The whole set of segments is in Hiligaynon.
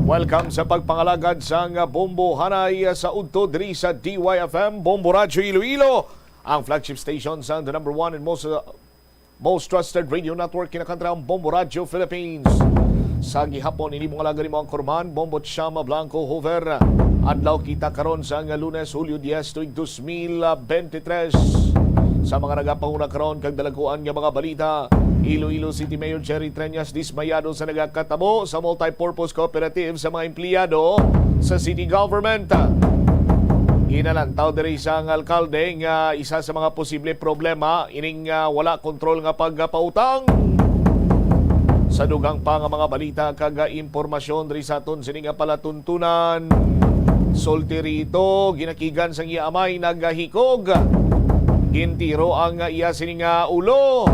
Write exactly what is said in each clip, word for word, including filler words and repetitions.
Welcome sa pagpangalagad sang Bombo Hanay sa udto diri sa D Y F M, Bombo Radyo Iloilo, ang flagship station sang the number one and most, uh, most trusted radio network, kinakantrang Bombo Radyo Philippines. Sa gihapon, ini mo nga lagad mo ang kurman, Bombo Chama Blanco Hoover. Adlaw kita karon sang Lunes, Hulyo dies, tuig dos mil veintitrés. Sa mga nagapanguna karon kag dalaguan nga mga balita, Iloilo City Mayor Jerry Treñas dismayado sa nagakatabo sa multipurpose cooperative sa mga empleyado sa city government. Ginalantaw diri sang alkalde nga isa sa mga posible problema ining, ah, wala kontrol nga pagpautang. Sa dugang pa nga mga balita kag impormasyon diri sa aton sini nga palatuntunan, sulti rito, ginakigan sang iya amay nagahikog. Gintiro ang iya sini nga ulo.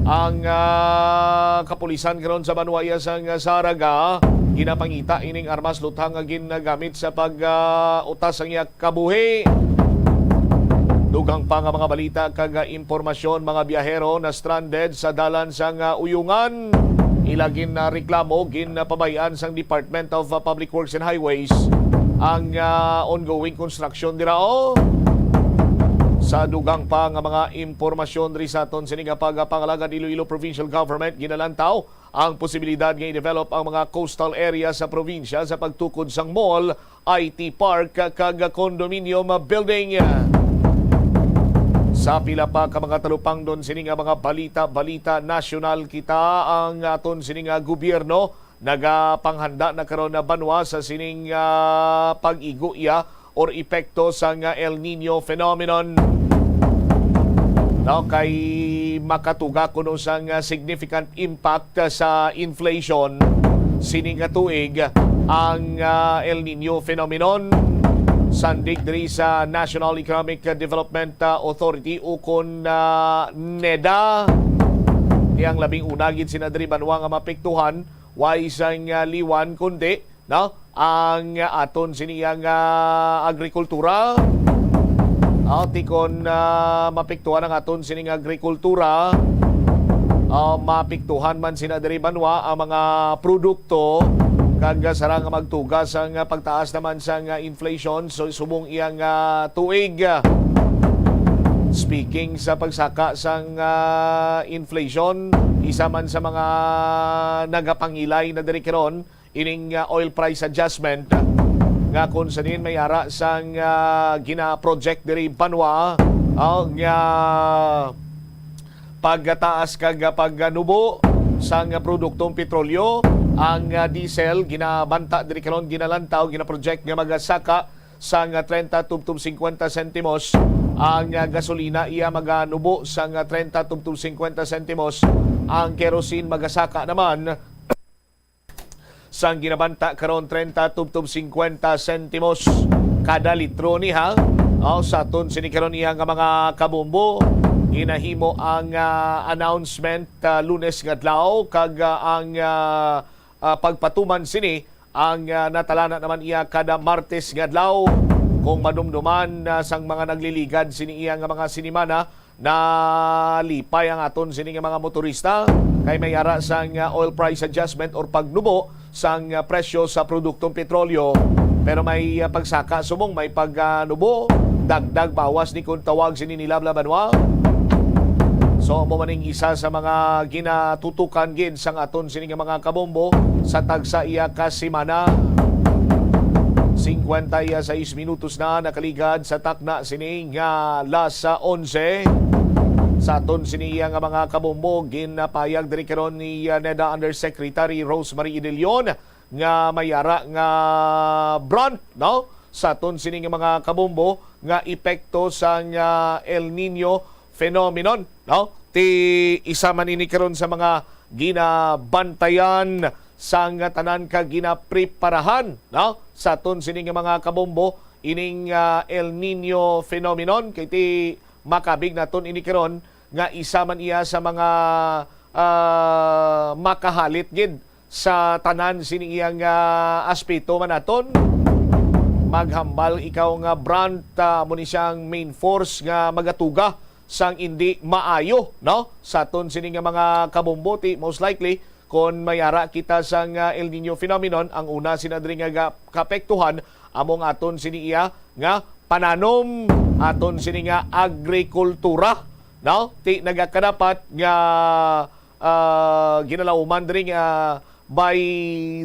Ang, ah, kapulisan karon sa banwa iya sang Saraga ginapangita ining armas luthang nga ginagamit sa pag, ah, utas sang iya kabuhi. Dugang pa nga mga balita kag impormasyon, mga biyahero na stranded sa dalan sang Uyungan. Ila gin, ah, reklamo, ginpabay-an sang Department of, ah, Public Works and Highways ang, ah, ongoing construction dira, oh. Sa dugang pa nga mga impormasyon diri sa aton sini nga pagpangalagad, Iloilo Provincial Government ginalantaw ang posibilidad nga i-develop ang mga coastal area sa probinsya sa pagtukod sang mall, I T park, kag condominium building. Sa pila pa ka mga talupangdon sini nga mga balita-balita nasyonal, kita ang aton sini nga gobyerno nagapanghanda na karon na banwa sa sining, ah, pag-igo iya or epekto sang El Nino phenomenon. No, kay makatuga kuno sang, ah, significant impact sa inflation sini nga tuig ang, ah, El Nino phenomenon. Sandig diri sa National Economic Development, ah, Authority ukon, ah, NEDA. Ti ang labing una gid sina diri banwa nga mapektuhan, way sang, ah, liwan, kundi, no, ang aton sini nga agrikultura. Ah, ti kon, ah, mapiktuhan ang aton sini nga agrikultura, ah, mapiktuhan man sina diri banwa ang mga produkto, kag sarang magtuga sang pagtaas naman sang inflation, so, subong iya nga tuig. Speaking sa pagsaka sang, ah, inflation, isa man sa mga nagapangilay na diri karon ining, ah, oil price adjustment, nga kung sa diin may ara sang, ah, gina-project diri banwa, ah, nga pagtaas kag pagnubo sang produktong petrolyo. Ang, ah, diesel ginabanta diri karon, ginalantaw, gina-project nga magasaka sang treinta tubtob cincuenta sentimos. Ang, ah, gasolina iya maganubo sang treinta tubtob cincuenta sentimos. Ang kerosene magasaka naman sang ginabanta karon treinta tubtob cincuenta sentimos kada litro ni, ha. Aw, sa aton sini karon iya nga mga kabombo, ginahimo ang, ah, announcement, ah, Lunes nga adlaw, kag, ah, ang, ah, ah, pagpatuman sini ang, ah, natalana naman iya kada Martes nga adlaw. Kung madumduman, ah, sang mga nagliligad sini iya nga mga sinimana, nalipay ang aton sini nga mga motorista kay may ara sang, ah, oil price adjustment or pagnubo sang, ah, presyo sa produktong petrolyo. Pero may, ah, pagsaka subong may pagnubo, dagdag bawas ni kon tawag sini nila bla banwa. So, amo man ning isa sa mga ginatutukan gid sang aton sini nga mga kabombo sa tagsa iya ka semana. Singkwenta iya sais minutos na nakaligad sa takna sini nga alas onse. Sa aton sini iya nga mga kabombo, ginapayag diri karon ni, uh, NEDA Undersecretary Rosemary Idilion nga may ara nga brunt, no, sa aton sini nga mga kabombo nga epekto sang, ah, El Nino phenomenon, no? Ti isa man ini karon sa mga ginabantayan sang tanan ka ginapreparahan, no, sa aton sini nga mga kabombo ining, ah, El Nino phenomenon, kay ti makabig naton ini karon nga isa man iya sa mga, ah, makahalit gid sa tanan sini iyang, ah, aspeto man naton. Maghambal ikaw nga brunt, ah, amo ni siyang main force nga magatuga sang indi maayo, no? Sa aton sini nga mga kabombo, ti most likely Kon may ara kita sang, ah, El Nino phenomenon, ang una sina diri nga ga-, kaapektuhan amo ang aton sini iya nga pananom, aton sini nga agrikultura, no? Ti nagakadapat nga, ah, ginalauman diri nga by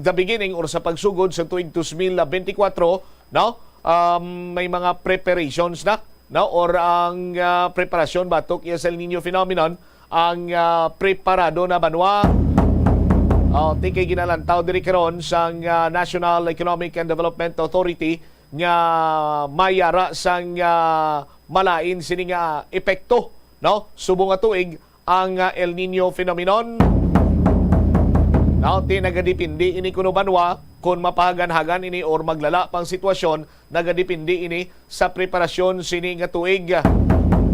the beginning or sa pagsugod sa tuig dos mil benti kwatro, no? Um, may mga preparations na, no? Or ang, ah, preparasyon batok iya sa El Nino phenomenon, ang, ah, preparado na banwa. Oh, ti kay ginalantaw diri karon sang, ah, National Economic and Development Authority nga may ara sang, ah, malain sini nga epekto, no? Subong nga tuig ang, ah, El Nino phenomenon. No, ti nagadepende ini kuno banwa kon mapahaganhagan ini or maglala pang sitwasyon, nagadepende ini sa preparasyon sini nga tuig.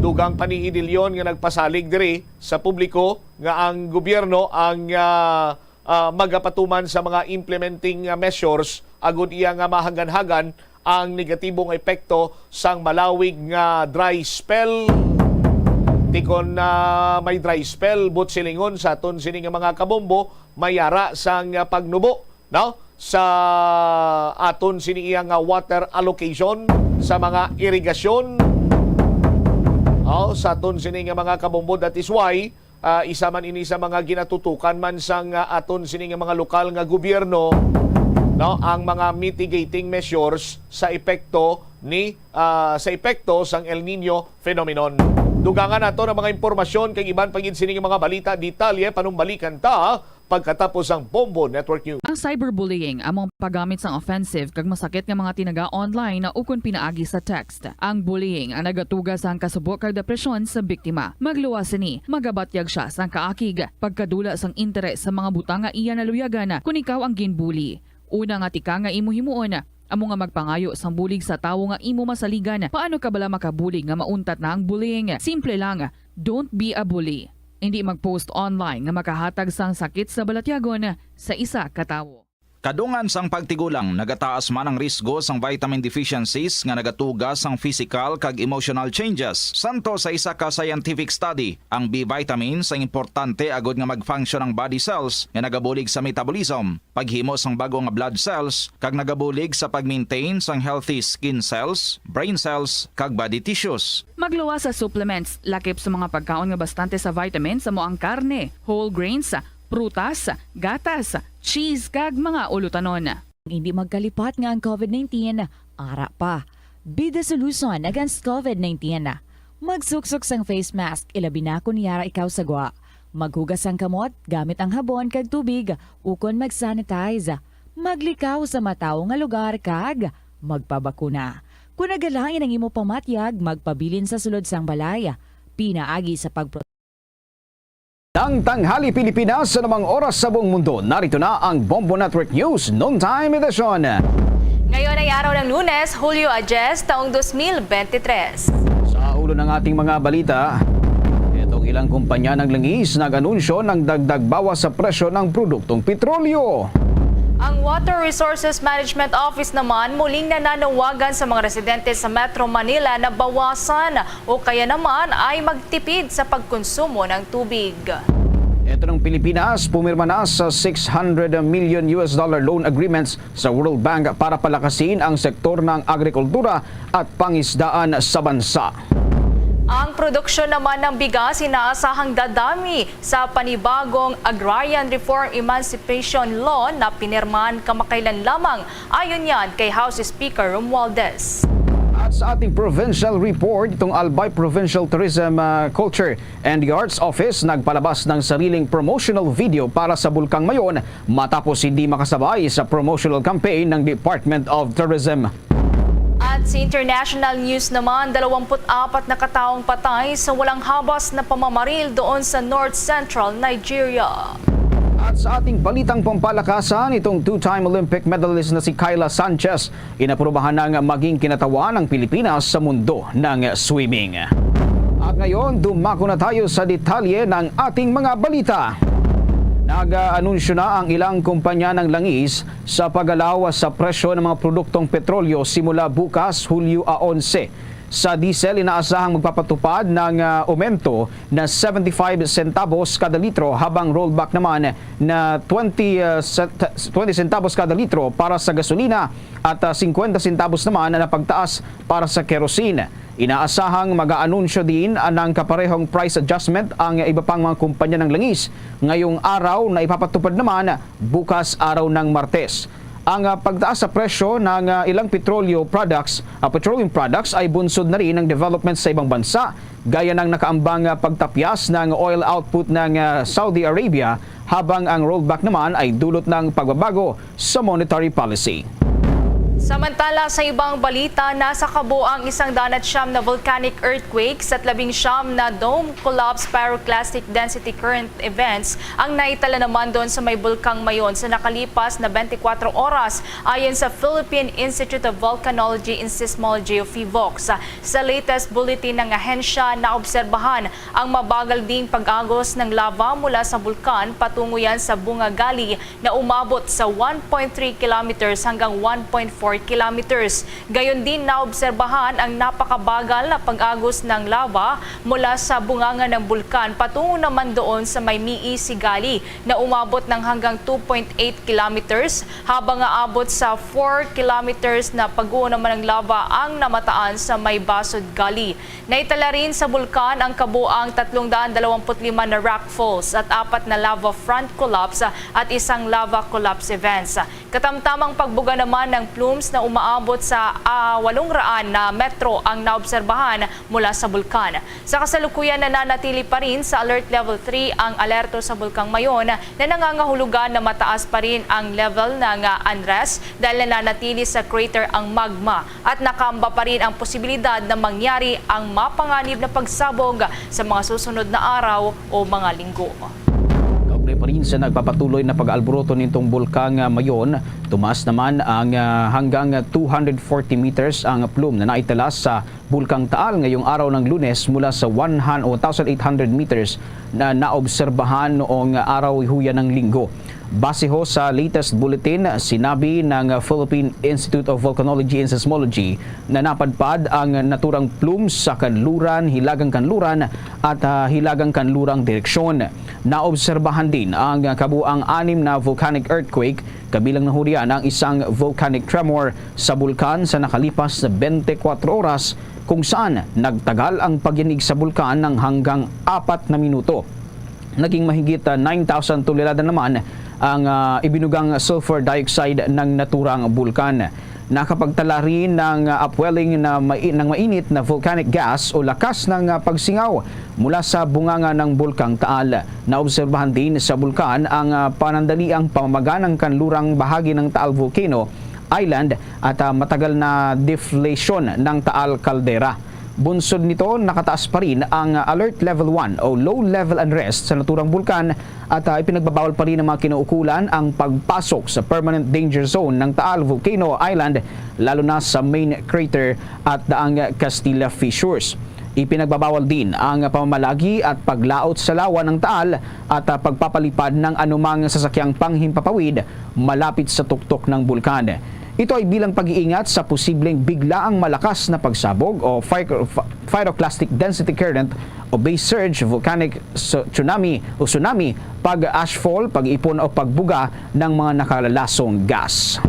Dugang pa ni Idilion nga nagpasalig diri sa publiko nga ang gobyerno ang, ah, ah, magapatuman sa mga implementing, ah, measures agud iya nga mahaganhagan ang negatibong epekto sang malawig nga dry spell. Ti kon, ah, may dry spell, buot silingon sa aton sini nga mga kabombo, may ara sang, ah, pagnubo, no? Sa aton sini iya nga water allocation sa mga irigasyon. Oh, sa aton sini nga mga kabombo, that is why, ah, isa man ini sa mga ginatutukan man sang, ah, aton sini nga mga lokal nga gobyerno, no, ang mga mitigating measures sa epekto ni, ah, sa epekto sang El Nino phenomenon. Dugangan nato ang mga impormasyon kag iban pa gid sini nga mga balita, detalye, panumbalikan ta pagkatapos ang Bombo Network News. Ang cyberbullying amo ang paggamit sang offensive kag masakit nga mga tinaga online ukon pinaagi sa text. Ang bullying ang nagatuga sang kasubo kag depresyon sa biktima. Magluwas sini, magabatyag sia sang kaakig, pagkadula sang interes sa mga butang nga iya naluyagan kon ikaw ang ginbully. Una nga tika nga imo himuon, amo nga magpangayo sang bulig sa tawo nga imo masaligan. Paano ka bala makabulig nga mauntat na ang bullying? Simple lang, don't be a bully. Indi mag-post online nga makahatag sang sakit sa balatyagon sa isa ka tawo. Kadungan sang pagtigulang, nagataas man ang risgo sang vitamin deficiencies nga nagatuga sang physical kag emotional changes. Santo sa isa ka scientific study, ang B vitamins ang importante agud nga mag-function ang body cells nga nagabulig sa metabolism, paghimo sang bag-o nga blood cells, kag nagabulig sa pag-maintain sang healthy skin cells, brain cells, kag body tissues. Magluwas sa supplements, lakip sa mga pagkaon nga bastante sa vitamins, amo ang karne, whole grains, prutas, gatas, cheese, kag mga ulutanon. Hindi magkalipat nga ang covid nineteen ara pa. Be the solution against covid nineteen. Magsuksok sang face mask, ilabi na kon yara ikaw sa gwa. Maghugas sang kamot gamit ang habon kag tubig ukon mag-sanitize. Maglikaw sa matawo nga lugar kag magpabakuna. Kon nagalain ang imo pamatyag, magpabilin sa sulod sang balay. Pinaagi sa pagpro- Ng tanghali, Pilipinas, sa anumang oras sa buong mundo, narito na ang Bombo Network News Noontime Edition. Ngayon ay araw ng Lunes, Hulyo a diyes, taong dos mil bente tres. Sa ulo ng ating mga balita, itong ilang kumpanya ng langis nag-anunsyo ng dagdag bawas sa presyo ng produktong petrolyo. Ang Water Resources Management Office naman muling nananawagan sa mga residente sa Metro Manila na bawasan o kaya naman ay magtipid sa pagkonsumo ng tubig. Ito ng Pilipinas, pumirma na sa six hundred million U S dollar loan agreements sa World Bank para palakasin ang sektor ng agrikultura at pangisdaan sa bansa. Ang produksyon naman ng bigas inaasahang dadami sa panibagong Agrarian Reform Emancipation Law na pinirmahan kamakailan lamang, ayon yan kay House Speaker Romualdez. At sa ating provincial report, itong Albay Provincial Tourism, ah, Culture and the Arts Office nagpalabas ng sariling promotional video para sa Bulkang Mayon matapos hindi makasabay sa promotional campaign ng Department of Tourism. At sa international news naman, dalawampu't apat na kataong patay sa walang habas na pamamaril doon sa North Central Nigeria. At sa ating balitang pampalakasan, itong two-time Olympic medalist na si Kyla Sanchez, inaprubahan ng maging kinatawan ng Pilipinas sa mundo ng swimming. At ngayon, dumako na tayo sa detalye ng ating mga balita. Nag-aanunsyo na ang ilang kumpanya ng langis sa pagalaw sa presyo ng mga produktong petrolyo simula bukas, Hulyo a onse. Sa diesel, inaasahang magpapatupad ng, ah, aumento na seventy-five centavos kada litro, habang rollback naman na twenty, ah, cent-, twenty centavos kada litro para sa gasolina at, ah, singkwenta centavos naman na pagtaas para sa kerosene. Inaasahang mag-aanunsyo din, ah, ng kaparehong price adjustment ang iba pang mga kumpanya ng langis ngayong araw na ipapatupad naman bukas, araw ng Martes. Ang, ah, pagtaas sa presyo ng, ah, ilang petrolyo products, ah, petroleum products, ay bunsod na rin ng development sa ibang bansa, gaya ng nakaambang, ah, pagtapyas ng oil output ng, ah, Saudi Arabia, habang ang rollback naman ay dulot ng pagbabago sa monetary policy. Samantala, sa ibang balita, nasa kabuang isang daan at siyam na volcanic earthquakes at labing siyam na dome collapse pyroclastic density current events ang naitala naman doon sa may Bulkang Mayon sa nakalipas na twenty-four oras, ayon sa Philippine Institute of Volcanology and Seismology o PHIVOLCS. Sa latest bulletin ng ahensya, naobserbahan ang mabagal ding pag-agos ng lava mula sa bulkan patungo yan sa Bunga Gully na umabot sa one point three kilometers hanggang one point four kilometers. Gayon din, naobserbahan ang napakabagal na pag-agos ng lava mula sa bunganga ng bulkan patungo naman doon sa may Miisi Gully na umabot ng hanggang two point eight kilometers, habang aabot sa four kilometers na pag-uno naman ng lava ang namataan sa may Basod Gully. Naitala rin sa bulkan ang kabuang tatlong daan dalawampu't lima na rock falls at apat na lava front collapse at isang lava collapse events. Katamtamang pagbuga naman ng plumes na umaabot sa, ah, walong raan na metro ang naobserbahan mula sa bulkan. Sa kasalukuyan, nananatili pa rin sa alert level three ang alerto sa Bulkang Mayon na nangangahulugan na mataas pa rin ang level ng, ah, unrest dahil nananatili sa crater ang magma at nakaamba pa rin ang posibilidad na mangyari ang mapanganib na pagsabog sa mga susunod na araw o mga linggo. Kaugnay pa rin sa nagpapatuloy na pag-alboroto nitong Bulkang Mayon, tumaas naman ang, ah, hanggang two hundred forty meters ang plume na naitala sa Bulkang Taal ngayong araw ng Lunes mula sa one hundred o one thousand eight hundred meters na naobserbahan noong araw huya ng Linggo. Base ho sa latest bulletin, sinabi ng Philippine Institute of Volcanology and Seismology na napadpad ang naturang plume sa kanluran, hilagang kanluran at, ah, hilagang kanlurang direksyon. Naobserbahan din ang kabuang anim na volcanic earthquake, kabilang na ho riyan ang isang volcanic tremor sa bulkan sa nakalipas na twenty-four oras, kung saan nagtagal ang pagyanig sa bulkan ng hanggang apat na minuto. Naging mahigit, ah, nine thousand tonelada naman ang, ah, ibinugang sulfur dioxide ng naturang bulkan. Nakapagtala rin ng, ah, upwelling na mai-, ng mainit na volcanic gas o lakas ng, ah, pagsingaw mula sa bunganga ng Bulkang Taal. Naobserbahan din sa bulkan ang, ah, panandaliang pamamaga ng kanlurang bahagi ng Taal Volcano Island at, ah, matagal na deflation ng Taal Caldera. Bunsod nito, nakataas pa rin ang Alert Level one o Low Level Unrest sa naturang bulkan at, ah, ipinagbabawal pa rin ng mga kinaukulan ang pagpasok sa Permanent Danger Zone ng Taal Volcano Island, lalo na sa main crater at Daang Castilla Fissures. Ipinagbabawal din ang pamamalagi at paglaot sa lawa ng Taal at, ah, pagpapalipad ng anumang sasakyang panghimpapawid malapit sa tuktok ng bulkan. Ito ay bilang pag-iingat sa posibleng biglaang malakas na pagsabog o phy-, phy-, pyroclastic density current o base surge, volcanic su-, tsunami o tsunami, pag-ashfall, pag-ipon o pagbuga ng mga nakalalasong gas.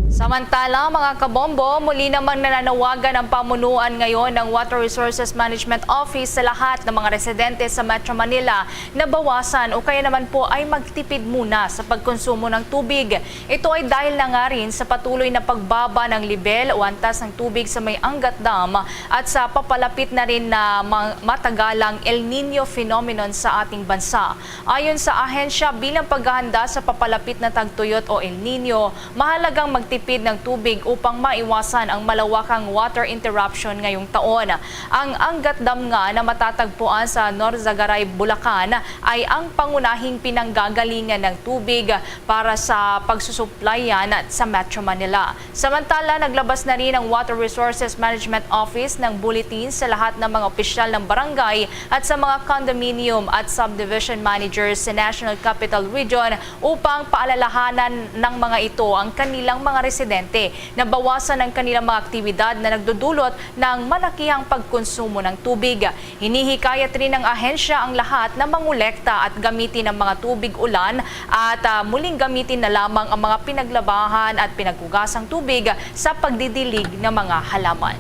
Samantala, mga kabombo, muli namang nananawagan ang pamunuan ngayon ng Water Resources Management Office sa lahat ng mga residente sa Metro Manila na bawasan o kaya naman po ay magtipid muna sa pagkonsumo ng tubig. Ito ay dahil na nga rin sa patuloy na pagbaba ng lebel o antas ng tubig sa may Angat Dam at sa papalapit na rin na ma-, matagalang El Niño phenomenon sa ating bansa. Ayon sa ahensya, bilang paghahanda sa papalapit na tagtuyot o El Niño, mahalagang magtipid ng tubig upang maiwasan ang malawakang water interruption ngayong taon. Ang Angat Dam nga na matatagpuan sa Norzagaray, Bulacan, ay ang pangunahing pinanggagalingan ng tubig para sa pagsusuplayan sa Metro Manila. Samantala, naglabas na rin ang Water Resources Management Office ng bulletin sa lahat ng mga opisyal ng barangay at sa mga condominium at subdivision managers sa National Capital Region upang paalalahanan ng mga ito ang kanilang mga residente. Nabawasan ang kanilang mga aktibidad na nagdudulot ng malakihang pagkonsumo ng tubig. Hinihikayat rin ng ahensya ang lahat na mangolekta at gamitin ang mga tubig ulan at, ah, muling gamitin na lamang ang mga pinaglabahan at pinaghugasang tubig sa pagdidilig ng mga halaman.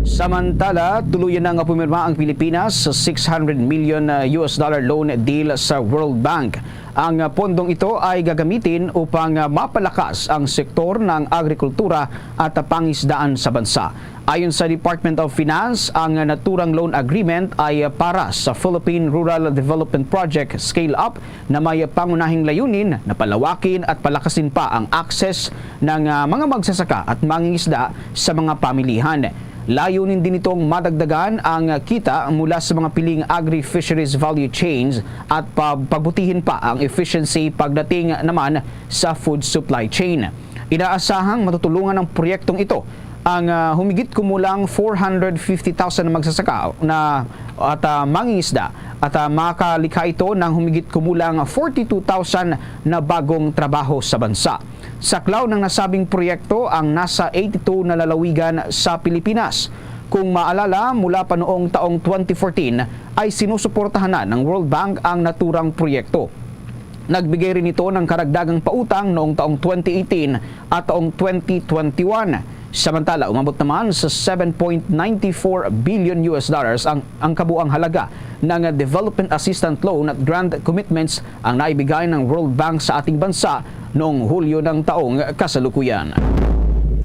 Samantala, tuluyan na nga pumirma ang Pilipinas sa six hundred million, uh, U S dollar loan deal sa World Bank. Ang, uh, pondong ito ay gagamitin upang, uh, mapalakas ang sektor ng agrikultura at pangisdaan sa bansa. Ayon sa Department of Finance, ang naturang loan agreement ay para sa Philippine Rural Development Project Scale Up na may pangunahing layunin na palawakin at palakasin pa ang access ng, ah, mga magsasaka at mangingisda sa mga pamilihan. Layunin din nitong madagdagan ang kita mula sa mga piling agri-fisheries value chains at pa-, pagbutihin pa ang efficiency pagdating naman sa food supply chain. Inaasahang matutulungan ng proyektong ito ang, ah, humigit kumulang four hundred fifty thousand na magsasaka na at, ah, mangingisda at, ah, makalikha ito ng humigit kumulang forty-two thousand na bagong trabaho sa bansa. Saklaw ng nasabing proyekto ang nasa eighty-two na lalawigan sa Pilipinas. Kung maalala, mula pa noong taong twenty fourteen ay sinusuportahan na ng World Bank ang naturang proyekto. Nagbigay rin ito ng karagdagang pautang noong taong twenty eighteen at taong twenty twenty-one. Samantala, umabot naman sa seven point nine four billion U S dollars ang, ang kabuang halaga ng development assistance loan at grant commitments ang naibigay ng World Bank sa ating bansa noong Hulyo ng taong kasalukuyan.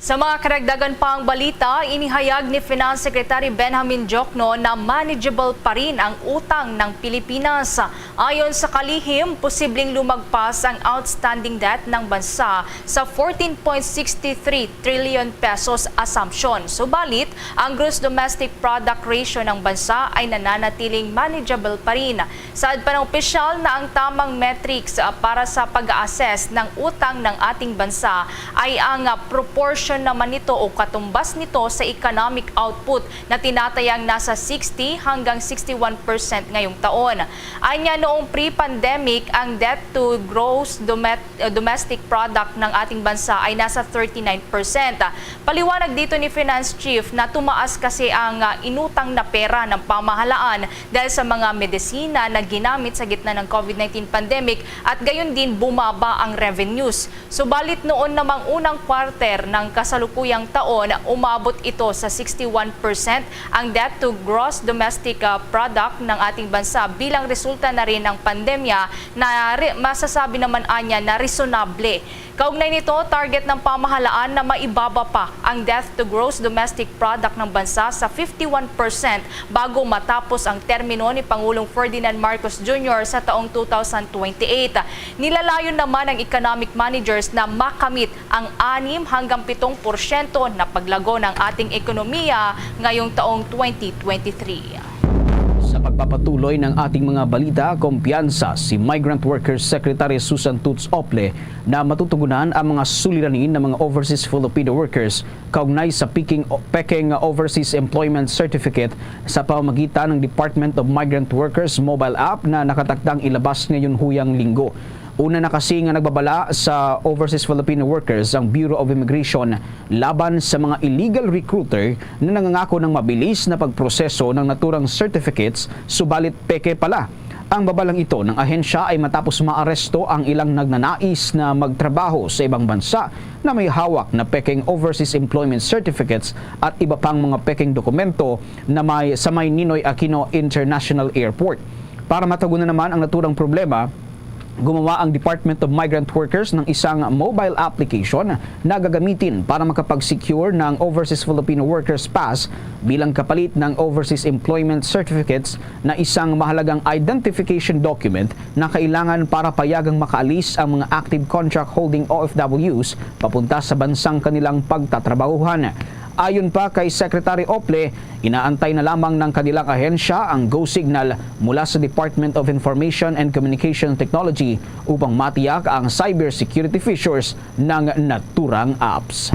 Sa mga karagdagan pang balita, inihayag ni Finance Secretary Benjamin Diokno na manageable pa rin ang utang ng Pilipinas. Ayon sa kalihim, posibleng lumagpas ang outstanding debt ng bansa sa fourteen point six three trillion pesos assumption. Subalit, ang gross domestic product ratio ng bansa ay nananatiling manageable pa rin. Saad pa ng opisyal na ang tamang metrics, ah, para sa pag-assess ng utang ng ating bansa ay ang, ah, proportion naman nito o katumbas nito sa economic output na tinatayang nasa sixty hanggang sixty-one percent ngayong taon. Anya, noong pre-pandemic, ang debt to gross domet-, uh, domestic product ng ating bansa ay nasa thirty-nine percent. Paliwanag dito ni Finance Chief na tumaas kasi ang, uh, inutang na pera ng pamahalaan dahil sa mga medisina na ginamit sa gitna ng COVID nineteen pandemic at gayon din bumaba ang revenues. Subalit noon namang unang quarter ng kasalukuyang taon, umabot ito sa sixty-one percent ang debt to gross domestic, uh, product ng ating bansa bilang resulta na rin ng pandemya na re-, masasabi naman anya na resonable. Kaugnay nito, target ng pamahalaan na maibaba pa ang debt to gross domestic product ng bansa sa fifty-one percent bago matapos ang termino ni Pangulong Ferdinand Marcos Junior sa taong two thousand twenty-eight. Nilalayon naman ng economic managers na makamit ang anim hanggang pitong porsyento na paglago ng ating ekonomiya ngayong taong twenty twenty-three. Sa pagpapatuloy ng ating mga balita, kumpiyansa si Migrant Workers Secretary Susan Toots Ople na matutugunan ang mga suliranin ng mga overseas Filipino workers kaugnay sa peking, peking overseas employment certificate sa pamamagitan ng Department of Migrant Workers mobile app na nakatakdang ilabas ngayon, Huyang Linggo. Una na kasi nga nagbabala sa overseas Filipino workers ang Bureau of Immigration laban sa mga illegal recruiter na nangangako ng mabilis na pagproseso ng naturang certificates, subalit peke pala. Ang babalang ito ng ahensya ay matapos maaresto ang ilang nagnanais na magtrabaho sa ibang bansa na may hawak na peking overseas employment certificates at iba pang mga peking dokumento na may, sa may Ninoy Aquino International Airport. Para matugunan naman ang naturang problema, gumawa ang Department of Migrant Workers ng isang mobile application na gagamitin para makapag-secure ng Overseas Filipino Workers Pass bilang kapalit ng Overseas Employment Certificates, na isang mahalagang identification document na kailangan para payagang makaalis ang mga active contract holding O F Ws papunta sa bansang kanilang pagtatrabahuhan. Ayon pa kay Secretary Ople, inaantay na lamang ng kanilang ahensya ang go signal mula sa Department of Information and Communication Technology upang matiyak ang cybersecurity features ng naturang apps.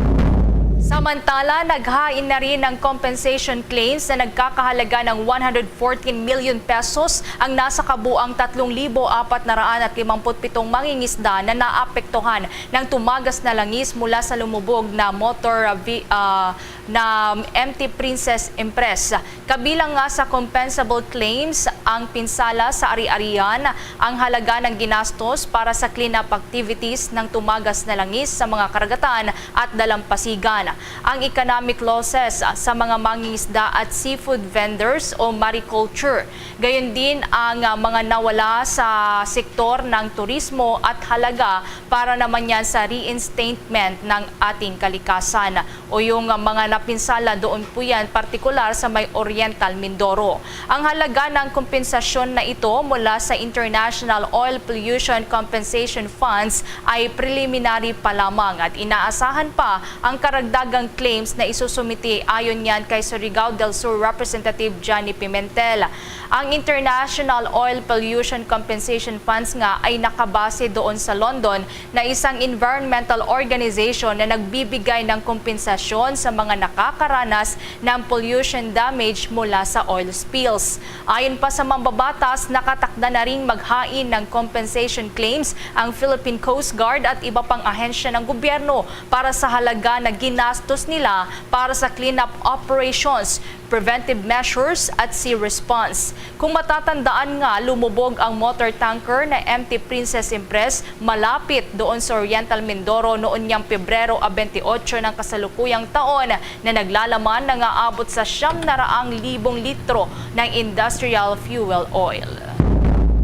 Samantala, naghain na rin ng compensation claims na nagkakahalaga ng one hundred fourteen million pesos ang nasa kabuang tatlong libo apat na raan at limampu't pitong mangingisda na naapektuhan ng tumagas na langis mula sa lumubog na motor, ah, vi-, ah, na M T Princess Empress. Kabilang nga sa compensable claims ang pinsala sa ari-arian, ang halaga ng ginastos para sa cleanup activities ng tumagas na langis sa mga karagatan at dalampasigan, ang economic losses sa mga mangingisda at seafood vendors o mariculture, gayon din ang, ah, mga nawala sa sektor ng turismo at halaga para naman yan sa reinstatement ng ating kalikasan. O yung, ah, mga napinsala doon po yan, partikular sa may Oriental Mindoro. Ang halaga ng kompensasyon na ito mula sa International Oil Pollution Compensation Funds ay preliminary pa lamang at inaasahan pa ang karagdagang claims na isusumiti, ayon yan kay Surigao del Sur Representative Johnny Pimentel. Ang International Oil Pollution Compensation Funds nga ay nakabase doon sa London na isang environmental organization na nagbibigay ng kompensasyon sa mga nakakaranas ng pollution damage mula sa oil spills. Ayon pa sa mambabatas, nakatakda na ring maghain ng compensation claims ang Philippine Coast Guard at iba pang ahensya ng gobyerno para sa halaga na ginastos nila para sa cleanup operations, preventive measures at sea response. Kung matatandaan nga, lumubog ang motor tanker na M T Princess Empress malapit doon sa Oriental Mindoro noon niyang Pebrero a twenty-eight ng kasalukuyang taon, na naglalaman na nga abot sa siyam na raang libong litro ng industrial fuel oil.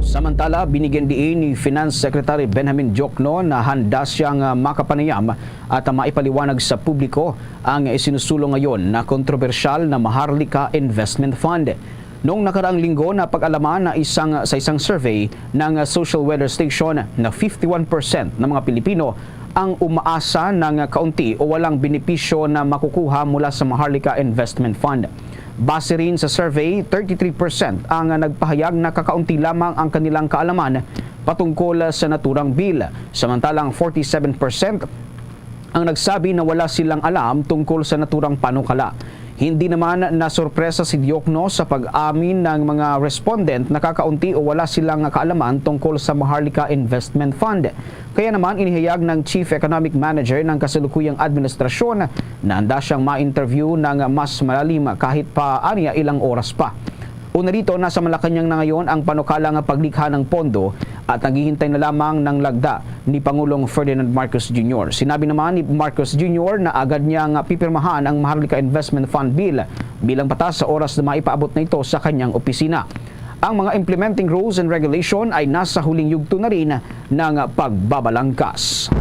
Samantala, binigyan diin ni Finance Secretary Benjamin Diokno na handa siyang, ah, makapanayam at, ah, maipaliwanag sa publiko ang isinusulong ngayon na kontrobersyal na Maharlika Investment Fund. Noong nakaraang linggo, napag-alaman na isang, sa isang survey ng Social Weather Station na fifty-one percent ng mga Pilipino ang umaasa ng kaunti o walang benepisyo na makukuha mula sa Maharlika Investment Fund. Base rin sa survey, thirty-three percent ang nagpahayag na kakaunti lamang ang kanilang kaalaman patungkol sa naturang bill, samantalang forty-seven percent ang nagsabi na wala silang alam tungkol sa naturang panukala. Hindi naman nasorpresa si Diokno sa pag-amin ng mga respondent na kakaunti o wala silang kaalaman tungkol sa Maharlika Investment Fund. Kaya naman, inihayag ng Chief Economic Manager ng kasalukuyang administrasyon na handa siyang ma-interview ng mas malalim kahit pa ania ilang oras pa. Una rito, nasa Malacañang na ngayon ang panukala nga paglikha ng pondo at naghihintay na lamang ng lagda ni Pangulong Ferdinand Marcos Junior. Sinabi naman ni Marcos Junior na agad niya nga pipirmahan ang Maharlika Investment Fund Bill bilang batas sa oras na maipaabot na ito sa kanyang opisina. Ang mga implementing rules and regulation ay nasa huling yugto na rin ng pagbabalangkas.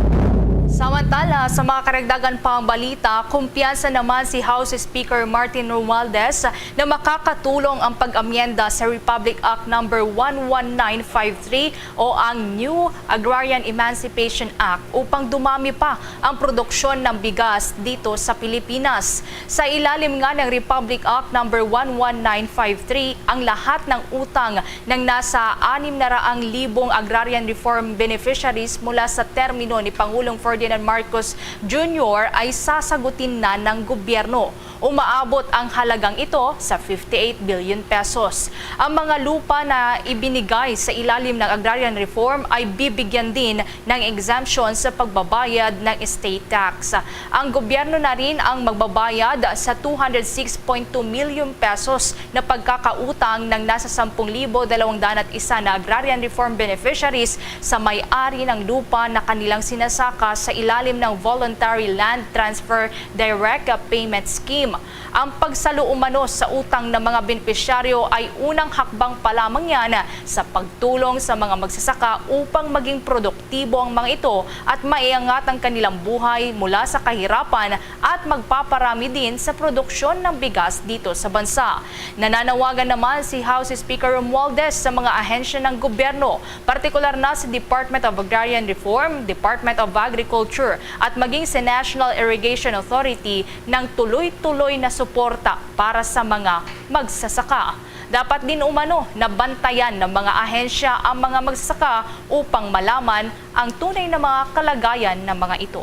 Samantala, sa mga karagdagan pang balita, kumpiyansa naman si House Speaker Martin Romualdez na makakatulong ang pag-amyenda sa Republic Act number one one nine five three o ang New Agrarian Emancipation Act upang dumami pa ang produksyon ng bigas dito sa Pilipinas. Sa ilalim nga ng Republic Act number one one nine five three, ang lahat ng utang ng nasa anim na raang libong agrarian reform beneficiaries mula sa termino ni Pangulong Ferdinand Marcos Junior ay sasagutin na ng gobyerno. Umaabot ang halagang ito sa fifty-eight billion pesos. Ang mga lupa na ibinigay sa ilalim ng agrarian reform ay bibigyan din ng exemption sa pagbabayad ng estate tax. Ang gobyerno na rin ang magbabayad sa two hundred six point two million pesos na pagkakautang ng nasa sampung libo dalawang daan at isa na agrarian reform beneficiaries sa may-ari ng lupa na kanilang sinasaka sa ilalim ng Voluntary Land Transfer Direct Payment Scheme. Ang pagsaluumano sa utang ng mga benepisyaryo ay unang hakbang pa lamang yan sa pagtulong sa mga magsasaka upang maging produktibo ang mga ito at maiangat ang kanilang buhay mula sa kahirapan at magpaparami din sa produksyon ng bigas dito sa bansa. Nananawagan naman si House Speaker Romualdez sa mga ahensya ng gobyerno, partikular na sa Department of Agrarian Reform, Department of Agriculture, at maging sa National Irrigation Authority ng tuloy-tuloy na suporta para sa mga magsasaka. Dapat din umano na bantayan ng mga ahensya ang mga magsasaka upang malaman ang tunay na mga kalagayan ng mga ito.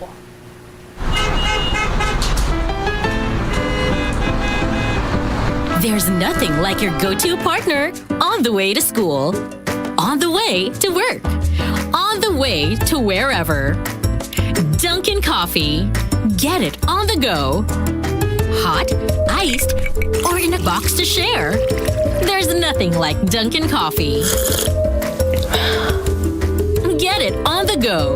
There's nothing like your go-to partner on the way to school, on the way to work, on the way to wherever. Dunkin' Coffee. Get it on the go. Hot, iced, or in a box to share. There's nothing like Dunkin' Coffee. Get it on the go.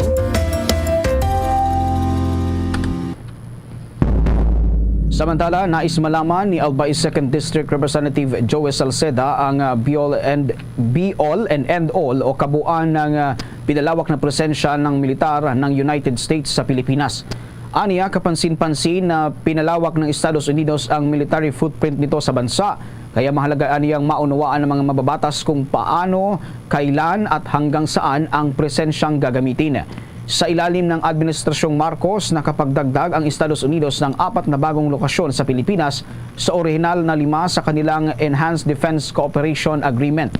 Samantala, nais malaman ni Albay Second District Representative Joey Salceda ang ah, be all and be all and end all o kabuuan ng ah, pinalawak na presensya ng militar ng United States sa Pilipinas. Aniya, kapansin-pansin na pinalawak ng Estados Unidos ang military footprint nito sa bansa. Kaya mahalaga aniyang maunawaan ng mga mababatas kung paano, kailan at hanggang saan ang presensyang gagamitin. Sa ilalim ng Administrasyong Marcos, nakapagdagdag ang Estados Unidos ng apat na bagong lokasyon sa Pilipinas sa orihinal na lima sa kanilang Enhanced Defense Cooperation Agreement.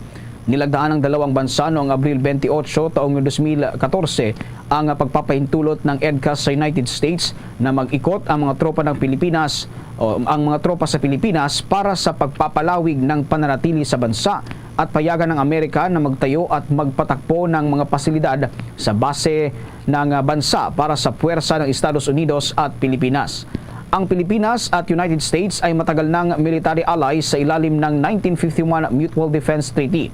Nilagdaan ng dalawang bansa noong Abril twenty-eight taong dos mil katorse ang pagpapahintulot ng EDCA sa United States na mag-ikot ang mga tropa ng Pilipinas o ang mga tropa sa Pilipinas para sa pagpapalawig ng pananatili sa bansa at payagan ng Amerika na magtayo at magpatakbo ng mga pasilidad sa base ng bansa para sa puwersa ng Estados Unidos at Pilipinas. Ang Pilipinas at United States ay matagal nang military allies sa ilalim ng nineteen fifty-one Mutual Defense Treaty.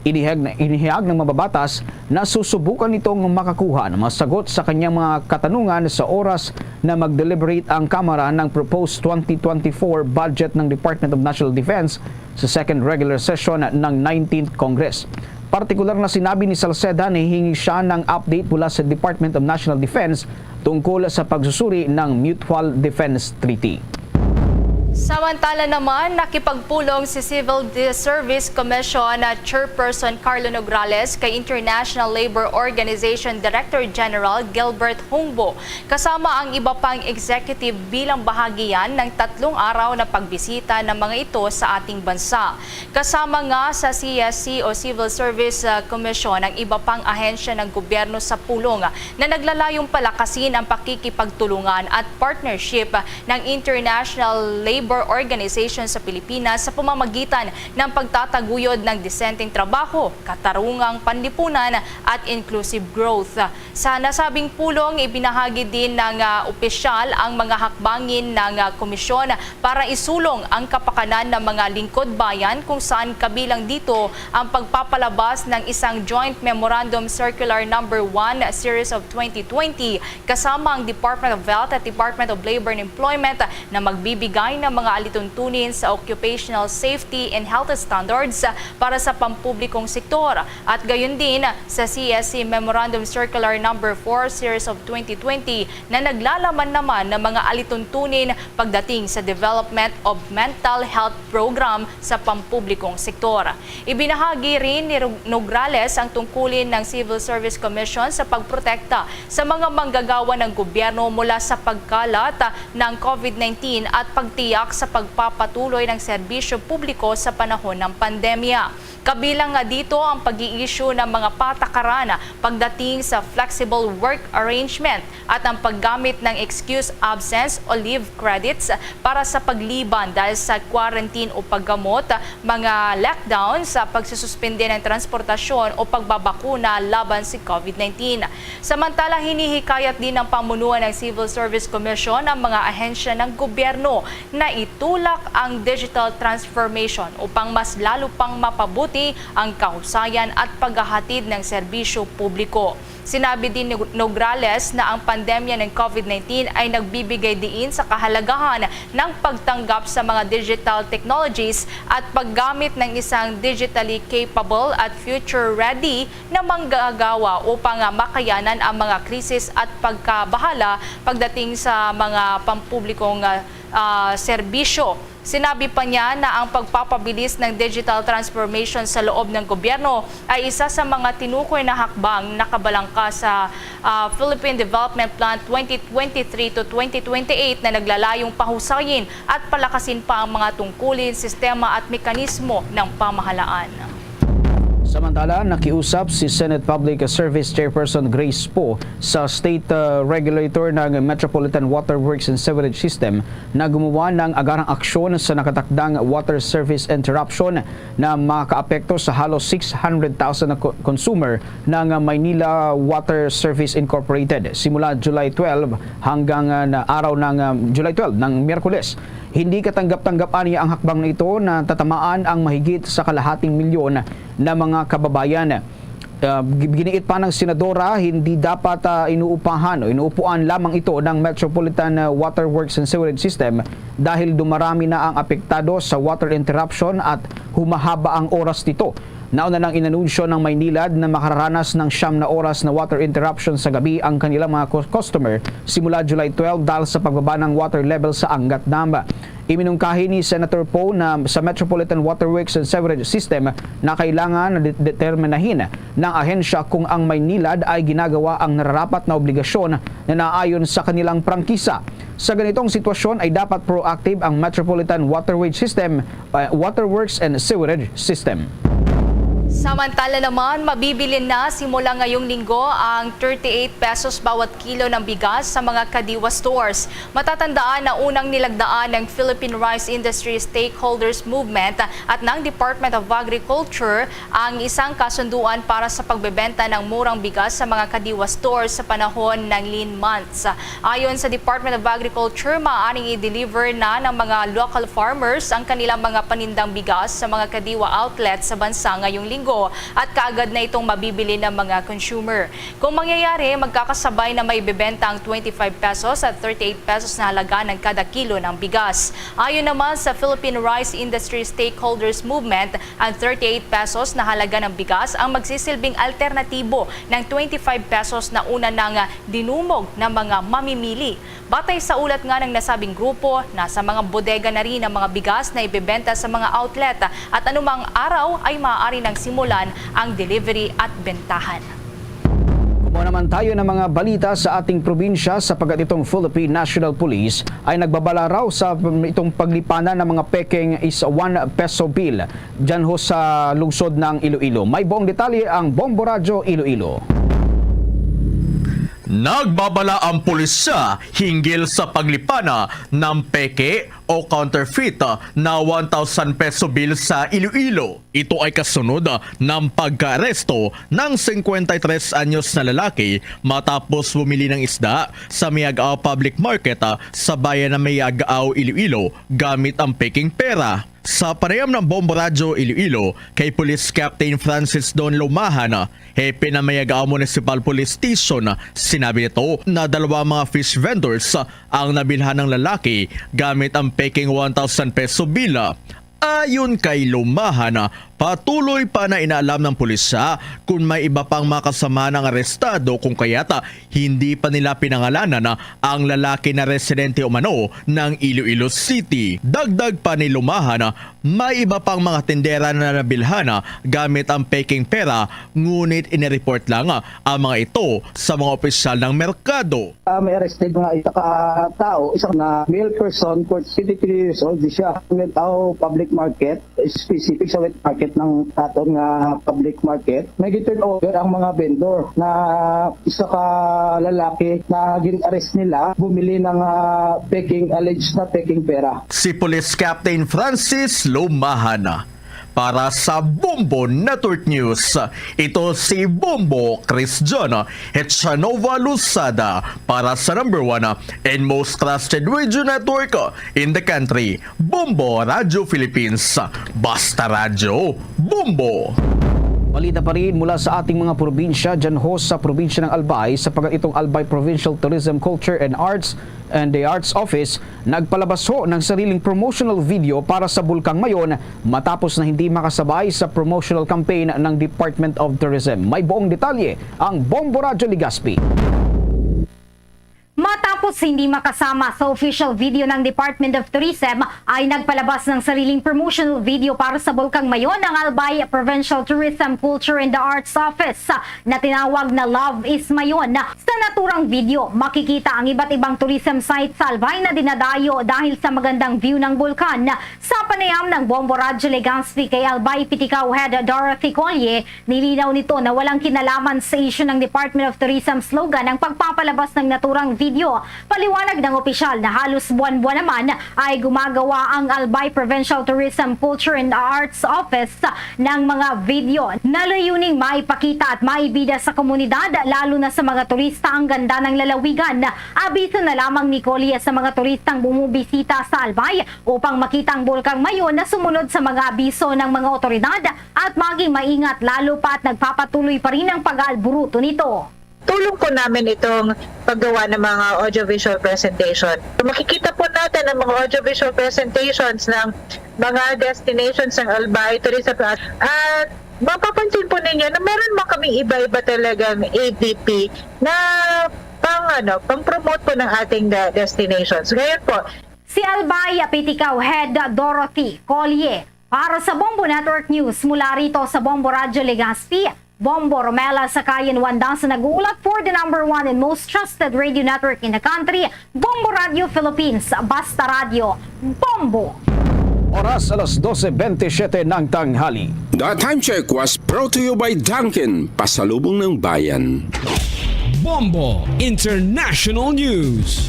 Inihag, inihayag ng mababatas na susubukan nitong makakuha ng mga sagot sa kanyang mga katanungan sa oras na mag-deliberate ang Kamara ng proposed twenty twenty-four budget ng Department of National Defense sa second regular session ng nineteenth Congress. Partikular na sinabi ni Salceda na hihingi siya ng update mula sa Department of National Defense tungkol sa pagsusuri ng Mutual Defense Treaty. Samantala naman, nakipagpulong si Civil Service Commission Chairperson Carlo Nograles kay International Labor Organization Director General Gilbert Hungbo kasama ang iba pang executive bilang bahagi yan ng tatlong araw na pagbisita ng mga ito sa ating bansa. Kasama nga sa C S C o Civil Service Commission ang iba pang ahensya ng gobyerno sa pulong na naglalayong palakasin ang pakikipagtulungan at partnership ng International Labor Organization sa Pilipinas sa pamamagitan ng pagtataguyod ng disenteng trabaho, katarungang panlipunan at inclusive growth. Sa nasabing pulong, ibinahagi din ng uh, opisyal ang mga hakbangin ng uh, komisyon para isulong ang kapakanan ng mga lingkod bayan, kung saan kabilang dito ang pagpapalabas ng isang Joint Memorandum Circular Number One Series of twenty twenty kasama ang Department of Health at Department of Labor and Employment na magbibigay ng mga alituntunin sa occupational safety and health standards para sa pampublikong sektor at gayon din sa C S C Memorandum Circular Number Four Series of twenty twenty na naglalaman naman ng mga alituntunin pagdating sa development of mental health program sa pampublikong sektor. Ibinahagi rin ni Nograles ang tungkulin ng Civil Service Commission sa pagprotekta sa mga manggagawa ng gobyerno mula sa pagkalat ng COVID nineteen at pagtiyak sa pagpapatuloy ng serbisyo publiko sa panahon ng pandemya. Kabilang nga dito ang pag-i-issue ng mga patakaran pagdating sa flexible work arrangement at ang paggamit ng excuse absence o leave credits para sa pagliban dahil sa quarantine o paggamot, mga lockdown sa pagsususpende ng transportasyon o pagbabakuna laban sa COVID nineteen. Samantala, hinihikayat din ng pamunuan ng Civil Service Commission ang mga ahensya ng gobyerno na itulak ang digital transformation upang mas lalo pang mapabuti ang kahusayan at paghahatid ng serbisyo publiko. Sinabi din ni Nograles na ang pandemya ng COVID nineteen ay nagbibigay diin sa kahalagahan ng pagtanggap sa mga digital technologies at paggamit ng isang digitally capable at future-ready na manggagawa upang makayanan ang mga krisis at pagkabahala pagdating sa mga pampublikong ah, serbisyo. Sinabi pa niya na ang pagpapabilis ng digital transformation sa loob ng gobyerno ay isa sa mga tinukoy na hakbang nakabalangka sa ah, Philippine Development Plan twenty twenty-three to twenty twenty-eight na naglalayong pahusayin at palakasin pa ang mga tungkulin, sistema at mekanismo ng pamahalaan. Samantala, nakiusap si Senate Public Service Chairperson Grace Poe sa state, uh, regulator ng Metropolitan Water Works and Sewerage System na gumawa ng agarang aksyon sa nakatakdang water service interruption na makaapekto sa halos six hundred thousand na co-, consumer ng Maynila Water Service Incorporated simula July twelve hanggang, uh, na araw ng, um, July twelve, ng Miyerkules. Hindi katanggap-tanggap aniya ang hakbang na ito na tatamaan ang mahigit sa kalahating milyon na mga kababayan. Uh, gi-, giniit pa ng senadora, hindi dapat, uh, inuupahan o inuupuan lamang ito ng Metropolitan, uh, Water Works and Sewerage System dahil dumarami na ang apektado sa water interruption at humahaba ang oras nito. Nauna nang inanunsyo ng Maynilad na makararanas ng siyam na oras na water interruption sa gabi ang kanilang mga cus-, customer simula July twelve dahil sa pagbaba ng water level sa Angat Dam. Iminungkahi ni Senator Poe na sa Metropolitan Water Works and Sewerage System na kailangan na de-, determinahin ng ahensya kung ang Maynilad ay ginagawa ang nararapat na obligasyon na naayon sa kanilang prangkisa. Sa ganitong sitwasyon ay dapat proactive ang Metropolitan Waterway System, uh, Waterworks and Sewerage System. Samantala naman, mabibilin na simula ngayong linggo ang thirty-eight pesos bawat kilo ng bigas sa mga Kadiwa stores. Matatandaan na unang nilagdaan ng Philippine Rice Industry Stakeholders Movement at ng Department of Agriculture ang isang kasunduan para sa pagbebenta ng murang bigas sa mga Kadiwa stores sa panahon ng lean months. Ayon sa Department of Agriculture, maaaring i-deliver na ng mga local farmers ang kanilang mga panindang bigas sa mga Kadiwa outlets sa bansa ngayong linggo at kaagad na itong mabibili ng mga consumer. Kung mangyayari, magkakasabay na maibebenta ang twenty-five pesos at thirty-eight pesos na halaga ng kada kilo ng bigas. Ayon naman sa Philippine Rice Industry Stakeholders Movement, ang thirty-eight pesos na halaga ng bigas ang magsisilbing alternatibo ng twenty-five pesos na una nang dinumog ng mga mamimili. Batay sa ulat nga ng nasabing grupo, nasa mga bodega na rin ang mga bigas na ibebenta sa mga outlet at anumang araw ay maaari nang simulan ang delivery at bentahan. Kumuha naman tayo ng mga balita sa ating probinsya, sapagkat itong Philippine National Police ay nagbabala raw sa itong paglipanan ng mga pekeng is one peso bill dyan ho sa lungsod ng Iloilo. May buong detalye ang Bombo Radyo Iloilo. Nagbabala ang pulisya hinggil sa paglipana ng peke o counterfeit na one thousand peso bill sa Iloilo. Ito ay kasunod ng pagkaaresto ng singkwenta y tres anyos na lalaki matapos bumili ng isda sa Miagao Public Market, ah, sa bayan ng Miagao, Iloilo, gamit ang peking pera. Sa panayam ng Bombo Radyo Iloilo kay Police Captain Francis Don Lumahan, hepe ng Miagao Municipal Police Station, sinabi nito na dalawa mga fish vendors ang nabilhan ng lalaki gamit ang peking one thousand peso bill. Ayon kay Lumahan, patuloy pa na inaalam ng pulisya kung may iba pang mga kasama ng arestado, kung kaya't hindi pa nila pinangalanan ang lalaki na residente umano ng Iloilo City. Dagdag pa ni Lumahan, may iba pang mga tindera na nabilhan gamit ang peking pera, ngunit inireport lang ang mga ito sa mga opisyal ng merkado. Ah, may arrested nga isa ka tao, isa na male person, forty-three years old, di siya. Miagao Public Market, specific sa wet market ng aton nga public market. May gi-turn over ang mga vendor na isa ka lalaki na gin-arrest nila, bumili ng, ah, peking, alleged na peking pera. Si Police Captain Francis Lumahan. Para sa Bombo Network News, ito si Bombo Chris John Hechanova Luzada para sa number one and most trusted radio network in the country, Bombo Radio Philippines. Basta Radyo, Bombo! Balita pa rin mula sa ating mga probinsya, dyan ho sa probinsya ng Albay, sapagkat itong Albay Provincial Tourism, Culture and Arts and the Arts Office nagpalabas ho ng sariling promotional video para sa Bulkang Mayon matapos na hindi makasabay sa promotional campaign ng Department of Tourism. May buong detalye ang Bombo Radyo Legazpi. Matapos hindi makasama sa official video ng Department of Tourism, ay nagpalabas ng sariling promotional video para sa Bulkang Mayon ang Albay Provincial Tourism, Culture and the Arts Office na tinawag na Love is Mayon. Sa naturang video, makikita ang iba't ibang tourism site sa Albay na dinadayo dahil sa magandang view ng bulkan. Sa Panayam ng Bombo Radyo Legazpi kay Albay P T CAO Head Dorothy Colle, nilinaw nito na walang kinalaman sa isyu ng Department of Tourism slogan ang pagpapalabas ng naturang video. Paliwanag ng opisyal na halos buwan-buwan naman ay gumagawa ang Albay Provincial Tourism, Culture and Arts Office ng mga video na layuning maipakita at maibida sa komunidad, lalo na sa mga turista, ang ganda ng lalawigan. Abiso na lamang ni Colle sa mga turistang bumubisita sa Albay upang makita ang Bulkang Mayon na sumunod sa mga abiso ng mga otoridad at maging maingat, lalo pa at nagpapatuloy pa rin ang pag-aalburuto nito. Tulong po namin itong paggawa ng mga audiovisual presentation. Makikita po natin ang mga audiovisual presentations ng mga destinations ng Albay, Tourism At mapapansin po ninyo na meron man kaming iba-iba talagang A D P na pang, ano, pang-promote po ng ating de-, destinations. Ngayon po, Si Albay P T CAO Head Dorothy Colle para sa Bombo Network News mula rito sa Bombo Radyo Legazpi. Bombo Romela Sakayan Wandas nag-uulat for the number one and most trusted radio network in the country, Bombo Radio Philippines. Basta Radyo, Bombo! Oras alas doce veintisiete ng tanghali. The time check was brought to you by Dunkin, pasalubong ng bayan. Bombo International News.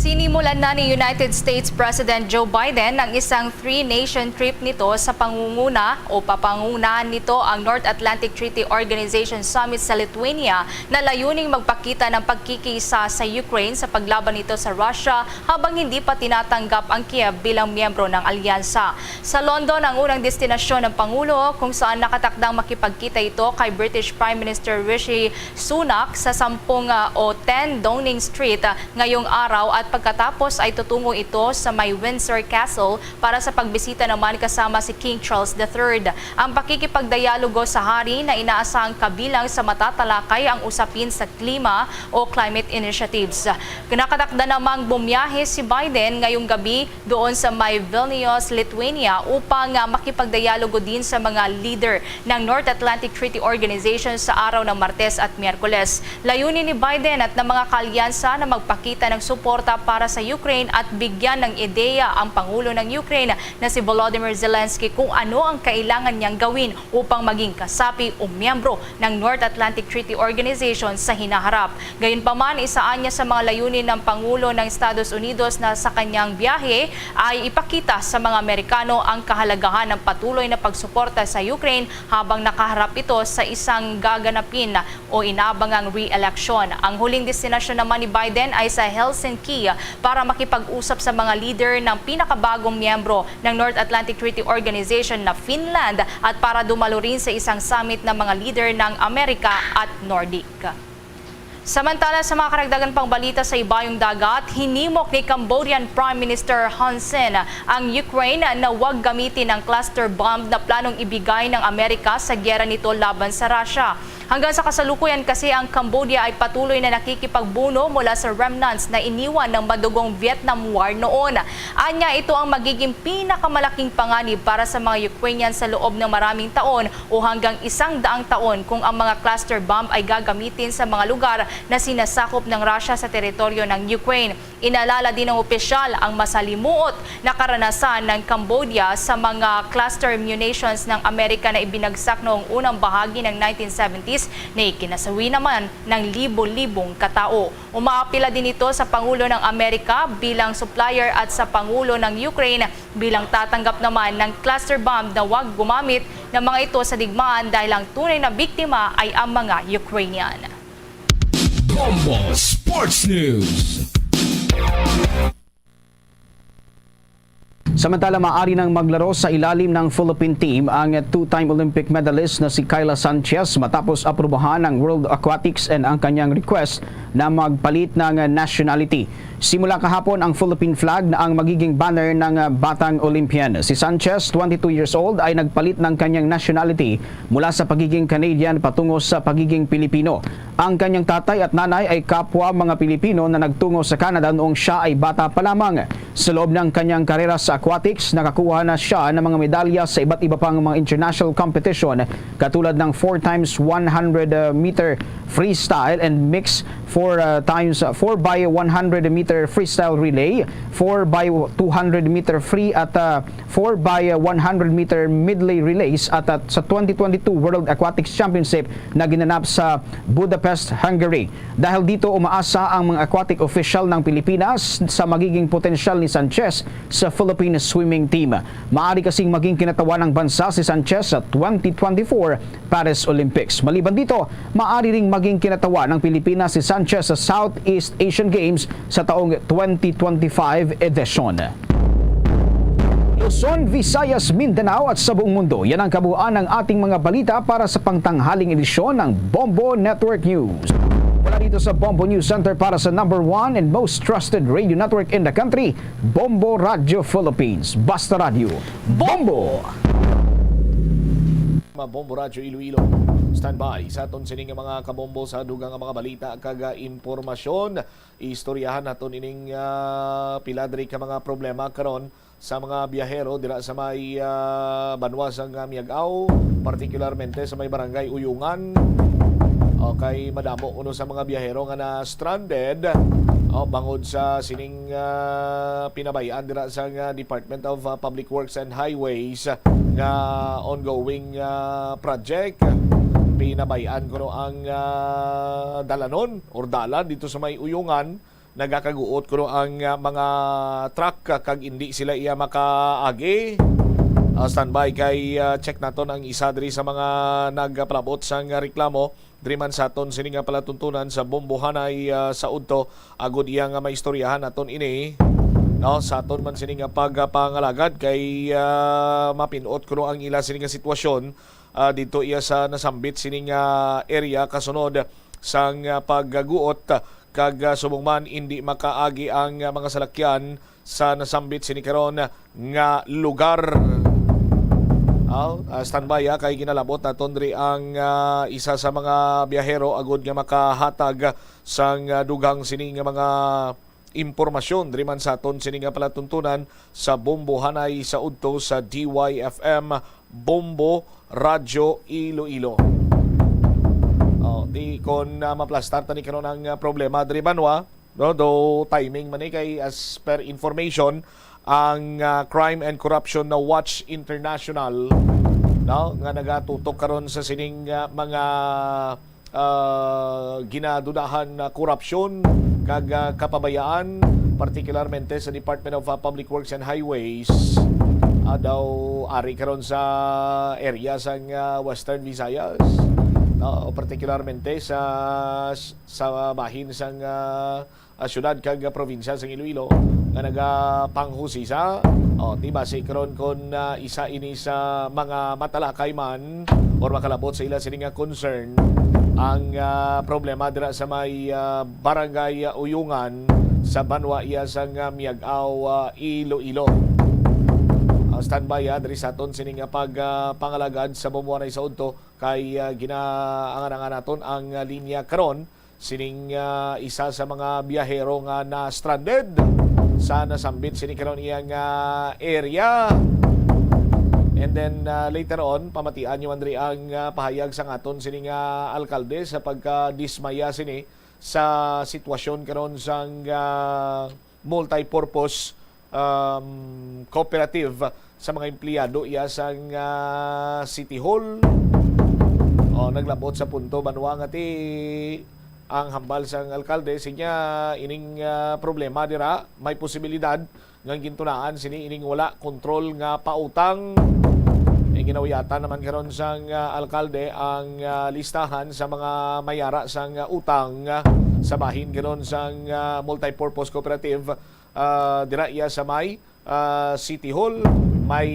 Sinimulan na ni United States President Joe Biden ang isang three-nation trip nito sa pangunguna o papangunahan nito ang North Atlantic Treaty Organization Summit sa Lithuania na layuning magpakita ng pagkikiisa sa Ukraine sa paglaban nito sa Russia habang hindi pa tinatanggap ang Kiev bilang miyembro ng alyansa. Sa London ang unang destinasyon ng Pangulo, kung saan nakatakdang makipagkita ito kay British Prime Minister Rishi Sunak sa sampung, ah, o ten Downing Street, ah, ngayong araw, at pagkatapos ay tutungo ito sa may Windsor Castle para sa pagbisita naman kasama si King Charles the Third. Ang pakikipagdialogo sa hari na inaasahang kabilang sa matatalakay ang usapin sa klima o climate initiatives. Nakatakda namang bumiyahe si Biden ngayong gabi doon sa may Vilnius, Lithuania, upang, ah, makipagdialogo din sa mga leader ng North Atlantic Treaty Organization sa araw ng Martes at Miyerkules. Layunin ni Biden at ng mga kaalyansa na magpakita ng suporta para sa Ukraine at bigyan ng ideya ang Pangulo ng Ukraine na si Volodymyr Zelensky kung ano ang kailangan niyang gawin upang maging kasapi o miyembro ng North Atlantic Treaty Organization sa hinaharap. Gayunpaman, isa anya sa mga layunin ng Pangulo ng Estados Unidos na sa kanyang biyahe ay ipakita sa mga Amerikano ang kahalagahan ng patuloy na pagsuporta sa Ukraine habang nakaharap ito sa isang gaganapin o inabangang re-eleksyon. Ang huling destinasyon naman ni Biden ay sa Helsinki para makipag-usap sa mga leader ng pinakabagong miyembro ng North Atlantic Treaty Organization na Finland at para dumalo rin sa isang summit ng mga leader ng Amerika at Nordic. Samantala, sa mga karagdagan pang balita sa Ibayong Dagat, hinimok ni Cambodian Prime Minister Hun Sen ang Ukraine na wag gamitin ang cluster bomb na planong ibigay ng Amerika sa giyera nito laban sa Russia. Hanggang sa kasalukuyan kasi, ang Cambodia ay patuloy na nakikipagbuno mula sa remnants na iniwan ng madugong Vietnam War noon. Anya, ito ang magiging pinakamalaking panganib para sa mga Ukrainian sa loob ng maraming taon o hanggang isang daang taon kung ang mga cluster bomb ay gagamitin sa mga lugar na sinasakop ng Russia sa teritoryo ng Ukraine. Inalala din ng opisyal ang masalimuot na karanasan ng Cambodia sa mga cluster munitions ng Amerika na ibinagsak noong unang bahagi ng nineteen seventies na ikinasawi naman ng libo-libong katao. Umaapila din ito sa Pangulo ng Amerika bilang supplier at sa Pangulo ng Ukraine bilang tatanggap naman ng cluster bomb na wag gumamit ng mga ito sa digmaan dahil ang tunay na biktima ay ang mga Ukrainian. Bombo Sports News. Samantala, maaari nang maglaro sa ilalim ng Philippine team ang two-time Olympic medalist na si Kyla Sanchez matapos aprubahan ng World Aquatics and ang kanyang request na magpalit ng nationality. Simula kahapon, ang Philippine flag na ang magiging banner ng, ah, batang Olympian. Si Sanchez, twenty-two years old, ay nagpalit ng kanyang nationality mula sa pagiging Canadian patungo sa pagiging Pilipino. Ang kanyang tatay at nanay ay kapwa mga Pilipino na nagtungo sa Canada noong siya ay bata pa lamang. Sa loob ng kanyang karera sa aquatics, nakakuha na siya ng mga medalya sa iba't iba pang mga international competition, katulad ng four times one hundred meter freestyle and mixed four, uh, times, uh, four by one hundred meter freestyle relay, four by two hundred meter free at, uh, four by one hundred meter medley relays at, at sa twenty twenty-two World Aquatics Championship na ginanap sa Budapest, Hungary. Dahil dito, umaasa ang mga aquatic official ng Pilipinas sa magiging potensyal ni Sanchez sa Philippine swimming team. Maari kasing maging kinatawan ng bansa si Sanchez sa twenty twenty-four Paris Olympics. Maliban dito, maari ring maging kinatawan ng Pilipinas si Sanchez sa Southeast Asian Games sa taong twenty twenty-five edition. Luzon, Visayas, Mindanao at sa buong mundo, yan ang kabuuan ng ating mga balita para sa pangtanghaling edisyon ng Bombo Network News. Mula dito sa Bombo News Center para sa number one and most trusted radio network in the country, Bombo Radyo Philippines. Basta Radyo, Bombo! Mabombo Radyo Iloilo. Standby sa aton sini nga mga kabombo sa dugang nga mga balita kag, ah, impormasyon. Istoryahan naton ining, ah, pila diri ka mga problema karon sa mga biyahero dira sa may, ah, banwa sang, ah, Miag-ao, partikularmente sa may barangay Uyungan. Okay, madamo kuno sa mga biyahero nga na-stranded, oh, bangod sa sining, ah, pinabayaan dira sang, ah, Department of, ah, Public Works and Highways nga ongoing, ah, project. Pinabayaan kuno ang, ah, dalanon or dalan dito sa may Uyungan. Nagakaguot kuno ang, ah, mga truck, ah, kag indi sila iya makaagi. Ah, standby kay, ah, check naton ang isa diri sa mga nagpalabot sang reklamo diri man sa aton sini nga palatuntunan sa Bombohanay, ah, sa udto, agod iya nga maistoryahan naton ini. No, sa aton man sini nga pagpangalagad kay, ah, mapin-ot kuno ang ila sini nga sitwasyon, ah, dito iya sa nasambit sini nga area kasunod sang, ah, pagguot kag, ah, subong man indi makaagi ang, ah, mga salakyan sa nasambit sini karon nga lugar. Aw, ah, standby, ah, kay ginalabot naton diri ang, ah, isa sa mga biyahero agud nga makahatag sang, ah, dugang sini nga mga impormasyon diri man sa aton sini nga palatuntunan sa Bombohanay sa udto sa D Y F M Bombo Radyo Iloilo. Oh, di kon, ah, maplastar tani karon ang, ah, problema diri banwa, no? Do timing man ni kay as per information ang, ah, Crime and Corruption na Watch International, no, nga nagatutok karon sa sining, ah, mga, ah, ginadudahan na korupsyon kag, ah, kapabayaan, partikularmente sa Department of, ah, Public Works and Highways. Ah, daw ari karon sa area sang, ah, Western Visayas, no, partikularmente sa, sa bahin sang, ah, ah, syudad kag probinsya sang Iloilo nga nagapanghusisa. O, di basi karon kon, ah, isa ini sa mga matalakay man or makalabot sa ila sini nga concern ang, ah, problema dira sa may, ah, barangay, ah, Uyungan sa banwa iya sang, ah, Miag-ao, ah, Iloilo. Ah, standby, ah, diri sa aton sini nga pag, ah, pangalagad sa Bombohanay sa udto kay, ah, ginaangan-angan naton ang, ah, linya karon sining, ah, isa sa mga biyahero nga na-stranded sa nasambit sini karon iyang, ah, area. And then, ah, later on, pamatian niyo man diri ang, ah, pahayag sang aton sini nga alkalde sa pagkadismaya sini sa sitwasyon karon sang, ah, multi-purpose, um, cooperative sa mga empleyado iya sang, ah, City Hall. O, naglabot sa punto, banwa, nga ti ang hambal sang alkalde, sinya ining, ah, problema dira, may posibilidad nga gintunaan sini ining wala kontrol nga pautang. Eh, ginawiyatan naman karon sang, ah, alkalde ang, ah, listahan sa mga mayara sang, ah, utang, ah, sa bahin karon sang, ah, multipurpose cooperative, ah, dira iya sa may, ah, City Hall. May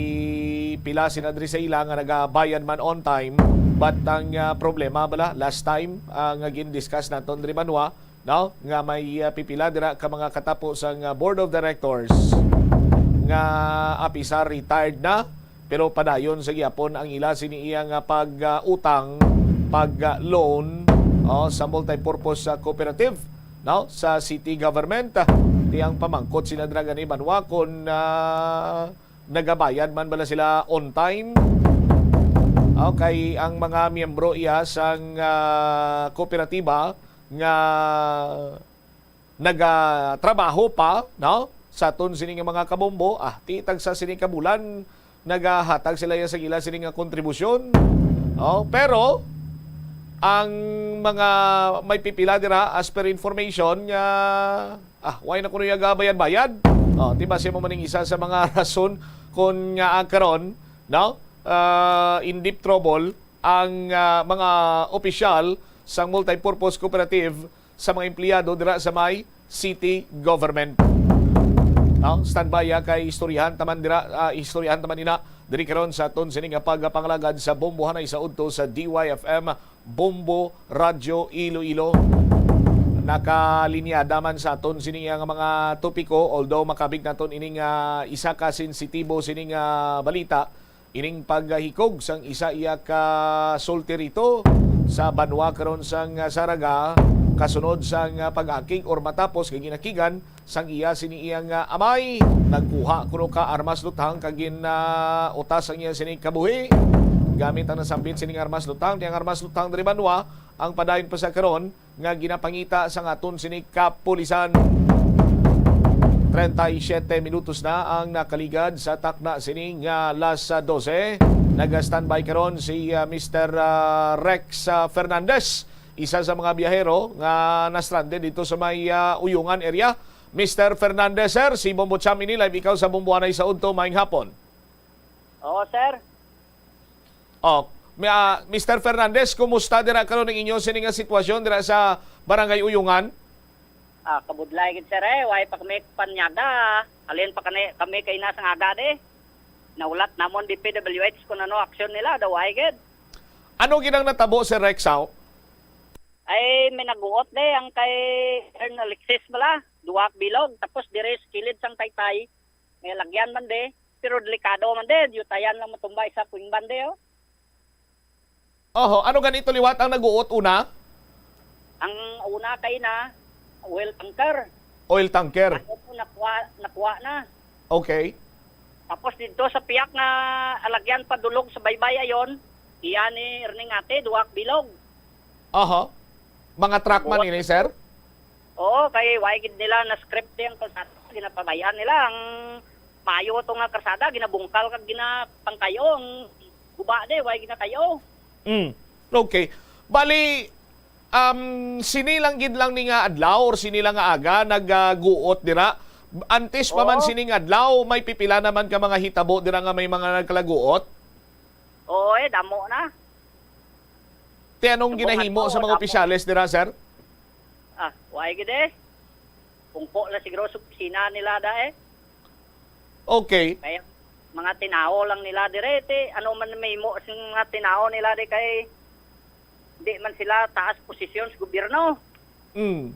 pila sina diri sa ila nga nagabayad man on time, but ang, ah, problema bala last time, ah, nga gin-discuss naton diri banwa, no, nga may, ah, pipila dira ka mga katapo sang, ah, board of directors nga apisar retired na, pero padayon sa gihapon ang ila sini iya nga pag, ah, utang, pag, ah, loan, oh, sa multipurpose, ah, cooperative, no, sa city government. Ti ang pamangkot sila dira gani banwa kon, ah, nagabayad man bala sila on time. Okay, ang mga miyembro iya sang, ah, kooperatiba nga nagatrabaho pa, no? Sa aton sini nga mga kabombo, ah, ti tagsa sini ka bulan, nagahatag sila ya sa ila sini nga kontribusyon. Oh, pero ang mga may pipila dira, as per information, nga, ah, way na kuno ya gabayad-bayad. Oh, di ba siya mo maning isa sa mga rason kung nga ang karon, no? Ah, in deep trouble ang, ah, mga opisyal sang Multipurpose Cooperative sa mga empleyado dira sa may city government. No? Standby, ah, kay istoryahan taman dira, ah, istoryahan taman ina diri karon sa aton sini nga pagpangalagad sa Bombohanay sa udto sa D Y F M Bombo Radyo Iloilo. Nakalinyada man sa aton sini nga mga topiko, although makabig naton ining, ah, isa ka sensitibo sini nga balita, ining paghikog sang isa iya ka sulti rito sa banwa karon sang Saraga, kasunod sang pag-akig or matapos kay ginakigan sang iya sini iyang, ah, amay. Nagkuha kuno ka armas lutang kag gin, ah, utas ang iya sini kabuhi. Gamit ang nasambit sining armas lutang, di ang armas lutang diri banwa ang padayon pa sa karon nga ginapangita sang aton sini kapulisan. Treinta y siete minutos na ang nakaligad sa takna sini nga alas doce. Naga-standby karon si, ah, Mister, ah, Rex, ah, Fernandez, isa sa mga biyahero nga na-stranded dito sa may, ah, Uyungan area. Mister Fernandez, sir, si Bombo Cham ini, live ikaw sa Bombohanay sa udto. Maayong hapon. Oo, sir. Oh, mi-, ah, Mister Fernandez, kumusta dira karon ang inyo sini nga sitwasyon dira sa Barangay Uyungan? Ah, kabudlay gid, sir, eh. Way pa kami panyaga. Halin pa kani, kami kay na sang aga, di. Naulat namon D P W H kung ano aksyon nila, daw way gid. Ano gid ang natabo, Sir Rex, haw? Ay, may naguot, di, ang kay Ern Alexis bala, duwa ka bilog, tapos dire sa kilid sang taytay, may lagyan man, di. Pero delikado man, di, yutayan lang matumba isa ka wing van, di, oh. Oho, ano ganito liwat ang naguot una? Ang una kay na oil tanker. Oil tanker. Ano po, nakuha, nakuha na. Okay. Tapos dito sa piyak nga alagyan padulog sa baybay ayon, iya ni Erning ate, duwa ka bilog. Aha. Mga truck man Buot. Ini, sir? Oo, kay way gid nila na script di ang kalsada. Ginapabayaan nila ang maayo to nga kalsada, ginabungkal kag ginapangkayo ang guba di, way ginakayo. Mm. Okay. Bali, um, sini lang gid lang ni nga adlaw or sini lang nga aga nagaguot dira? Antes pa man Oo. Sining adlaw, may pipila naman ka mga hitabo dira nga may mga nagkalaguot? Oo, eh, damo na. Ti anong Subukan ginahimo ko, sa mga damo. Opisyales dira, sir? Ah, way gid eh. Pungko lang siguro sa opisina nila da eh. Okay. Kaya mga tinawo lang nila dire, ti ano man mahimo sa mga tinawo nila di kay di man sila taas posisyon sa gobyerno. Mm.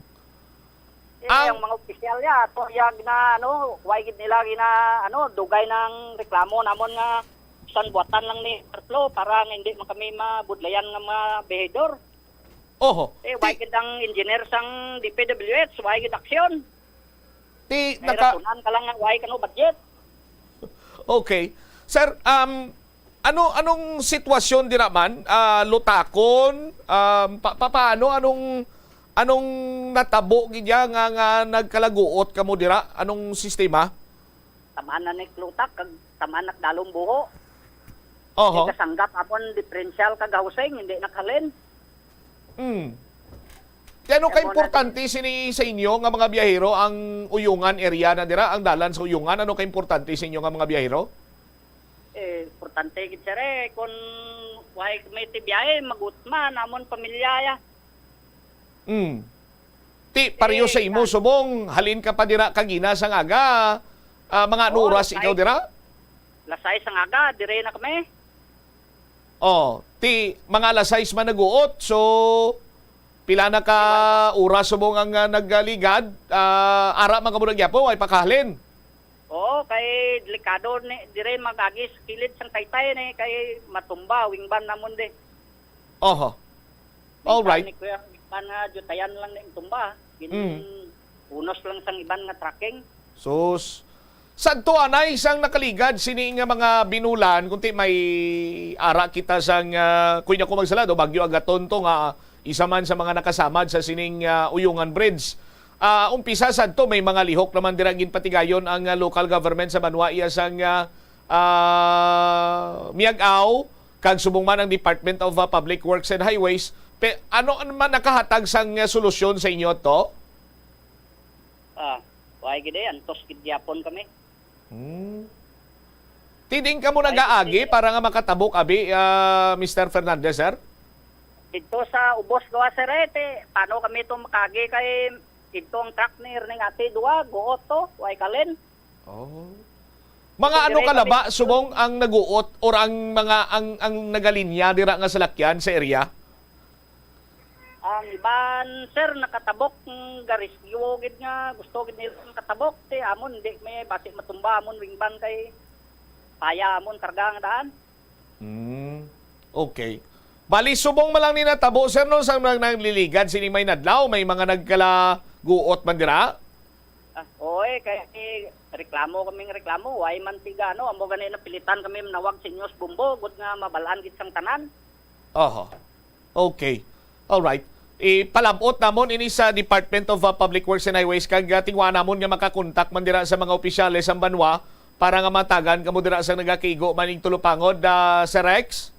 Eh, Ang ang mga opisyal niya, ato iya gina, ano, way gid nila gina, ano, dugay ng reklamo namon nga san buwatan lang ni Artlo para nga hindi man kami mabudlayan nga mga behedor. Oho. Eh, way Ti- gid ang engineer sang D P W H, way gid aksyon. Ti Kay naka- ratunan ka lang nga way kano budget. Okay. Sir, um, ano, anong sitwasyon dira man? Ah, lutakon? Um, pa, pa, paano? Anong, anong natabo gid ya nga, nga nagkalaguot kamo dira? Anong sistema? Tamaan na ni Klutak, kag tamaan na dalong buho. Oho. Kay kasanggap amon diferensyal kag housing, hindi nakalin. Mm. Kaya ano Kaya mo ka importante sini sa inyo nga mga biyahero ang Uyungan area na dira, ang dalan sa Uyungan? Ano ka importante sa inyo nga mga biyahero? Eh, importante gid, sir, eh. Kung way may tibiyahe, magutma, namon pamilya, ya. Mm. Ti, pareho Eh, sa imo, sa- subong, halin ka pa dira kagina sang aga, ah, mga ano Oo, oras ikaw dira? Lasay sang aga, dire na kami. Oh, ti, mga alas sais man naguot, so, pila na ka Iwan ko. Oras subong ang, ah, nagligad? Ah, ara man ka mo nagyapo, ay pakahalin? Oo, kay delikado ni, dire mag-agi sa kilid sang taytay ni, kay matumba, wing van namon di. Oho. All right. Ni Kuya, man nga, jutayan lang na yung tumba. Gin-, Mm. unos lang sang iban nga trucking. Sus. Sadto anay sang nakaligad sini nga mga binulan, kunti may ara kita sang, ah, kunya ko magsalado, Bagyo Agaton to nga isa man sa mga nakasamad sa sining, ah, Uyungan Bridge. Ah, umpisa sadto, may mga lihok naman dira ginpatigayon ang, ah, local government sa banwa iya sang, ah, ah, Miag-ao, kag subong man ang Department of, ah, Public Works and Highways. Pe-, ano man nakahatag sang, ah, solusyon sa inyo to? Ah, why gid eh, antos gid gyapon kami. Hmm. Ti diin kamo Ay, nagaagi sige. Para nga makatabok abi, ah, Mister Fernandez, sir? Dito sa ubos gawa, sir, eh, te, paano kami to makagi kay dito ang truck ni Erning Ate Dua, guot to, way kalin. Oh. Mga Ito ano dire ka kami laba, subong ang naguot or ang mga, ang, ang nagalinya dira nga salakyan sa area? Ang iban, sir, nakatabok, mm, garisyo gid nga gusto gid nila makatabok. Ti amon, hindi may basi matumba amon wingban kay paya amon karga nga daan. Hmm. Okay. Bali, subong man lang ni natabo, sir, no, sa mga nagliligad sini may nadlaw, may mga nagkalaguot man dira? Ah, oy, kay reklamo kaming reklamo, way man tiga, ano, amo gani napilitan kami manawag sa inyo sa Bombo, gud nga mabalaan gid sang tanan. Oho. Okay. All right. Ipalabot namon ini sa Department of, uh, Public Works and Highways kag, uh, tingwa namon nga makakontak man dira sa mga opisyales sang banwa para nga matagan kamo dira sa nagakigo maning Tulupangod, uh, Sir Rex.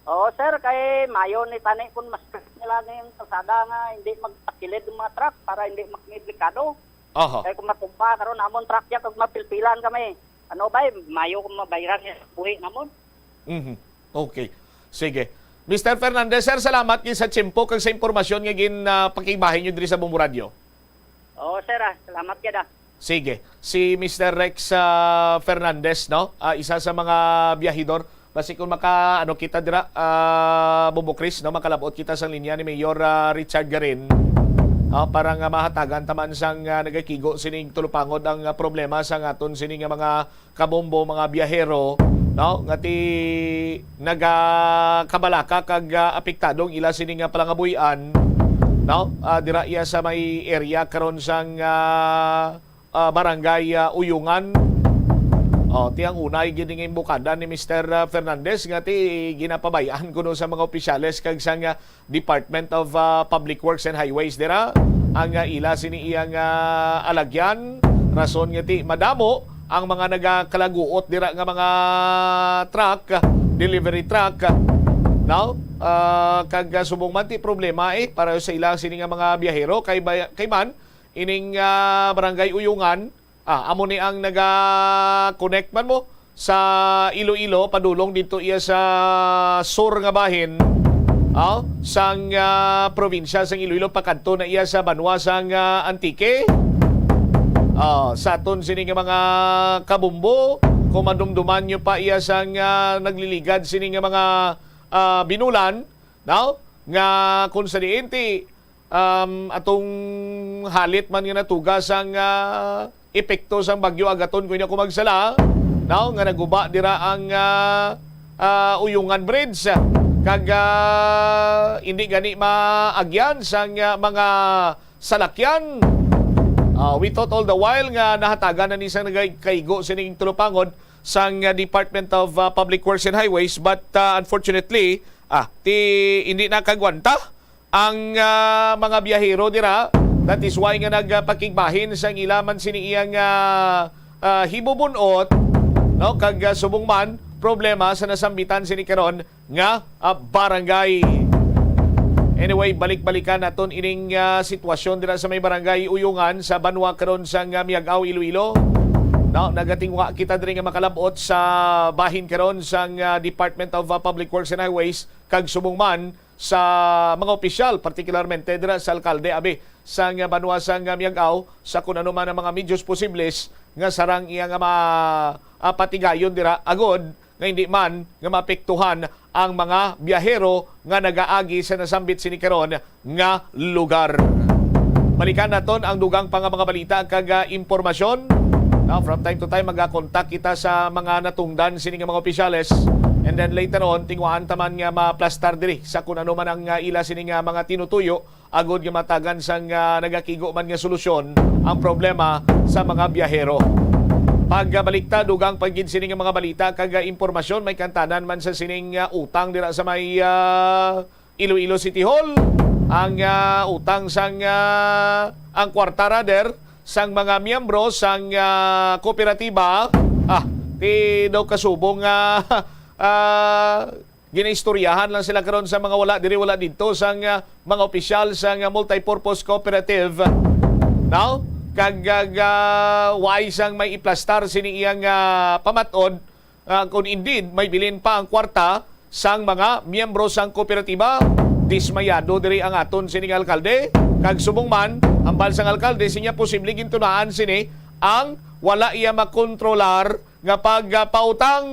Oo, sir, kay mayo ni tani kung mas nila ning kalsada nga hindi magtakilid ang mga truck para hindi magmidlikado. Oho. Kay kung matumba karon amon truck ya kag mapilpilan kami. Ano ba, eh, mayo kung mabayran niya sa buhi namon. Mhm. Okay. Sige. Mister Fernandez, sir, salamat gid sa tiyempo kag sa impormasyon nga gin, ah, pakigbahin nyo diri sa Bombo Radio. Oo, sir, ah. Salamat gid, ah. Sige. Si Mister Rex, ah, Fernandez, no? Ah, isa sa mga biyahidor. Basi kung maka, ano, kita dira, ah, Bombo Chris, no? Makalabot kita sa linya ni Mayor, ah, Richard Garin. Ah, para nga mahatagan taman sang, ah, nagakigo sining Tulupangod ang, ah, problema sa aton sini nga mga kabombo, mga biyahero, no, nga ti nagakabalaka kag, ah, apektado ang ila sini nga palangabuy-an, no? Ah, dira iya sa may area karon sang, ah, ah, barangay, ah, Uyungan. Oh, ti ang unay gid nga imbukada ni Mister, ah, Fernandez nga ti ginapabay-an kuno sa mga opisyales kag sang, ah, Department of, ah, Public Works and Highways dira ang, ah, ila sini iyang, ah, alagyan, rason nga ti madamo ang mga nagakalaguot dira nga mga truck, delivery truck, no? Ah, kag, ah, subong man ti problema, eh, para sa ila sini nga mga biyahero kay bay-, kay man ining, ah, Barangay Uyungan, ah, amo ni ang naga-connect man mo sa Iloilo, padulong dito iya sa sur nga bahin, ah, sang, ah, probinsya sang Iloilo, pakadto na iya sa banwa sang, ah, Antique. Ah, sa aton sini nga mga kabumbo, kung madumduman nyo pa iya sang, ah, nagliligad sini nga mga, ah, binulan, no? Nga kung sa diin ti um, atong halit man nga natuga sang, ah, epekto sang Bagyo Agaton, kung hindi ako magsala, no, nga naguba dira ang, ah, ah, Uyungan Bridge, kag, ah, hindi gani maagyan sang, ah, mga salakyan. Ah, we thought all the while nga nahatagan na ni sang nagakaigo sining Tulupangod sang, ah, Department of, ah, Public Works and Highways, but, ah, unfortunately, ah, ti hindi nakagwanta ang, ah, mga biyahero dira. That is why nga nagpakigbahin sang ila man sini iyang, ah, ah, hibubun-ot, no? Kag, ah, subong man, problema sa nasambitan sini karon nga, ah, barangay. Anyway, balik-balikan naton ining, ah, sitwasyon dira sa may barangay Uyungan sa banwa karon sang, ah, Miag-ao, Iloilo. No, nagatingwa kita diri nga makalab-ot sa bahin karon sang, ah, Department of, ah, Public Works and Highways kag subong man sa mga opisyal, partikularmente dira sa alkalde, abi, sang banwa sang Miag-ao, sa kun ano man ang mga medyos posibles nga sarang iya nga ma-, ah, patigayon dira, agod nga hindi man nga maapektuhan ang mga biyahero nga nagaagi sa nasambit sini karon nga lugar. Balikan naton ang dugang pa nga mga balita kag, ah, impormasyon. Now, from time to time, magakontak kita sa mga natungdan sini nga mga opisyales. And then later on, tingwaan ta man nga maplastar diri sa kun ano man ang, ah, ila sini nga mga tinutuyo, agod nga matagan sang, ah, nagakigo man nga solusyon ang problema sa mga biyahero. Pagbalik ta, dugang pa gid sini nga mga balita kag, ah, impormasyon, may kantanan man sa sining, ah, utang dira sa may, ah, Iloilo City Hall. Ang, ah, utang sang, ah, ang kwarta, rather, sang mga miyembro sang, ah, kooperatiba, ah, ti daw kasubong nga, ah, ginaistoryahan lang sila karon sa mga wala diri, wala didto sang, ah, mga opisyal sang, ah, multipurpose cooperative. Now, kag, ah, ga-, why sang may iplastar sini iyang, ah, pamat-od, ah, kung indeed may bilin pa ang kwarta sang mga miyembro sang kooperatiba. Dismayado diri ang aton sining alkalde, kag subong man, hambal sang alkalde, sinya posible gintunaan sini ang wala iya makontrolar nga pagpautang.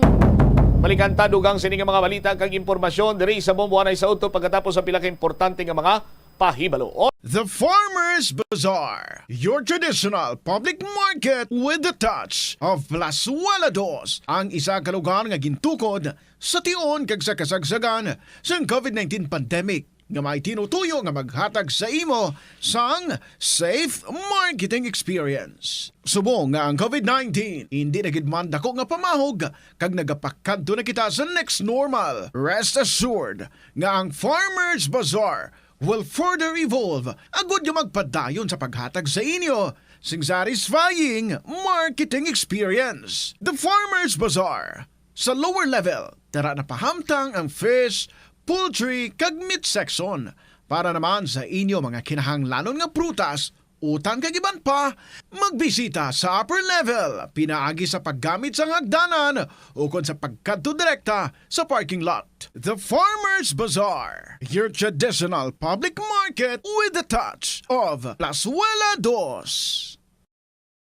Balikan ta dugang sini nga mga balita kag impormasyon diri sa Bombo Anay sa udto pagkatapos sa pila ka importante nga mga pahibalo. The Farmers Bazaar, your traditional public market with the touch of Plazuela Dos, ang isa ka lugar nga gintukod sa tion kag sa kasagsagan sang covid nineteen pandemic, nga may tinutuyo nga maghatag sa imo sang safe marketing experience. Subong nga ang covid nineteen indi na gid man dako nga pamahog, kag nagapakadto na kita sa next normal, rest assured nga ang Farmers Bazaar will further evolve agud nga magpadayon sa paghatag sa inyo sing satisfying marketing experience. The Farmers Bazaar, sa lower level, tara na pahamtang ang fish, poultry, kag meat section para naman sa inyo mga kinahanglanon nga prutas, utang kag iban pa. Magbisita sa upper level pinaagi sa paggamit sang hagdanan ukon sa pagkadto direkta sa parking lot. The Farmers Bazaar, your traditional public market with the touch of Plazuela Dos.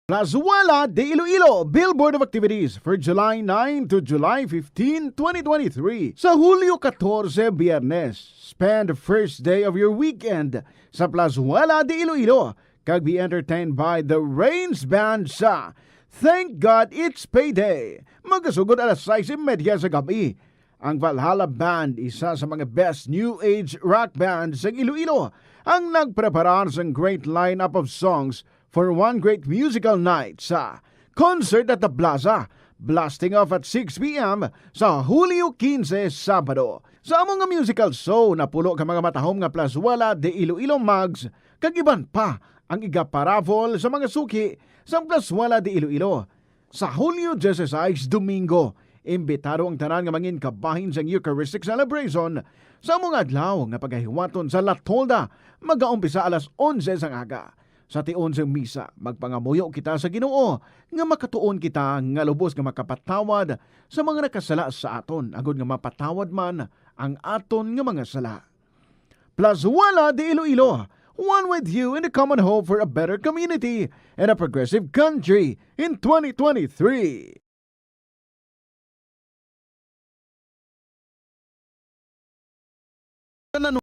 Plazuela de Iloilo, billboard of activities for July nine to July fifteen, twenty twenty-three. Sa Hulyo katorse, Biyernes, spend the first day of your weekend sa Plazuela de Iloilo kag be entertained by the Rains Band sa Thank God It's Payday. Magasugod alas sais y media sa gab-i. Ang Valhalla Band, isa sa mga best new age rock band sa Iloilo, ang nagpreparar sang great lineup of songs for one great musical night sa Concert at the Plaza, blasting off at six p m sa Hulyo kinse, Sabado. Sa amo nga musical show, napulo ka mga matahom nga Plazuela de Iloilo mugs kag iban pa ang igaparaffle sa mga suki sang Plazuela de Iloilo. Sa Hulyo dieciséis, Domingo, imbitado ang tanan nga mangin kabahin sang Eucharistic celebration sa amo nga adlaw nga pagahiwaton sa La Tolda, magaumpisa alas onse sang aga. Sa tion sang misa, magpangamuyo kita sa Ginoo nga makatuon kita nga lubos nga makapatawad sa mga nakasala sa aton, agod nga mapatawad man ang aton nga mga sala. Plazuela de Iloilo, one with you in the common hope for a better community and a progressive country in twenty twenty-three. Ano,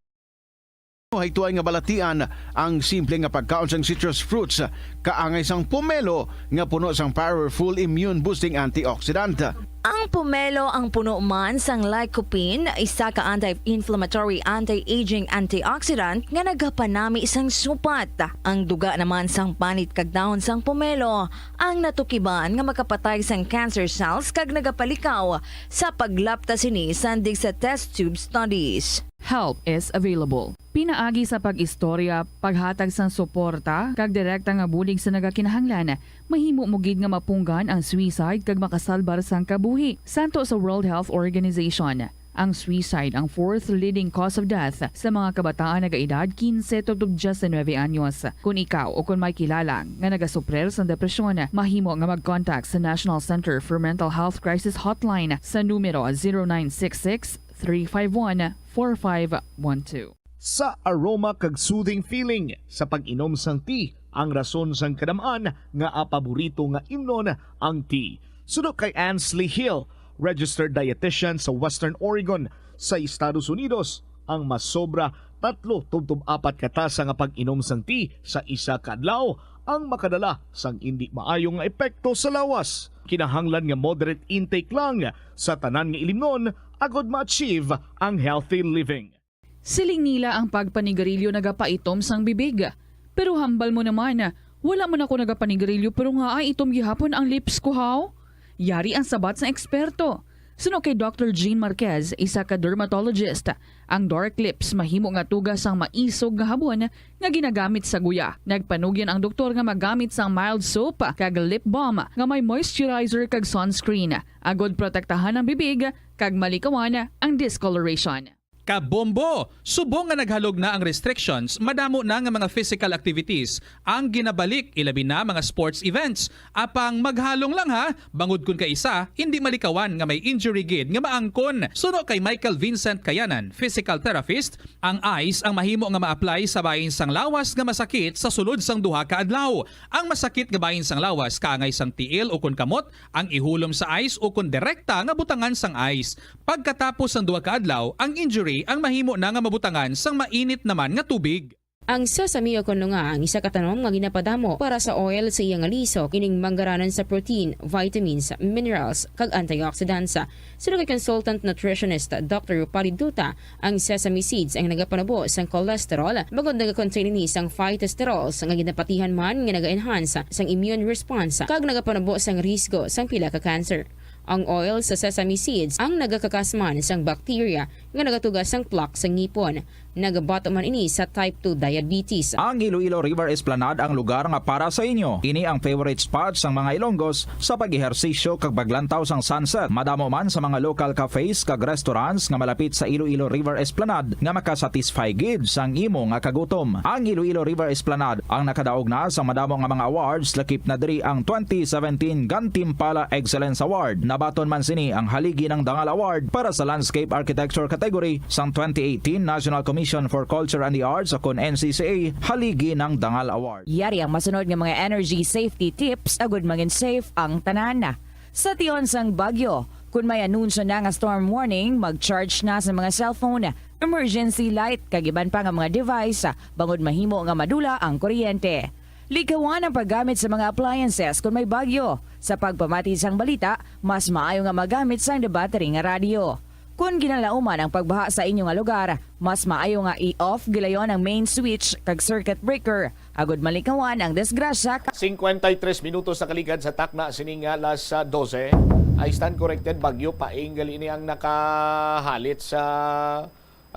hay tuay nga balatian ang simple nga pagkaon sang citrus fruits, kaangay sang pomelo nga puno sang powerful immune boosting antioxidant. Ang pomelo ang puno man sang lycopene, isa ka anti-inflammatory, anti-aging antioxidant nga nagapanami sang supat. Ang duga naman sang panit kag dahon sang pomelo ang natukiban nga makapatay sang cancer cells kag nagapalikaw sa paglapta sini sandig sa test tube studies. Help is available. Pinaagi sa pag-istorya, paghatag sang suporta, kag direkta nga bulig sa nagakinahanglan, mahimo mo gid nga mapunggan ang suicide kag makasalbar sang kabuhi. Santo sa World Health Organization, ang suicide ang fourth leading cause of death sa mga kabataan nagaedad kinse tubtob diyesinuebe anyos. Kon ikaw o kon may kilala nga nagasuprir sang depresyon, mahimo nga mag-contact sa National Center for Mental Health Crisis Hotline sa numero zero nine six six, three five one, four five one two. Sa aroma kag soothing feeling sa pag-inom sang tea ang rason sang kadam-an nga apaborito nga imnon ang tea. Suno kay Ansley Hill, registered dietitian sa Western Oregon sa Estados Unidos, ang masobra tatlo tubtob apat ka tasa nga pag-inom sang tea sa isa ka adlaw ang makadala sang indi maayo nga epekto sa lawas. Kinahanglan nga moderate intake lang sa tanan nga ilimnon agod ma-achieve ang healthy living. Siling nila ang pagpanigarilyo nagapaitom sang bibig. Pero hambal mo naman, wala man ako nagapanigarilyo pero nga ay itom gihapon ang lips ko, haw? Yari ang sabat sang eksperto. Suno kay Doctor Jean Marquez, isa ka dermatologist, ang dark lips mahimo nga tuga sang maisog nga habon nga ginagamit sa guya. Nagpanugyan ang doktor nga magamit sang mild soap kag lip balm nga may moisturizer kag sunscreen, agod protektahan ang bibig kag malikawan ang discoloration. Kabombo! Subong nga naghalog na ang restrictions, madamo na nga mga physical activities ang ginabalik, ilabi na mga sports events. Apang maghalong lang ha, bangod kun kaisa hindi malikawan nga may injury gid nga maangkon. Suno kay Michael Vincent Kayanan, physical therapist, ang ice ang mahimo nga ma-apply sa bahin sang lawas nga masakit sa sulod sang duha ka adlaw. Ang masakit nga bahin sang lawas kaangay sang tiil ukon kamot ang ihulom sa ice ukon direkta nga butangan sang ice. Pagkatapos sang duha ka adlaw, ang injury ang mahimo na nga mabutangan sang mainit naman nga tubig. Ang sesame o kon lunga ang isa ka tanom nga ginapadamo para sa oil sa iya nga lisok ining manggaranan sa protein, vitamins, minerals, kag antioxidants. Suno kay consultant nutritionist Doctor Rupali Duta, ang sesame seeds ang nagapanubo sang cholesterol bangod nagakontain ini sang phytosterols nga ginapatihan man nga naga-enhance sang immune response kag nagapanubo sang risgo sang pila ka cancer. Ang oil sa sesame seeds ang nagakakas man sang bacteria nga nagatuga sang plaque sa ngipon. Nagabato man ini sa type two diabetes. Ang Iloilo River Esplanade ang lugar nga para sa inyo. Ini ang favorite spot sang mga Ilonggos sa pag-ehersisyo kag paglantaw sang sunset. Madamo man sa mga local cafes kag restaurants nga malapit sa Iloilo River Esplanade nga makasatisfy gid sang imo nga kagutom. Ang Iloilo River Esplanade ang nakadaog na sang madamo nga mga awards, lakip na diri ang twenty seventeen Gantimpala Excellence Award. Nabaton man sini ang Haligi ng Dangal Award para sa Landscape Architecture category sang twenty eighteen National Commission for Culture and the Arts o kon N C C A Haligi ng Dangal Award. Yari ang masunod nga mga energy safety tips agud mangin safe ang tanan. Sa tion sang bagyo, kun may anunsyo na nga storm warning, mag-charge na sa mga cellphone, emergency light, kag iban pa nga mga device, bangod mahimo nga madula ang kuryente. Likawan ang paggamit sa mga appliances kun may bagyo. Sa pagpamati sang balita, mas maayo nga magamit sang battery nga radyo. Kon ginalauman ang pagbaha sa inyo nga lugar, mas maayo nga i-off gilayon ang main switch kag circuit breaker agud malikawan ang disgrasya. Cincuenta y tres minutos nakaligad sa takna sining alas ah, dose. I stand corrected, Bagyo Paeng gali ini ang nakahalit sa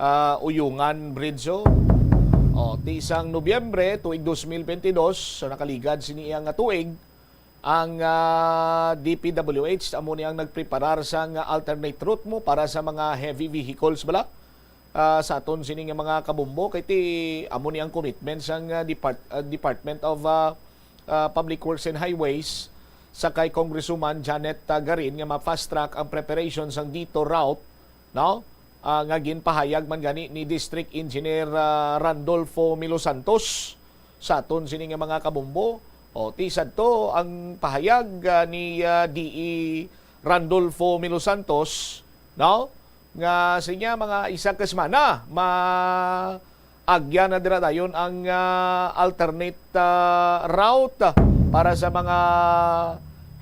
ah, Uyungan Bridge. O, ti sang Nobyembre, tuig dos mil bentidós, so nakaligad sini iya nga tuig, ang ah, D P W H amo ni ang nagpreparar sang alternate route mo para sa mga heavy vehicles bala. Ah, sa aton sini nga mga kabumbo kay ti amo ni ang commitment sang ah, depart- ah, Department of ah, ah, Public Works and Highways sa kay Congresswoman Janet ah, Garin nga ma-fast track ang preparation sang detour route, no? Ah, nga ginpahayag man gani ni District Engineer ah, Randolfo Milo Santos sa aton sini nga mga kabumbo. O, ti sadto ang pahayag ah, ni ah, D E Randolfo Milo Santos, no? Nga siya mga isa ka semana ma agya na dira dayon ang ah, alternate ah, route para sa mga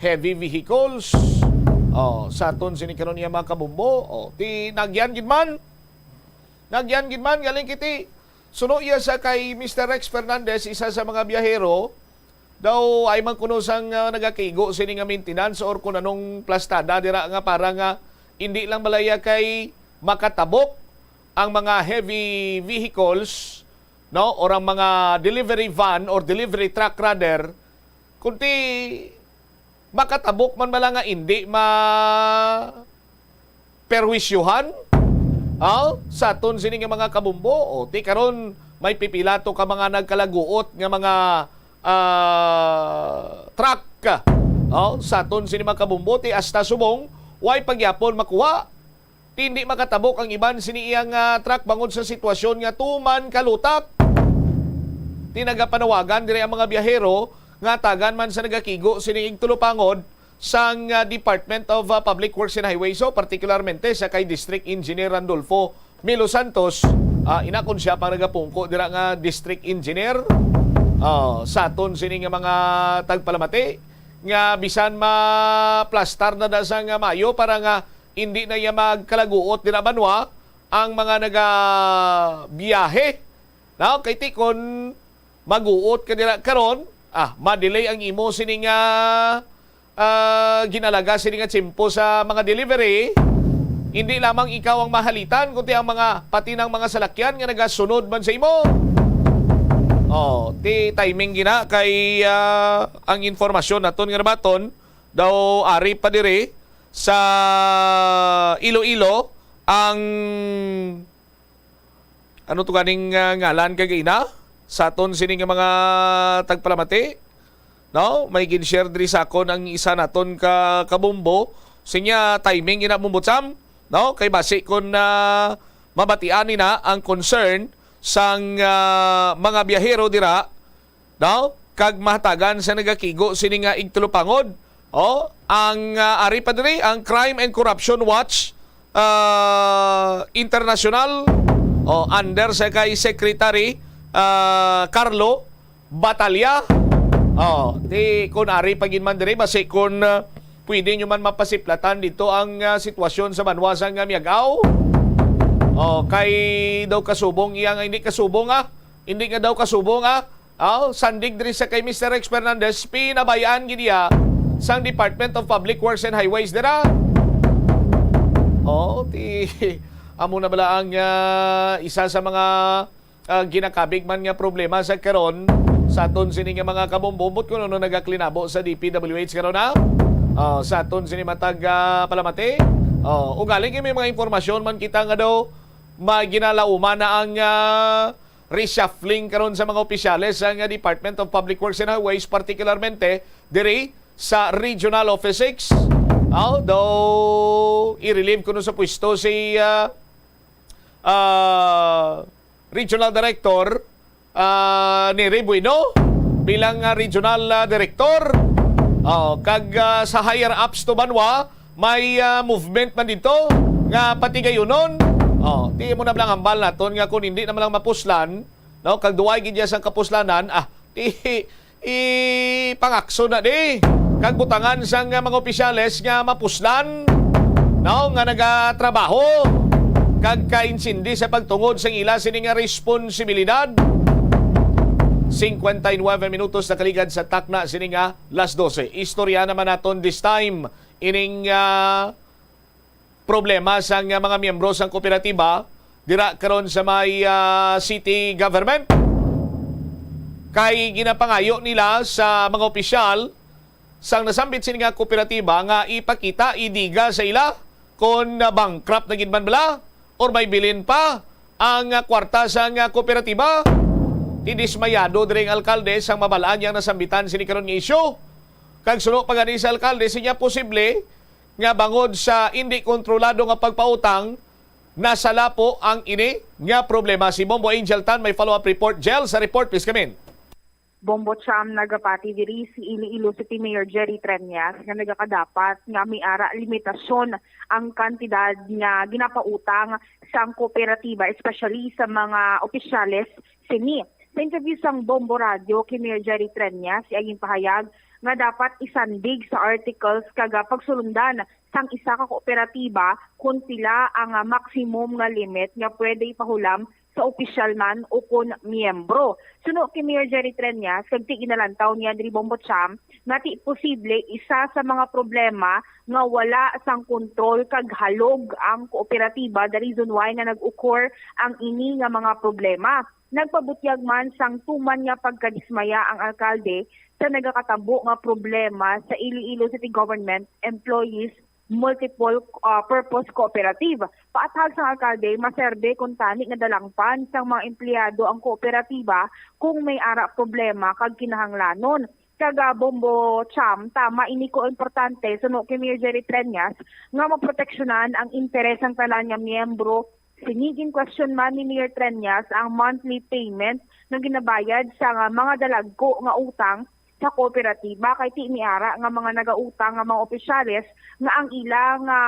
heavy vehicles. Oh, sa aton sini karon iya mga kabumbo. Oh, ti nagyan gid man. Nagyan gid man galing kiti. Suno iya sa kay Mister Rex Fernandez, isa sa mga biyahero, daw ay man kuno sang ah, nagakigo sini nga maintenance or kun anong plastada dira nga para nga indi lang balaya kay makatabok ang mga heavy vehicles, no, or ang mga delivery van or delivery truck rather, kundi makatabok man bala nga indi ma perwisyuhan, ah, sa aton sini nga mga kabumbo. O, ti karon may pipila to ka mga nagkalaguot nga mga ah, truck, oh, sa aton sini mga kabumbo, ti hasta subong way pagyapon makuha. Ti hindi makatabok ang iban sini iyang ah, truck bangod sa sitwasyon nga tuman kalutak. Ti nagapanawagan diri ang mga biyahero nga tagan man sa nagakigo sini igtulupangod sang ah, Department of ah, Public Works and Highways, so particularmente sa kay District Engineer Randolfo Milo Santos, ah, ina kon siya pang nagapungko dira nga District Engineer, ah, sa aton sini nga mga tagpalamati nga bisan maplastar na da sa nga mayo para nga hindi na iya magkalaguot dira banwa ang mga nagabiyahe. Now, kay ti kon maguot ka dira karon, ah, ma-delay ang imo sini nga ah, ginalaga sini nga tiyempo sa mga delivery, Hindi lamang ikaw ang mahalitan, kundi ang mga, pati ng mga salakyan nga nagasunod man sa imo. Oh, ti timing gina kay, ah, ang informasyon naton nga nabaton daw ari pa diri sa Iloilo ang, ano to ganing, ah, ngalan kag ina sa aton sini nga mga tagpalamati, no? May gin-share diri sa akon ang isa naton ka kabombo. Sinya timing ina, Bombo Cham, no? Kay basi kon, ah, mabatian nina ang concern sang, ah, mga biyahero dira, no? Kag mahatagan sa nagakigo sini nga igtulupangod. Oh, ang, ah, ari pa diri ang Crime and Corruption Watch, ah, International, oh, under sa kay Secretary, ah, Carlo Batalya. Oh, ti kun ari pa gid man diri, basi kun, ah, pwede nyo man mapasiplatan dito ang, ah, sitwasyon sa banwa sa nga Miag-ao. Oh, kay daw kasubong iya nga hindi kasubong, ah. Hindi nga daw kasubong, ah. Oh, sandig diri sa kay Mister Rex Fernandez, pinabayaan gid iya sang Department of Public Works and Highways dira. Oh, ti amo na bala ang, ah, isa sa mga, ah, ginakabig man nga problema sa karon sa aton sini nga mga kabombo. Ambot kuno nagaklinabo sa D P W H karon, ha? Ah, sa aton sini matag, ah, palamati. Oh, ugaling may mga impormasyon man kita nga daw maginalauman na ang, ah, reshuffling karon sa mga opisyales sa nga Department of Public Works and Highways, particularmente diri sa Regional Office six. Aw, daw i-relieve kuno sa pwesto si, ah, ah, Regional Director, ah, Neri Bueno bilang, ah, Regional, ah, Director. Oh, kag, ah, sa higher ups to banwa, may, ah, movement man dito nga patigayunon. Oh, ti mo na lang hambal naton nga kung hindi naman lang mapuslan, no, kag duway gid siya sang kapuslanan, ah, ti ipangakso na di. Kag butangan sang mga opisyales nga mapuslan, no, nga nagatrabaho kag kainsindi sa pagtungod sang ila sini nga responsibilidad. Cincuenta y nueve minutos nakaligad sa takna sini nga las doce. Istorya naman naton this time ining, ah, problema sang mga miyembro sang kooperatiba dira karon sa may, ah, city government. Kay ginapangayo nila sa mga opisyal sang nasambit sini nga kooperatiba nga ipakita, idiga sa ila kon bankrupt na gid man bala or may bilin pa ang, ah, kwarta sang, ah, kooperatiba. Ti dismayado diri ang alkalde sang mabal-an niya nasambitan sini karon nga isyu. Kag suno pa gani sa alkalde, sinya posible nga bangod sa indi kontrolado nga pagpautang, nasalapo ang ini nga problema. Si Bombo Angel Tan may follow-up report. Jel, sa report, please come in. Bombo Cham, nagapati diri si Iloilo City Mayor Jerry Treñas nga nagakadapat nga may ara limitasyon ang kantidad nga ginapautang sang kooperatiba, especially sa mga opisyales sini. Sa interview sang Bombo Radio kay Mayor Jerry Treñas, siya ginpahayag nga dapat isandig sa articles kag, ah, pagsulundan sang isa ka kooperatiba kon pila ang, ah, maximum nga limit nga pwede ipahulam sa opisyal man o kon miyembro. Suno kay Mayor Jerry Treñas, kag ti ginalantaw niya diri, Bombo Cham, nga ti posible isa sa mga problema nga wala sang kontrol kag halog ang kooperatiba, the reason why nga nag-occur ang ini nga mga problema. Nagpabutyag man sang tuman nga pagkadismaya ang alkalde sa nagakatabo nga problema sa Iloilo City Government Employees Multiple, ah, Purpose Cooperative. Paathag sang alkalde, maserbe kuntani nga dalangpan sang mga empleyado ang kooperatiba kung may ara problema kag kinahanglanon. Kag, ah, Bombo Cham, tama ini ko importante, suno kay Mayor Jerry Treñas, nga maproteksyonan ang interes sang tanan nga miyembro. Sini gin-question man ni Mayor Treñas ang monthly payment nga ginabayad sa nga mga dalagko nga utang sa kooperatiba, kay ti may ara nga mga nagautang nga mga opisyales nga ang ila nga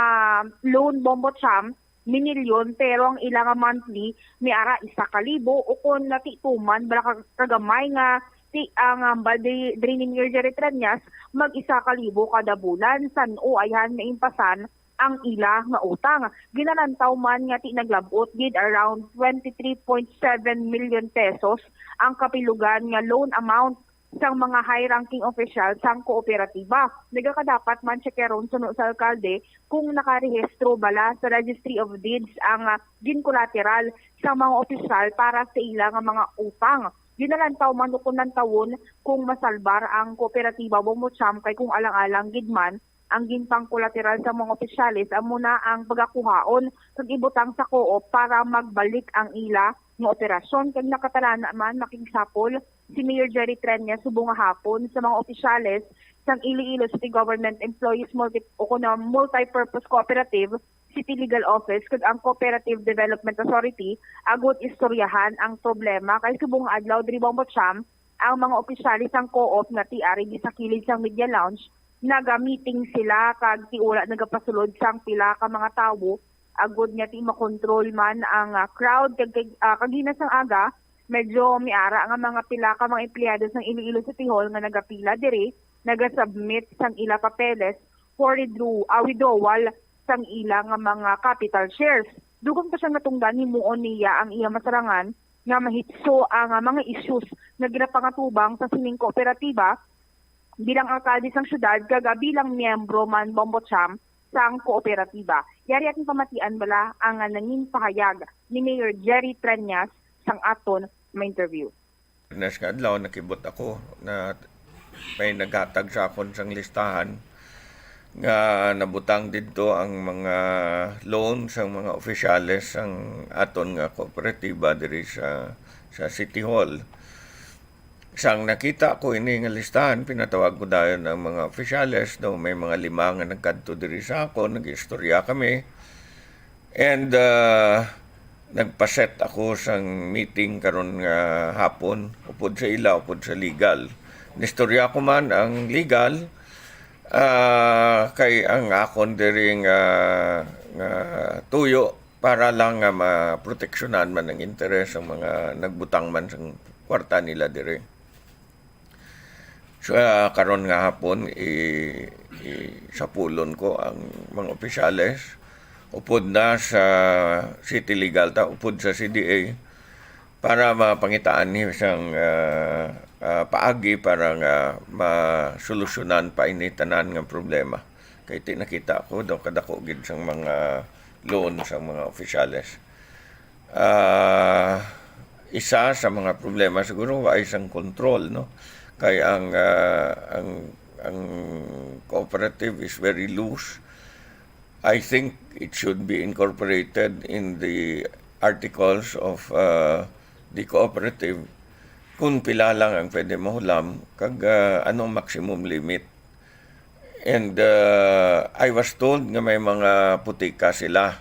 loan, Bombo Cham, minilyon, pero ang ila nga monthly may ara isa ka libo o kon nati tuman bala ka-, kagamay nga ti ang, um, balde diri ni Mayor Jerry Treñas, mag isa ka libo kada bulan, san-o ayhan maimpasan ang ila nga utang. Ginalantaw man nga ti naglab-ot gid around twenty-three point seven million pesos ang kapilugan nga loan amount sang mga high-ranking opisyal sang kooperatiba. Nagakadapat man tsekeron suno sa alkalde kung nakarehistro bala sa Registry of Deeds ang, ah, ginkolateral sang mga opisyal para sa ila nga mga utang. Ginalantaw man ukon lantawon kung masalbar ang kooperatiba Bombocham, kay kung alang-alang gid man ang ginpangkolateral sa mga opisyales, amo na ang pagakuhaon kag ibutang sa co-op para magbalik ang ila nga operasyon. Kag nakatalana man, makigsapol si Mayor Jerry Treñas subong nga hapon sa mga opisyales sang Iloilo City Government Employees Multi-, o kuno Multi-Purpose Cooperative, City Legal Office kag ang Cooperative Development Authority agud istoryahan ang problema, kay subong nga adlaw diri, Bombocham, ang mga opisyales sang co-op nga ti ari di sa kilid sang media lounge, naga-meeting sila kag ti wala nagapasulod sang pila ka mga tawo agud nga ti makontrol man ang, ah, crowd. Kag, kag, ah, kagina sang aga, medyo may ara nga mga pila ka mga empleyado sang Iloilo City Hall nga nagapila diri, naga-submit sang ila papeles for withdraw-, ah, withdrawal sang ila nga mga capital shares. Dugang pa siya natungdan, himuon niya ang iya masarangan nga mahitso ang, ah, mga issues nga ginapangatubang sa sining kooperatiba bilang alkalde sang syudad kag, ah, bilang miyembro man, Bombocham, sang kooperatiba. Yari ating pamatian bala ang, ah, nangin pahayag ni Mayor Jerry Treñas sang aton ma-interview. Nas nga adlaw, nakibot ako na may naghatag sa akon sang listahan nga nabutang didto ang mga loan sang mga opisyales sang aton nga kooperatiba diri sa, sa City Hall. Sang nakita ko ini nga listahan, pinatawag ko dayon ang mga opisyales, daw may mga lima nga nagkadto diri sa akon, nag-istorya kami. And, uh, nagpa-set ako sang meeting karon nga hapon, upod sa ila, upod sa legal. Nistorya ko man ang legal, ah, kay ang akon diri nga, nga tuyo para lang nga maproteksyonan man ang interes sang mga nagbutang man sang kwarta nila diri. So, ah, karon nga hapon, i-, isapulon ko ang mga opisyales, upod na sa City Legal ta, upod sa C D A, para mapangitaan ni sang, ah, ah, paagi para nga masolusyonan pa ini tanan nga problema. Kay ti nakita ko daw kadako gid sang mga loan sang mga opisyales. Ah, isa sa mga problema siguro ay sang control, no? Kay ang, ah, ang, ang cooperative is very loose. I think it should be incorporated in the articles of, uh, the cooperative kung pila lang ang pwede mahulam kag, uh, anong maximum limit. And, uh, I was told nga may mga putika sila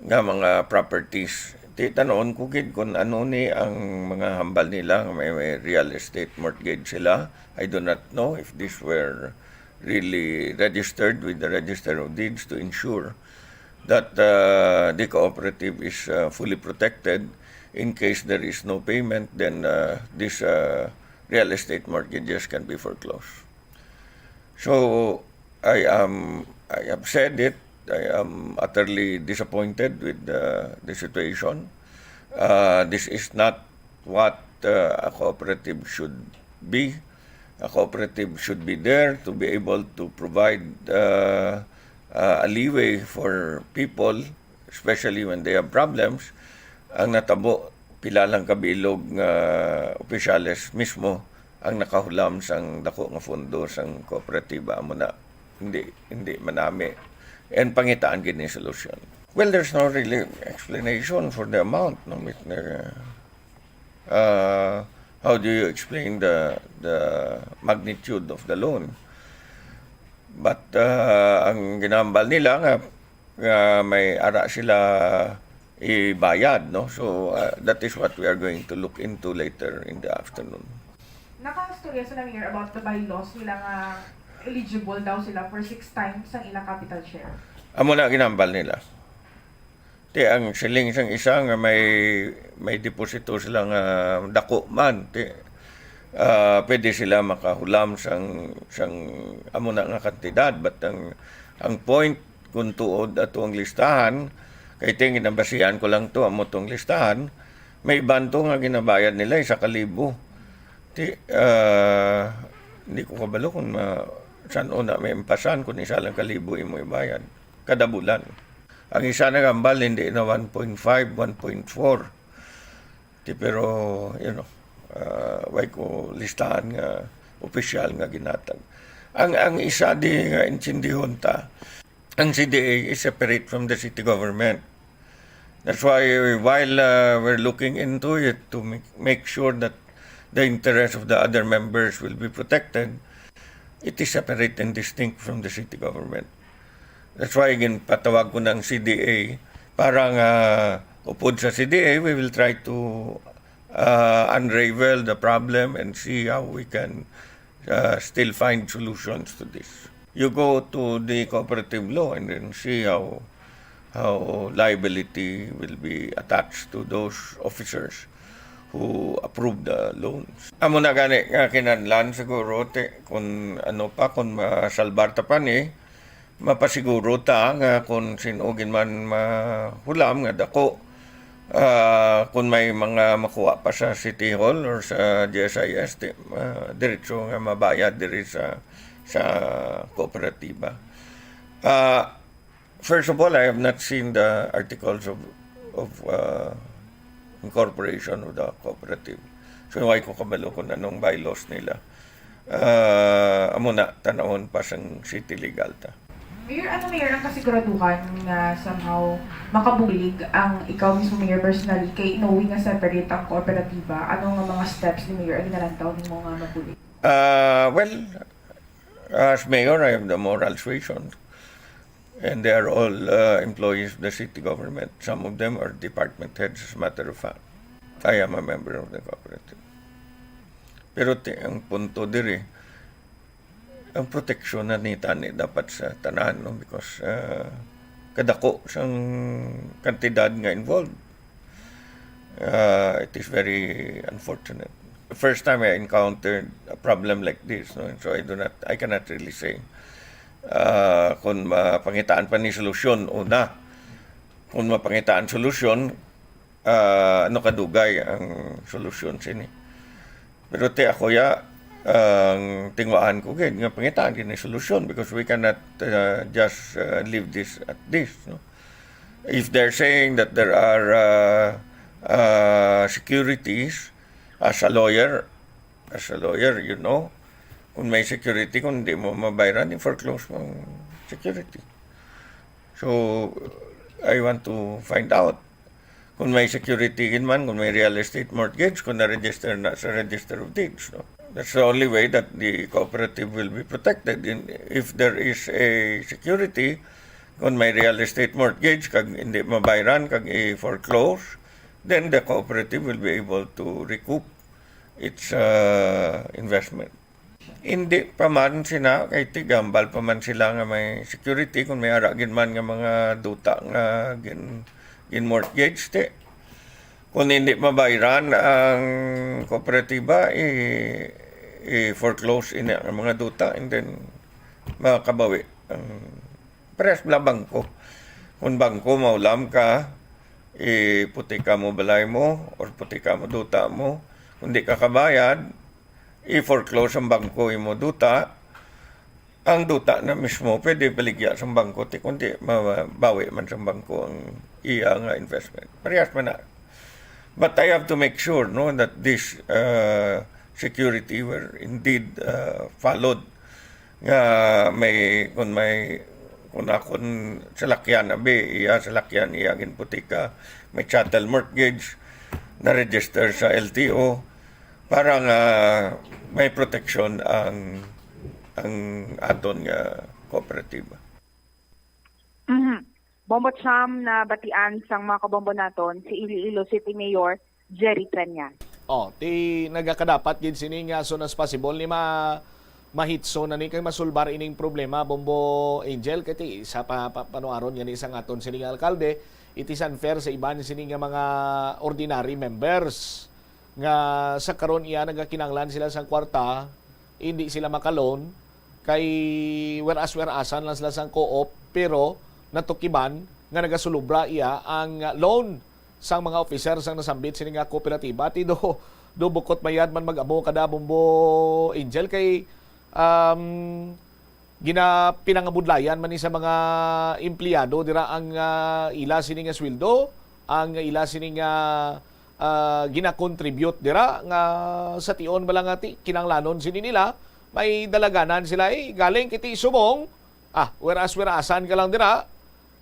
nga mga properties. Ti, tan-on ko gid kung ano ni ang mga hambal nila nga may, may real estate mortgage sila. I do not know if this were really registered with the Register of Deeds to ensure that, uh, the cooperative is, uh, fully protected. In case there is no payment, then, uh, this, uh, real estate mortgages can be foreclosed. So, I am, I have said it, I am utterly disappointed with the, the situation. Uh, this is not what, uh, a cooperative should be. A cooperative should be there to be able to provide, uh, uh, a leeway for people, especially when they have problems. Ang natabo, pila lang kabilog nga opisyales mismo ang nakahulam sang dako nga pondo sang kooperatiba. Amo na, hindi, hindi manami. And pangitaan gid ni solusyon. Well, there's no really explanation for the amount, no? Mit-, uh, uh, how do you explain the, the magnitude of the loan? But, uh, ang ginahambal nila nga, nga may ara sila ibayad, no? So, uh, that is what we are going to look into later in the afternoon. Nakaistorya sila, Mayor, about the bylaws nila nga eligible daw sila for six times ang ilang capital share. Amo na ginahambal nila. Ti ang siling sang isa nga may, may deposito sila nga dako man, ti, ah, pwede sila makahulam sang, sang amo na nga kantidad. But ang, ang point, kung tuod ato ang listahan, kay ting ginabasihan ko lang to, amo tong listahan, may iban to nga ginabayad nila isa ka libo. Ti, ah, hindi ko kabalo kung ma-, san-o na may impasan kung isa lang ka libo imo ibayad kada bulan. Ang isa nagambal, hindi na one point five, one point four. Ti, pero, you know, ah, way ko listahan nga opisyal nga ginatag. Ang, ang isa di nga intindihon ta, ang C D A is separate from the city government. That's why, uh, while, uh, we're looking into it to make, make sure that the interests of the other members will be protected, it is separate and distinct from the city government. That's why ginpatawag ko ng C D A para nga upod sa C D A, we will try to, uh, unravel the problem and see how we can, uh, still find solutions to this. You go to the cooperative law and then see how, how liability will be attached to those officers who approve the loans. Amo na gani nga kinahanglan siguro, ti, kung ano pa, kung masalbar ta pa ni, mapasiguro ta nga kung sin-o gid man mahulam nga dako, ah, kung may mga makuha pa sa City Hall or sa G S I S, ti, ah, diretso nga mabayad diri sa, sa kooperatiba. Ah, first of all, I have not seen the articles of, of, ah, incorporation of the cooperative. So, way ko kabalo kung anong bylaws nila. Ah, amo na, tanawon pa sang city legal ta. Mayor, ano, Mayor, ang kasiguraduhan nga somehow makabulig ang ikaw mismo, Mayor, personally, kay knowing nga separate ang kooperatiba, ano nga mga steps ni Mayor ang ginalantaw nimo nga mabulig? Ah, well, as mayor, I have the moral suasion. And they are all, uh, employees of the city government. Some of them are department heads, as a matter of fact. I am a member of the cooperative. Pero ti, ang punto diri, ang proteksyon na ni tani dapat sa tanan, no? Because, uh, kadako sang kantidad nga involved. Uh, it is very unfortunate. First time I encountered a problem like this, no? So I do not, I cannot really say, uh, kung mapangitaan pa ni solusyon, una. Kung mapangitaan solusyon, ah, ano kadugay ang solusyon sini. Pero ti ako ya, ang tingwaan ko gid nga pangitaan gid ni solusyon, because we cannot, uh, just, uh, leave this at this, no? If they're saying that there are, uh, uh, securities, as a lawyer, as a lawyer, you know, kung may security, kung di mo mabayran, i-foreclose mo ang security. So, I want to find out kung may security gid man, kung may real estate mortgage, kung na-register na sa Register of Deeds, no? That's the only way that the cooperative will be protected. In, if there is a security, kung may real estate mortgage, kag hindi mabayran, kag i-foreclose, then the cooperative will be able to recoup its, uh, investment. Hindi pa man sina, kay tigambal pa man sila nga may security, kung may ara gid man nga mga duta nga gin-, gin-mortgage, ti. Kung hindi mabayran ang kooperatiba, i-, i-foreclose ini ang mga duta, and then makabawi ang, parehas bala bangko. Kung bangko, maulam ka, iputika mo balay mo or putika mo duta mo. Kung di ka kabayad, i-foreclose ang bangko imo duta. Ang duta na mismo pwede baligya sa bangko, ti, kundi mabawi man sa bangko ang iya nga investment. Parehas man na. But I have to make sure, no, that this, uh, security were indeed, uh, followed. Nga may, kung may, kung akon salakyan, abi, iya salakyan, iya ginputika, may chattel mortgage, na-register sa L T O, para nga may proteksyon ang, ang aton nga kooperatiba. Mhm. Bombo Cham, nabatian sang mga kabombo naton, si Iloilo City Mayor Jerry Peña. Oh, ti nagakadapat gid sini nga as soon as possible ni ma-, mahitso na ni kay masulbar ining problema, Bombo Angel, kay ti sa pa-, pa-, panuaron nga ni sang aton sini nga alkalde, it is unfair sa iban sini nga mga ordinary members nga sa karon iya nagakinahanglan sila sang kwarta, hindi sila maka-loan, kay weras-werasan lang sila sang co-op, pero natukiban nga nagasulubra iya ang loan sang mga officer sang nasambit sini nga kooperatiba. Ti do, Do bukot mayad man mag-amo kada, Bombo Angel, kay, um, gina-, pinangabudlayan man ni sa mga empleyado dira ang, ah, ila sini nga sweldo, ang ila sini nga, ah, gina-contribute dira nga sa tion bala nga ti-, kinahanglanon sini nila, may dalaganan sila, eh, galing kiti subong, ah, weras-werasan ka lang dira,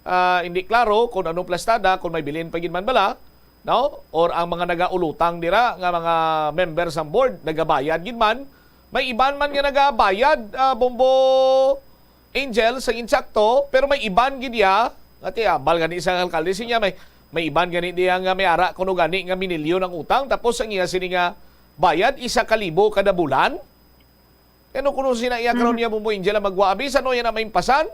ah, hindi klaro kung anong plastada, kung may bilin pa gid man bala, no? Or ang mga nagaulutang dira nga mga member sang board nagabayad gid man, may iban man nga nagabayad, ah, Bombo Angel, sang insakto, pero may iban gid ya, nga ti, ambal gani sang alkalde siya, may, may iban gani diya nga may ara kuno gani nga minilyon ang utang, tapos ang iya sini nga bayad isa ka libo kada bulan. Ano kuno sina iya karon niya, Bombo Angel, ang magwa abi? San-o iya na maimpasan?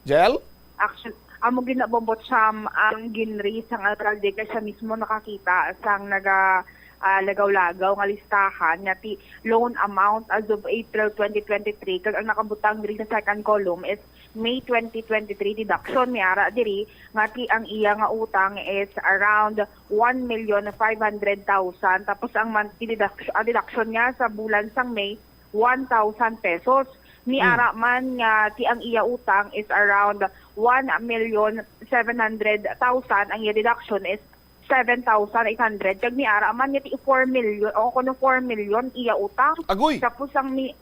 Jel? Actually, amo gid na, Bombo Cham, ang ginraise sang alkalde kay siya mismo nakakita sang naga, ah, lagaw-lagaw nga listahan nga ti loan amount as of April twenty twenty-three, kag ang nakabutang diri sa second column is May twenty twenty-three deduction. May ara diri nga ti ang iya nga utang is around one million five hundred thousand, tapos ang monthly deduction, ang deduction niya sa bulan sang May, one thousand pesos. Ni ara man nga ti ang iya utang is around one million seven hundred thousand, ang iya deduction is seven thousand eight hundred. Kag ni ara man nga ti four million, o kuno four million iya utang. Agoy! Tapos ang ni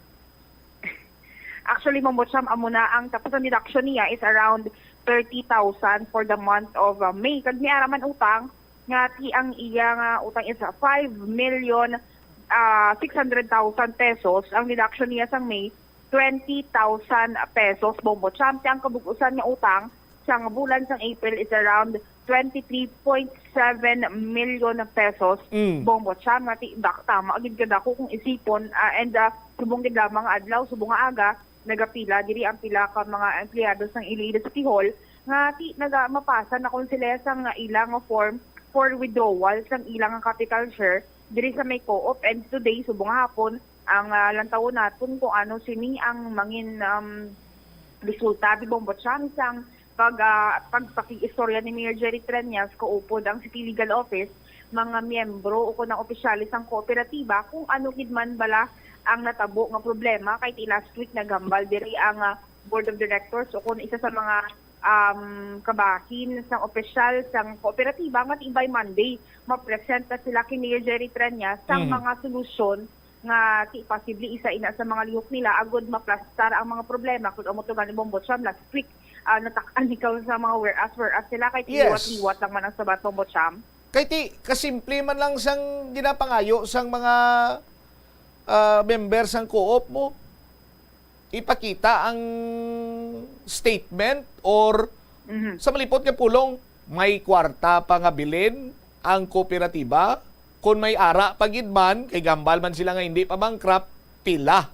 Actually, Bombo Cham, amo na ang, tapos ang deduction niya is around thirty thousand for the month of, uh, May. Kag ni ara man utang nga ti ang iya nga utang is five million, ah, six hundred thousand pesos. Ang deduction niya sang May, twenty thousand pesos, Bombo Cham. Ti ang kabug-usan nga utang sang bulan sang April is around twenty-three point seven million pesos, Mm. Bombo Cham, nga ti, dak-, tama gid kadako kung isipon, ah, and, ah, subong gid lamang nga adlaw, subong nga aga, nagapila diri ang pila ka mga empleyado sang Iloilo City Hall nga ti naga mapasa na kon sila sang ilang form for withdrawal sang ilang capital share diri sa may co-op, and today, subong nga hapon, ang, ah, lantawon naton kung ano sini ang mangin, um, resulta, di Bombo Cham, sang pag, ah, pagpakig-istorya ni Mayor Jerry Treñas kaupod ang City Legal Office, mga miyembro o kon ang opisyales sang kooperatiba kung ano gid man bala ang natabo nga problema, kay ti last week naghambal diri ang, ah, Board of Directors o kon isa sa mga, um, kabahin sang opisyal sang kooperatiba nga ti by Monday ma-present na sila kay Mayor Jerry Treñas sang Mhm. mga solusyon nga ti posible isa ina sa mga lihok nila agud maplastar ang mga problema. Kung amo to gani, Bombo Cham, last week, ah, natak-an ikaw sa mga whereas, whereas sila kay Yes. liwat-liwat lang man ang sabat, Bombo Cham. Kay ti, kasimple man lang sang ginapangayo sang mga, ah, member sang co-op mo, ipakita ang statement or Mhm. sa malipot nga pulong, may kwarta pa nga bilin ang kooperatiba? Kung may ara pa gid man, kay gambal man sila nga hindi pa bankrupt, pila?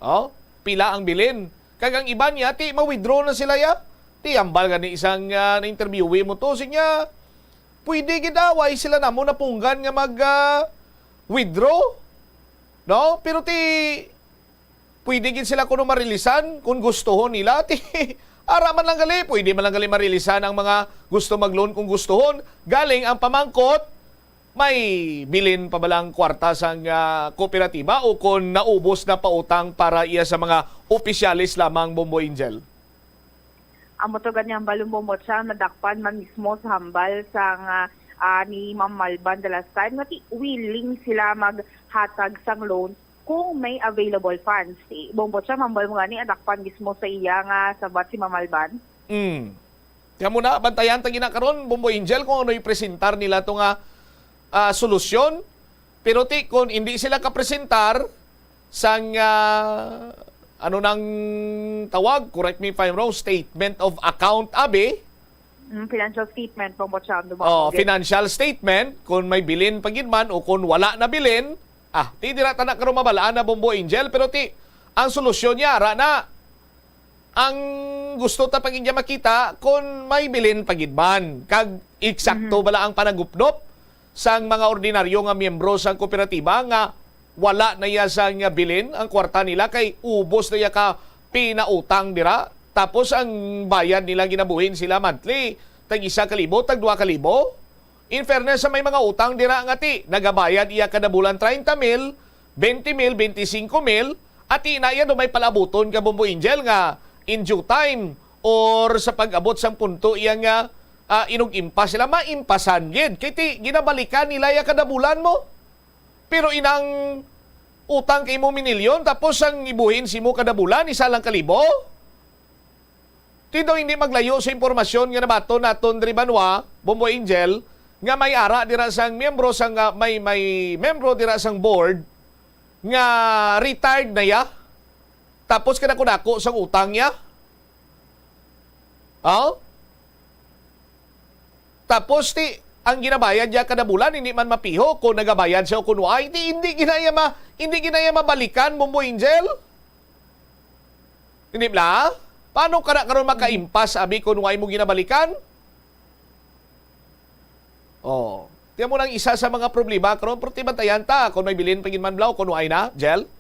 Oh, pila ang bilin? Kag ang iban niya, ti ma-withdraw na sila ya. Ti ambal gani isang, ah, na-interviewee mo to, sinya, pwede gid away sila namo napunggan nga mag, ah, withdraw. No? Pero ti, pwede gid sila kuno marilisan kung gustuhon nila. Ti, ara man lang gali, pwede man lang gali marilisan ang mga gusto mag-loan kung gustuhon. Galing ang pamangkot, may bilin pa ba lang kwarta sang, ah, kooperatiba o kon naubos na pautang para iya sa mga opisyales lamang, Bombo Angel? Amo to gani ang balon, Bombo Cham, nadakpan man mismo sa hambal sang, ah, ah, ni Ma'am Malban the last time nga ti willing sila maghatag sang loan kung may available funds. Si Bombo Cham, hambal mo gani, adakpan mismo sa iya nga sabat si Ma'am Malban. Mm. Kaya mo na, bantayan ta gina karon, Bombo Angel, kung ano ipresentar nila to nga, ah, solusyon. Pero ti, kung hindi sila kapresentar sang, ah, ano nang tawag, correct me if I'm wrong, statement of account, abi? Mm, financial statement, Bombo Cham, Oh, financial statement, kung may bilin pa gid man o kung wala na bilin, ah, ti dira ta na karon mabalaan na, Bombo Angel, pero ti, ang solusyon niya, ara na, ang gusto ta pa gid niya makita kung may bilin pa gid man, kag eksakto bala ang panagupnop sang mga ordinaryo nga miyembro sang kooperatiba nga wala na iya sang bilin ang kwarta nila kay ubos na iya ka pinautang dira, tapos ang bayad nila ginabuhin sila monthly, tag isa ka libo, tag dua ka libo. In fairness, sa may mga utang dira nga ti, nagabayad iya kada bulan treinta mil, twenty mil, twenty-cinco mil, at ina iya do may palabuton ka, Bombo Angel, nga in due time or sa pag-abot sang punto iya nga, ah, inug-impas sila, maimpasan gid. Kay ti, ginabalikan nila iya kada bulan mo. Pero inang utang kay mo minilyon, tapos ang ibuhin simo kada bulan, isa lang ka libo? Ti daw hindi maglayo sa impormasyon nga nabaton naton diri banwa, Bombo Angel, nga may ara dira sang miyembro sang, ah, may, may miyembro dira sang board nga retired na ya. Tapos kadako-dako sang utang niya. Oh? Tapos ti, ang ginabayad niya kada bulan, hindi man mapiho kung nagabayad siya o kung waay. Di, hindi ginaya ma, hindi ginaya mabalikan, Bombo Angel? Hindi bala? Paano ka na karon makaimpas, abi, kung waay mo ginabalikan? Oh. Tiyan mo nang isa sa mga problema karon, pero tibantayan ta kung may bilin pa gid man bala o kung waay na, Jel?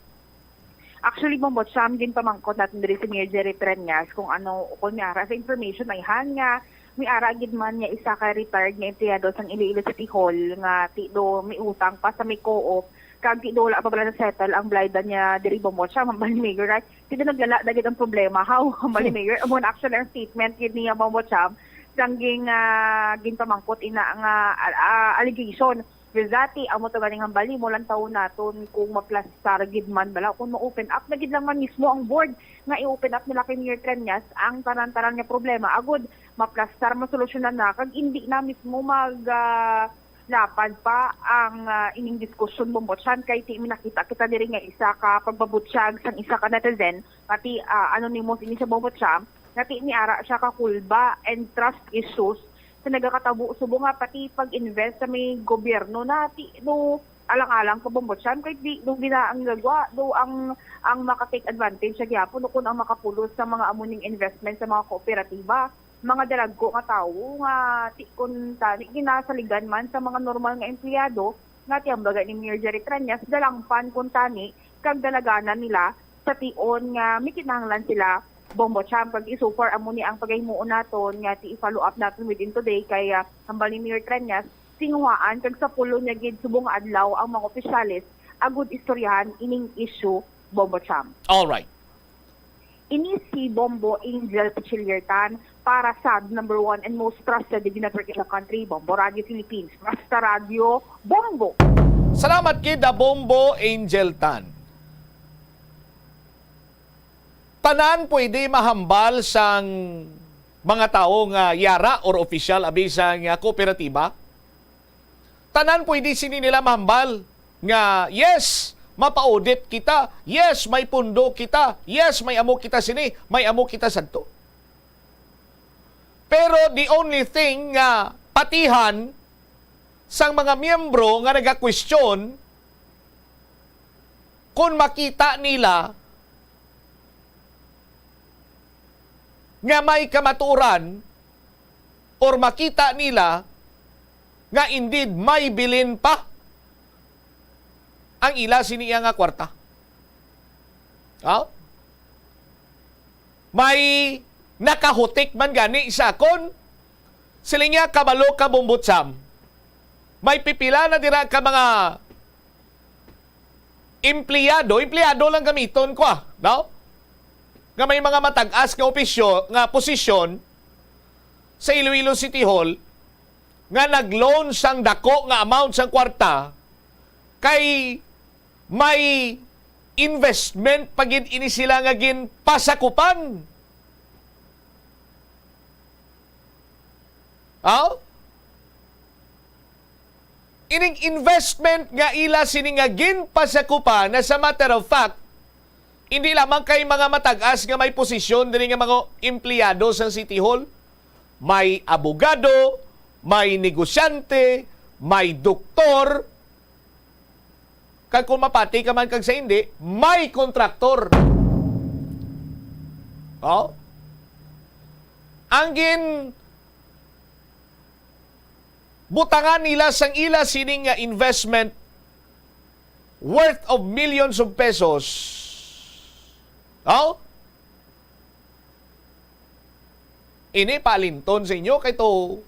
Actually, Bombo Cham, ginpamangkot natin diri si Mayor Jerry Treñas kung ano, kung may ara sa information, may han nga may ara gid man nga isa ka retired nga empleyado sang Iloilo City Hall nga ti do may utang pa sa may co-op, kag ti do wala pa bala na-settle ang bayad niya diri, Bombo Cham, ang bali, Mayor, right? Ti do naglala na gid ang problema, how? Ang bali, Mayor, amo na actually ang statement gid niya, Bombo Cham, sang ging, ah, ginpamangkot ina nga, ah, allegation. With that, ti, amo to ganing hambal mo lang tawo naton kung maplastar gid man bala, kung ma-open up na gid lang man mismo ang board nga i-open up nila kay Mayor Treñas ang tanan-tanan nga problema, agud maplastar, masolusyonan na, kag indi na mismo mag, ah, lapad pa ang, ah, ining diskusyon, Bombo Chan, kay ti, minakita kita diri nga isa ka pagbabutyag sang isa ka netizen, pati, ah, anonymous ini sa Bombo Chan, nga ti, niara siya ka kulba and trust issues sa nagakatabo subong nga pati pag-invest sa may gobyerno na ti do alang-alang ka, Bombo Chan, kay di do gina ang gagwa do ang, ang maka-take advantage sa gyapon o kun ang makapulos sa mga amo ning investment sa mga kooperatiba, mga dalagko nga tawo nga ti kun tani ginasaligan man sa mga normal nga empleyado nga ti ang baga ni Mayor Jerry Treñas, dalangpan kun tani kag dalaganan nila sa tion nga may kinahanglan sila, Bombo Chan. Kag so far, amo ni ang pagahimuon naton nga ti i-follow up naton within today kay, ah, hambal ni Mayor Treñas, singuhaan kag sa pulo niya gid subong nga adlaw ang mga opisyales agud istoryahan ining issue, Bombo Cham. All right. Ini si Bombo Angel Pichiliertan para sa number one and most trusted radio network in the country, Bombo Radio Philippines. Basta Radio, Bombo! Salamat gid, ah, Bombo Angel Tan. Tanan pwede mahambal sang mga tawo nga yara or opisyal abi sang, ah, kooperatiba? Tanan pwede sini nila mahambal nga, "Yes, mapa-audit kita. Yes, may pundo kita. Yes, may amo kita sini, may amo kita sadto." Pero the only thing nga patihan sang mga miyembro nga nagakwestiyon, kung makita nila nga may kamatuoran or makita nila nga indeed may bilin pa ang ila sini iya nga kwarta. Oh? May nakahutik man gani sa akon. Siling niya, kabalo ka, Bombo Cham. May pipila na dira ka mga empleyado, empleyado lang gamiton ko, ah, no? Nga may mga matag-as nga opisyo, nga posisyon sa Iloilo City Hall nga nag-loan sang dako nga amount sang kwarta kay may investment pa gid ini sila nga ginpasakupan. Aw? Ining investment nga ila sini nga ginpasakupan, as a matter of fact, hindi lamang kay mga matag-as nga may posisyon diri nga mga empleyado sa City Hall, may abogado, may negosyante, may doktor, kag kung mapati ka man kag sa hindi, may kontraktor. Oh? Ang gin butangan nila sang ila sining nga investment worth of millions of pesos. Oh? Ini palinton sa inyo kay to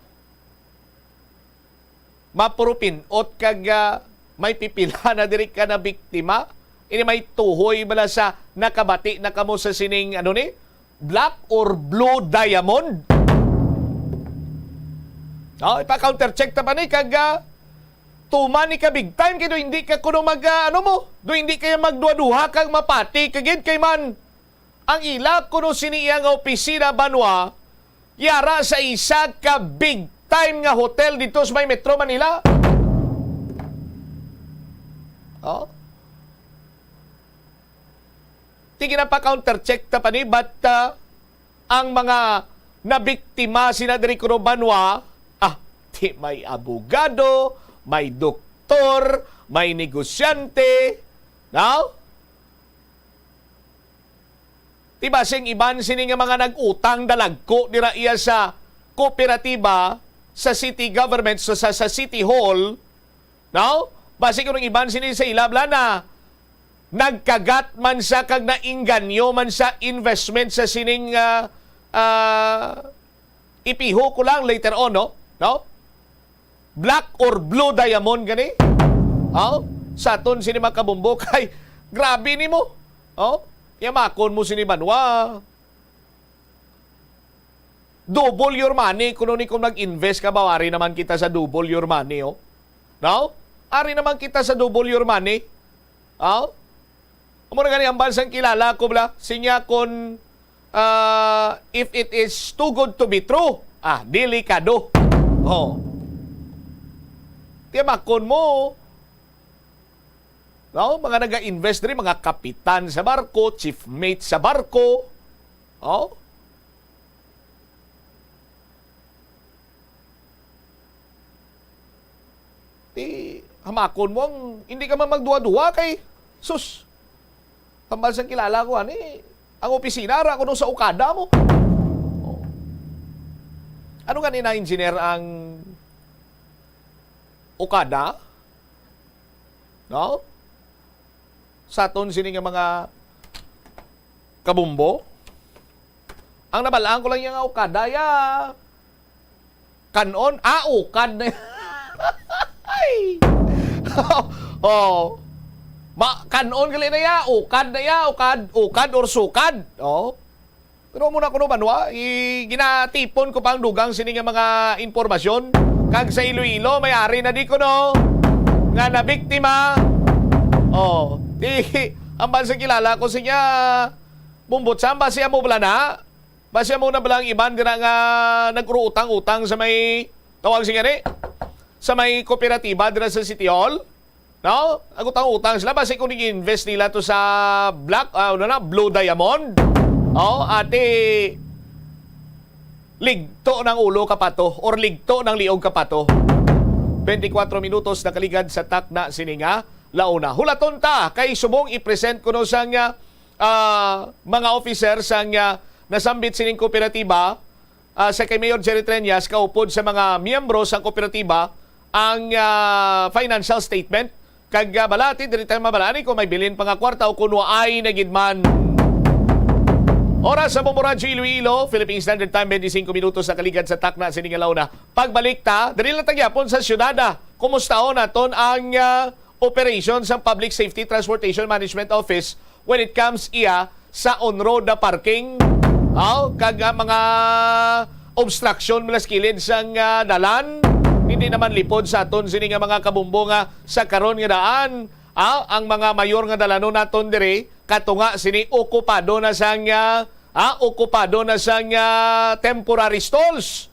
mapurupinot kag, ah, may pipila na diri ka na biktima? Ini may tuhoy bala sa nakabati na kamo sa sining, ano ni? Black or blue diamond? Oh, ipa-counter check ta pa ni kag, ah, tuman ni ka big time kay do hindi ka kuno mag, ah, ano mo? Do hindi kaya magduha-duha kag mapati ka gid kay man ang ila kuno sini iya nga opisina banwa yara sa isa ka big time nga hotel dito sa may Metro Manila. Oh. Ti ginapa-counter check ta pa ni, but, ah, ang mga nabiktima sina diri kuno banwa, ah, ti may abogado, may doktor, may negosyante, no? Ti basi ang iban sini nga mga nag-utang dalagko dira iya sa kooperatiba, sa city government, sa, sa, sa city hall, no? Basi kung ang iban sini sa ila bala na nagkagat man sa kag naingganyo man sa investment sa sining, ah, ah, ipiho ko lang later on, no? No? Black or blue diamond gani? Oh, sa aton sini mga kabumbo kay grabe nimo. Oh, yamakon mo sini banwa. Double your money kuno ni kung mag-invest ka ba, ari naman kita sa double your money, oh. No? Ari naman kita sa double your money. Oh? Amo na gani ang bansang kilala ko bala. Sinya kon, ah, if it is too good to be true, ah, delikado. Oh. Tiyamakon mo, no? Mga naga-invest diri, mga kapitan sa barko, chief mate sa barko. Oh? Ti, hamakon mo ang hindi ka man magduwa-duwa kay, sus, hambal sang kilala ko, ani, ang opisina ra kuno sa Okada mo. Oh. Ano gani na, engineer, ang Okada? No? Sa aton sini nga mga kabumbo. Ang nabalaan ko lang iya nga Okada, ya, kan-on, ah, ukad na. Ay. Oh. Ma, kan-on gali na ya, ukad na ya, ukad, ukad or sukad. Oh. Pero muna kuno banwa, i-, ginatipon ko pa ang dugang sini nga mga impormasyon. Kag sa Iloilo, may ari na di kuno nga nabiktima. Oh, di, ang bansa kilala ko siya, bumbot sa, basi amo bala na. Basi amo na bala ang iban dira nga nag-uutang-utang sa may, tawag siya gani, sa may kooperatiba dira sa City Hall. No? Nag-utang-utang sila. Basi kung nag-invest nila to sa black, ah, ano na, blue diamond. Oh, ati, ligto ng ulo ka pato or ligto ng liog ka pato. Twenty-four minutos nakaligad sa takna sini nga launa. Hulaton ta kay subong i-present kuno sang, ah, ah, mga officer sang, ah, nasambit sining kooperatiba, ah, sa kay Mayor Jerry Treñas, kaupod sa mga miyembro sang kooperatiba, ang, ah, financial statement. Kag, ah, balati, diri tayo mabalani kung may bilin pa nga kwarta o kung waay na gid man. Oras sa Bombo Radyo Iloilo, Philippine Standard Time, twenty-five minutos sa kaligad sa takna sini nga launa. Pagbalik ta, diri lang ta gyapon sa syudad, ah. Kumustaon naton ang, ah, operation sang Public Safety Transportation Management Office when it comes iya sa on-road na parking, aw, kag, ah, mga obstruction mula sa kilid sang, ah, dalan. Hindi naman lipod sa aton sini nga mga kabumbo nga sa karon nga daan, ah, ang mga mayor nga dalanon naton diri katunga sini okupado na sang, ah, ah, okupado na sang, ah, temporary stalls.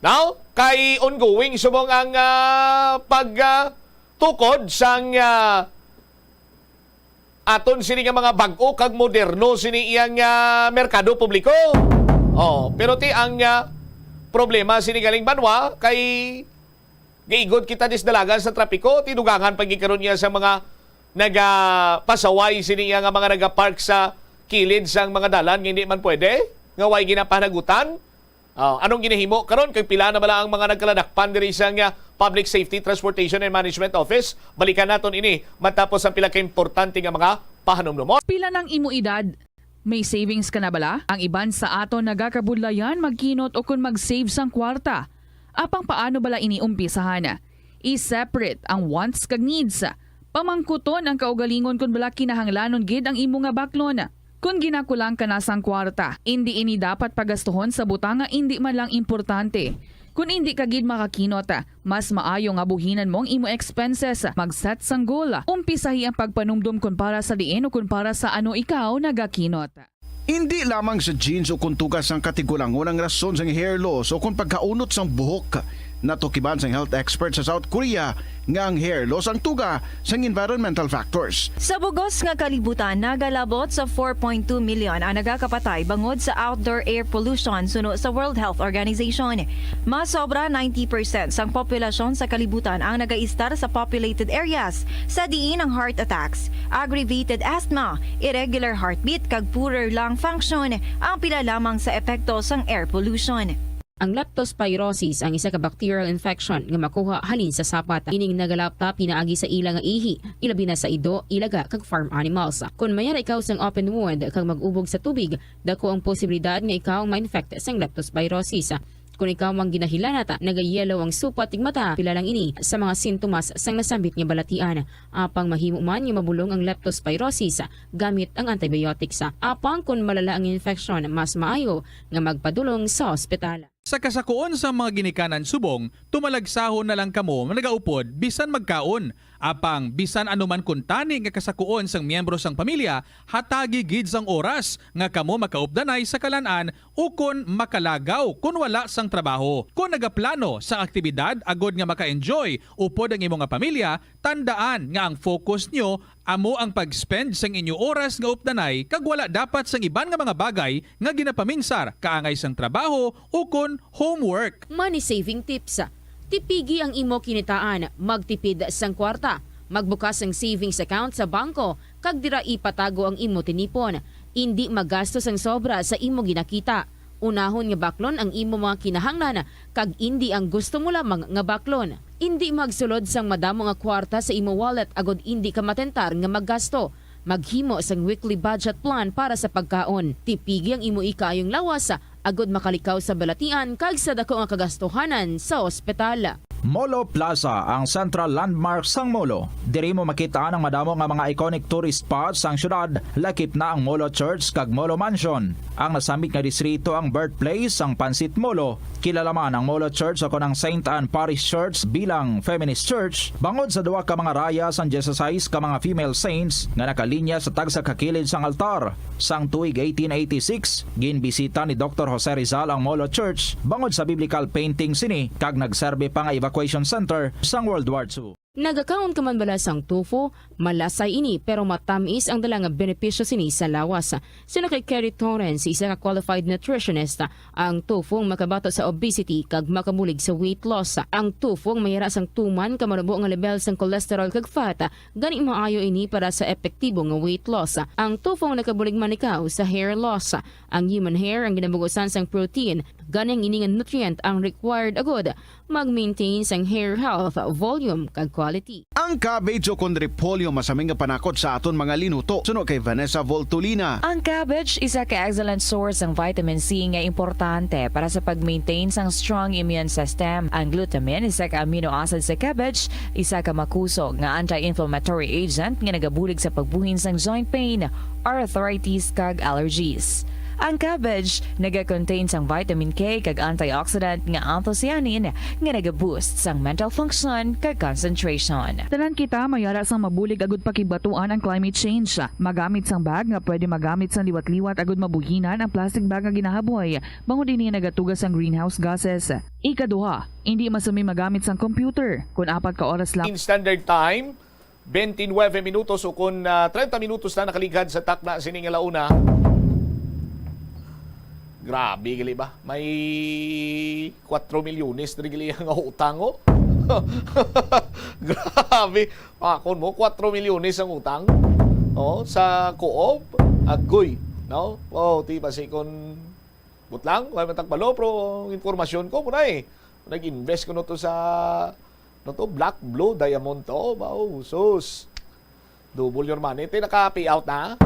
Now, kay ongoing subong ang, ah, pag, ah, tukod sang, ah, aton sini nga mga bag-o kag moderno sini iyang, ah, merkado publiko. Oh, pero ti ang, ah, problema sini galing banwa kay giigot kita dis dalagan sa trapiko, tidugangan pa gid karon niya sa mga nagapasaway sini iya nga mga nagapark sa kilid sang mga dalan nga hindi man pwede, nga way ginapanagutan. Oh, anong ginahimo karon kag pila na bala ang mga nagkaladakpan diri sa nga Public Safety, Transportation and Management Office? Balikan naton ini matapos ang pila ka importante nga mga pahanumdumon. Pila nang imo edad? May savings ka na bala? Ang iban sa aton nagakabudlayan magkinot o kon mag-save sang kwarta. Apang paano bala ini umpisahan? I-separate ang wants kag needs. Pamangkuton ang kaugalingon kon bala kinahanglanon gid ang imo nga baklon. Kon ginakulang ka na sang kwarta, indi ini dapat pagastuhon sa butang nga indi man lang importante. Kon indi ka gid makakinot, mas maayo nga buhinan mo ang imo expenses. Mag-set sang goal. Umpisahi ang pagpanumdom kon para sa diin o kon para sa ano ikaw nagakinot. Indi lamang sa genes o kon tuga sang katigulangon ang rason sang hair loss o kon pagkaunot sang buhok. Natukiban sang health expert sa South Korea nga ang hair loss ang tuga sang environmental factors. Sa bugos nga kalibutan, nagalabot sa four point two million ang nagakapatay bangod sa outdoor air pollution, suno sa World Health Organization. Mas sobra ninety percent sang populasyon sa kalibutan ang nagaistar sa populated areas, sa diin ang heart attacks, aggravated asthma, irregular heartbeat, kag poorer lung function ang pila lamang sa epekto sang air pollution. Ang leptospirosis ang isa ka bacterial infection nga makuha halin sa sapat. Ining nagalapta pinaagi sa ila nga ihi, ilabi na sa ido, ilaga, kag farm animals. Kon mayara ikaw sang open wound kag mag-ubog sa tubig, dako ang posibilidad nga ikaw ma-infect sang leptospirosis. Kon ikaw ang ginahilanat, nagayellow ang supat tig mata, pila lang ini sa mga sintomas sang nasambit nga balatian. Apang mahimo man nga mabulong ang leptospirosis gamit ang antibiotics. Apang kon malala ang infeksyon, mas maayo nga magpadulong sa ospital. Sa kasakuon sang mga ginikanan subong, tumalagsahon na lang kamo nga nagaupod bisan magkaon. Apang bisan ano man kuntani nga kasakuon sang miyembro sang pamilya, hatagi gid sang oras nga kamo makaupdanay sa kalan-an ukon makalagaw kon wala sang trabaho. Kon nagaplano sang aktibidad agod nga maka-enjoy upod ang imo nga pamilya, tandaan nga ang focus nyo amo ang pag-spend sang inyo oras nga updanay kag wala dapat sang iban nga mga bagay nga ginapaminsar kaangay sang trabaho ukon homework. Money saving tips. Tipigi ang imo kinitaan, magtipid sang kwarta, magbukas sang savings account sa bangko, kag dira ipatago ang imo tinipon. Indi magasto sang sobra sa imo ginakita. Unahon nga baklon ang imo mga kinahanglan kag indi ang gusto mo lamang nga baklon. Indi magsulod sang madamo nga kwarta sa imo wallet agod indi ka matentar nga maggasto. Maghimo sang weekly budget plan para sa pagkaon. Tipigi ang imo ikaayong lawas agod makalikaw sa balatian kag sa dako nga kagastuhanan sa ospital. Molo Plaza, ang central landmark sang Molo. Diri mo makit-an ang madamo nga mga iconic tourist spots sang syudad, lakip na ang Molo Church kag Molo Mansion. Ang nasambit nga distrito ang birthplace sang Pansit Molo. Kilala man ang Molo Church o kon ang Saint Anne Parish Church bilang feminist church bangod sa duha ka mga raya sang dieciséis ka mga female saints nga nakalinya sa tagsa ka kilid sang altar. Sang tuig eighteen eighty-six, ginbisita ni Doktor Jose Rizal ang Molo Church bangod sa biblical painting sini kag nagserbi pa nga evacuation center sang World War Two. Nagakaon ka man bala sang tofu? Malasay ini, pero matamis ang dala nga benepisyo sini sa lawas. Suno kay Kerry Torrens, isa ka qualified nutritionist, ang tofu ang makabato sa obesity kag makabulig sa weight loss. Ang tofu ang mayara sang tuman ka manubo nga lebel sang cholesterol kag fat, gani maayo ini para sa epektibo nga weight loss. Ang tofu ang nakabulig man ikaw sa hair loss. Ang human hair ang ginabugusan sang protein, gani ang ini nga nutrient ang required agud mag-maintain sang hair health, volume, kag quality. Ang cabbage o kon repolyo masami nga panakot sa aton mga linuto, suno kay Vanessa Voltolina. Ang cabbage isa ka excellent source sang vitamin C nga importante para sa pag-maintain sang strong immune system. Ang glutamine, isa ka amino acid sa cabbage, isa ka makusog nga anti-inflammatory agent nga nagabulig sa pagbuhin sang joint pain, arthritis, kag allergies. Ang cabbage naga-contain sang vitamin K kag antioxidant nga anthocyanin nga naga-boost sang mental function kag concentration. Tanan kita mayara sang mabulig agud pakigbatuan ang climate change. Magamit sang bag nga pwede magamit sang liwat-liwat agud mabuhinan ang plastic bag nga ginahaboy, bangod ini nagatuga sang greenhouse gases. Ikaduha, indi masami magamit sang computer kon apat ka oras lang. In standard time, twenty-nine minutos o kon, ah, treinta minutos na nakaligad sa takna sini nga launa. Grabe gali ba? May kuwatro milyones diri gali ang utang, oh. Grabe. Pakon mo, kuwatro milyones ang utang. Oh, sa Coop, agoy, no? Oh, ti ba si kon butlang, wala man tagpalo, pero ang impormasyon ko, muna eh. Nag-invest ko no to sa, no to, Black Blue Diamond to. Ba, oh, sus. Double your money. Ito yung naka-pay out na.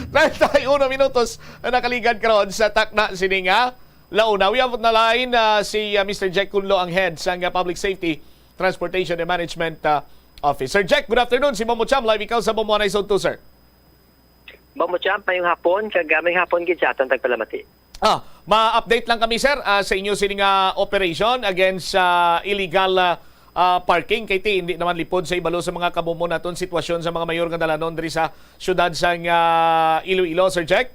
Treinta y uno minutos ang nakaligad karon sa takna sini nga launa. We have on the line, ah, si, ah, Mister Jack Cunlo, ang head sa, ah, public safety Transportation and Management, ah, Office. Sir Jack, good afternoon. Si Bombo Cham, live ikaw sa Bombo Anay Zone two, sir. Bombo Cham, mayong hapon, kag, ah, mayong hapon gid sa aton tagpalamati. Ah, ma-update lang kami, sir, ah, sa inyo sini nga operation against sa illegal, ah, ah, parking. Kay ti, hindi naman lipod sa ibalo sa mga kamumon naton sitwasyon sa mga mayor nga dalanon diri sa siyudad sang, ah, Iloilo, Sir Jack.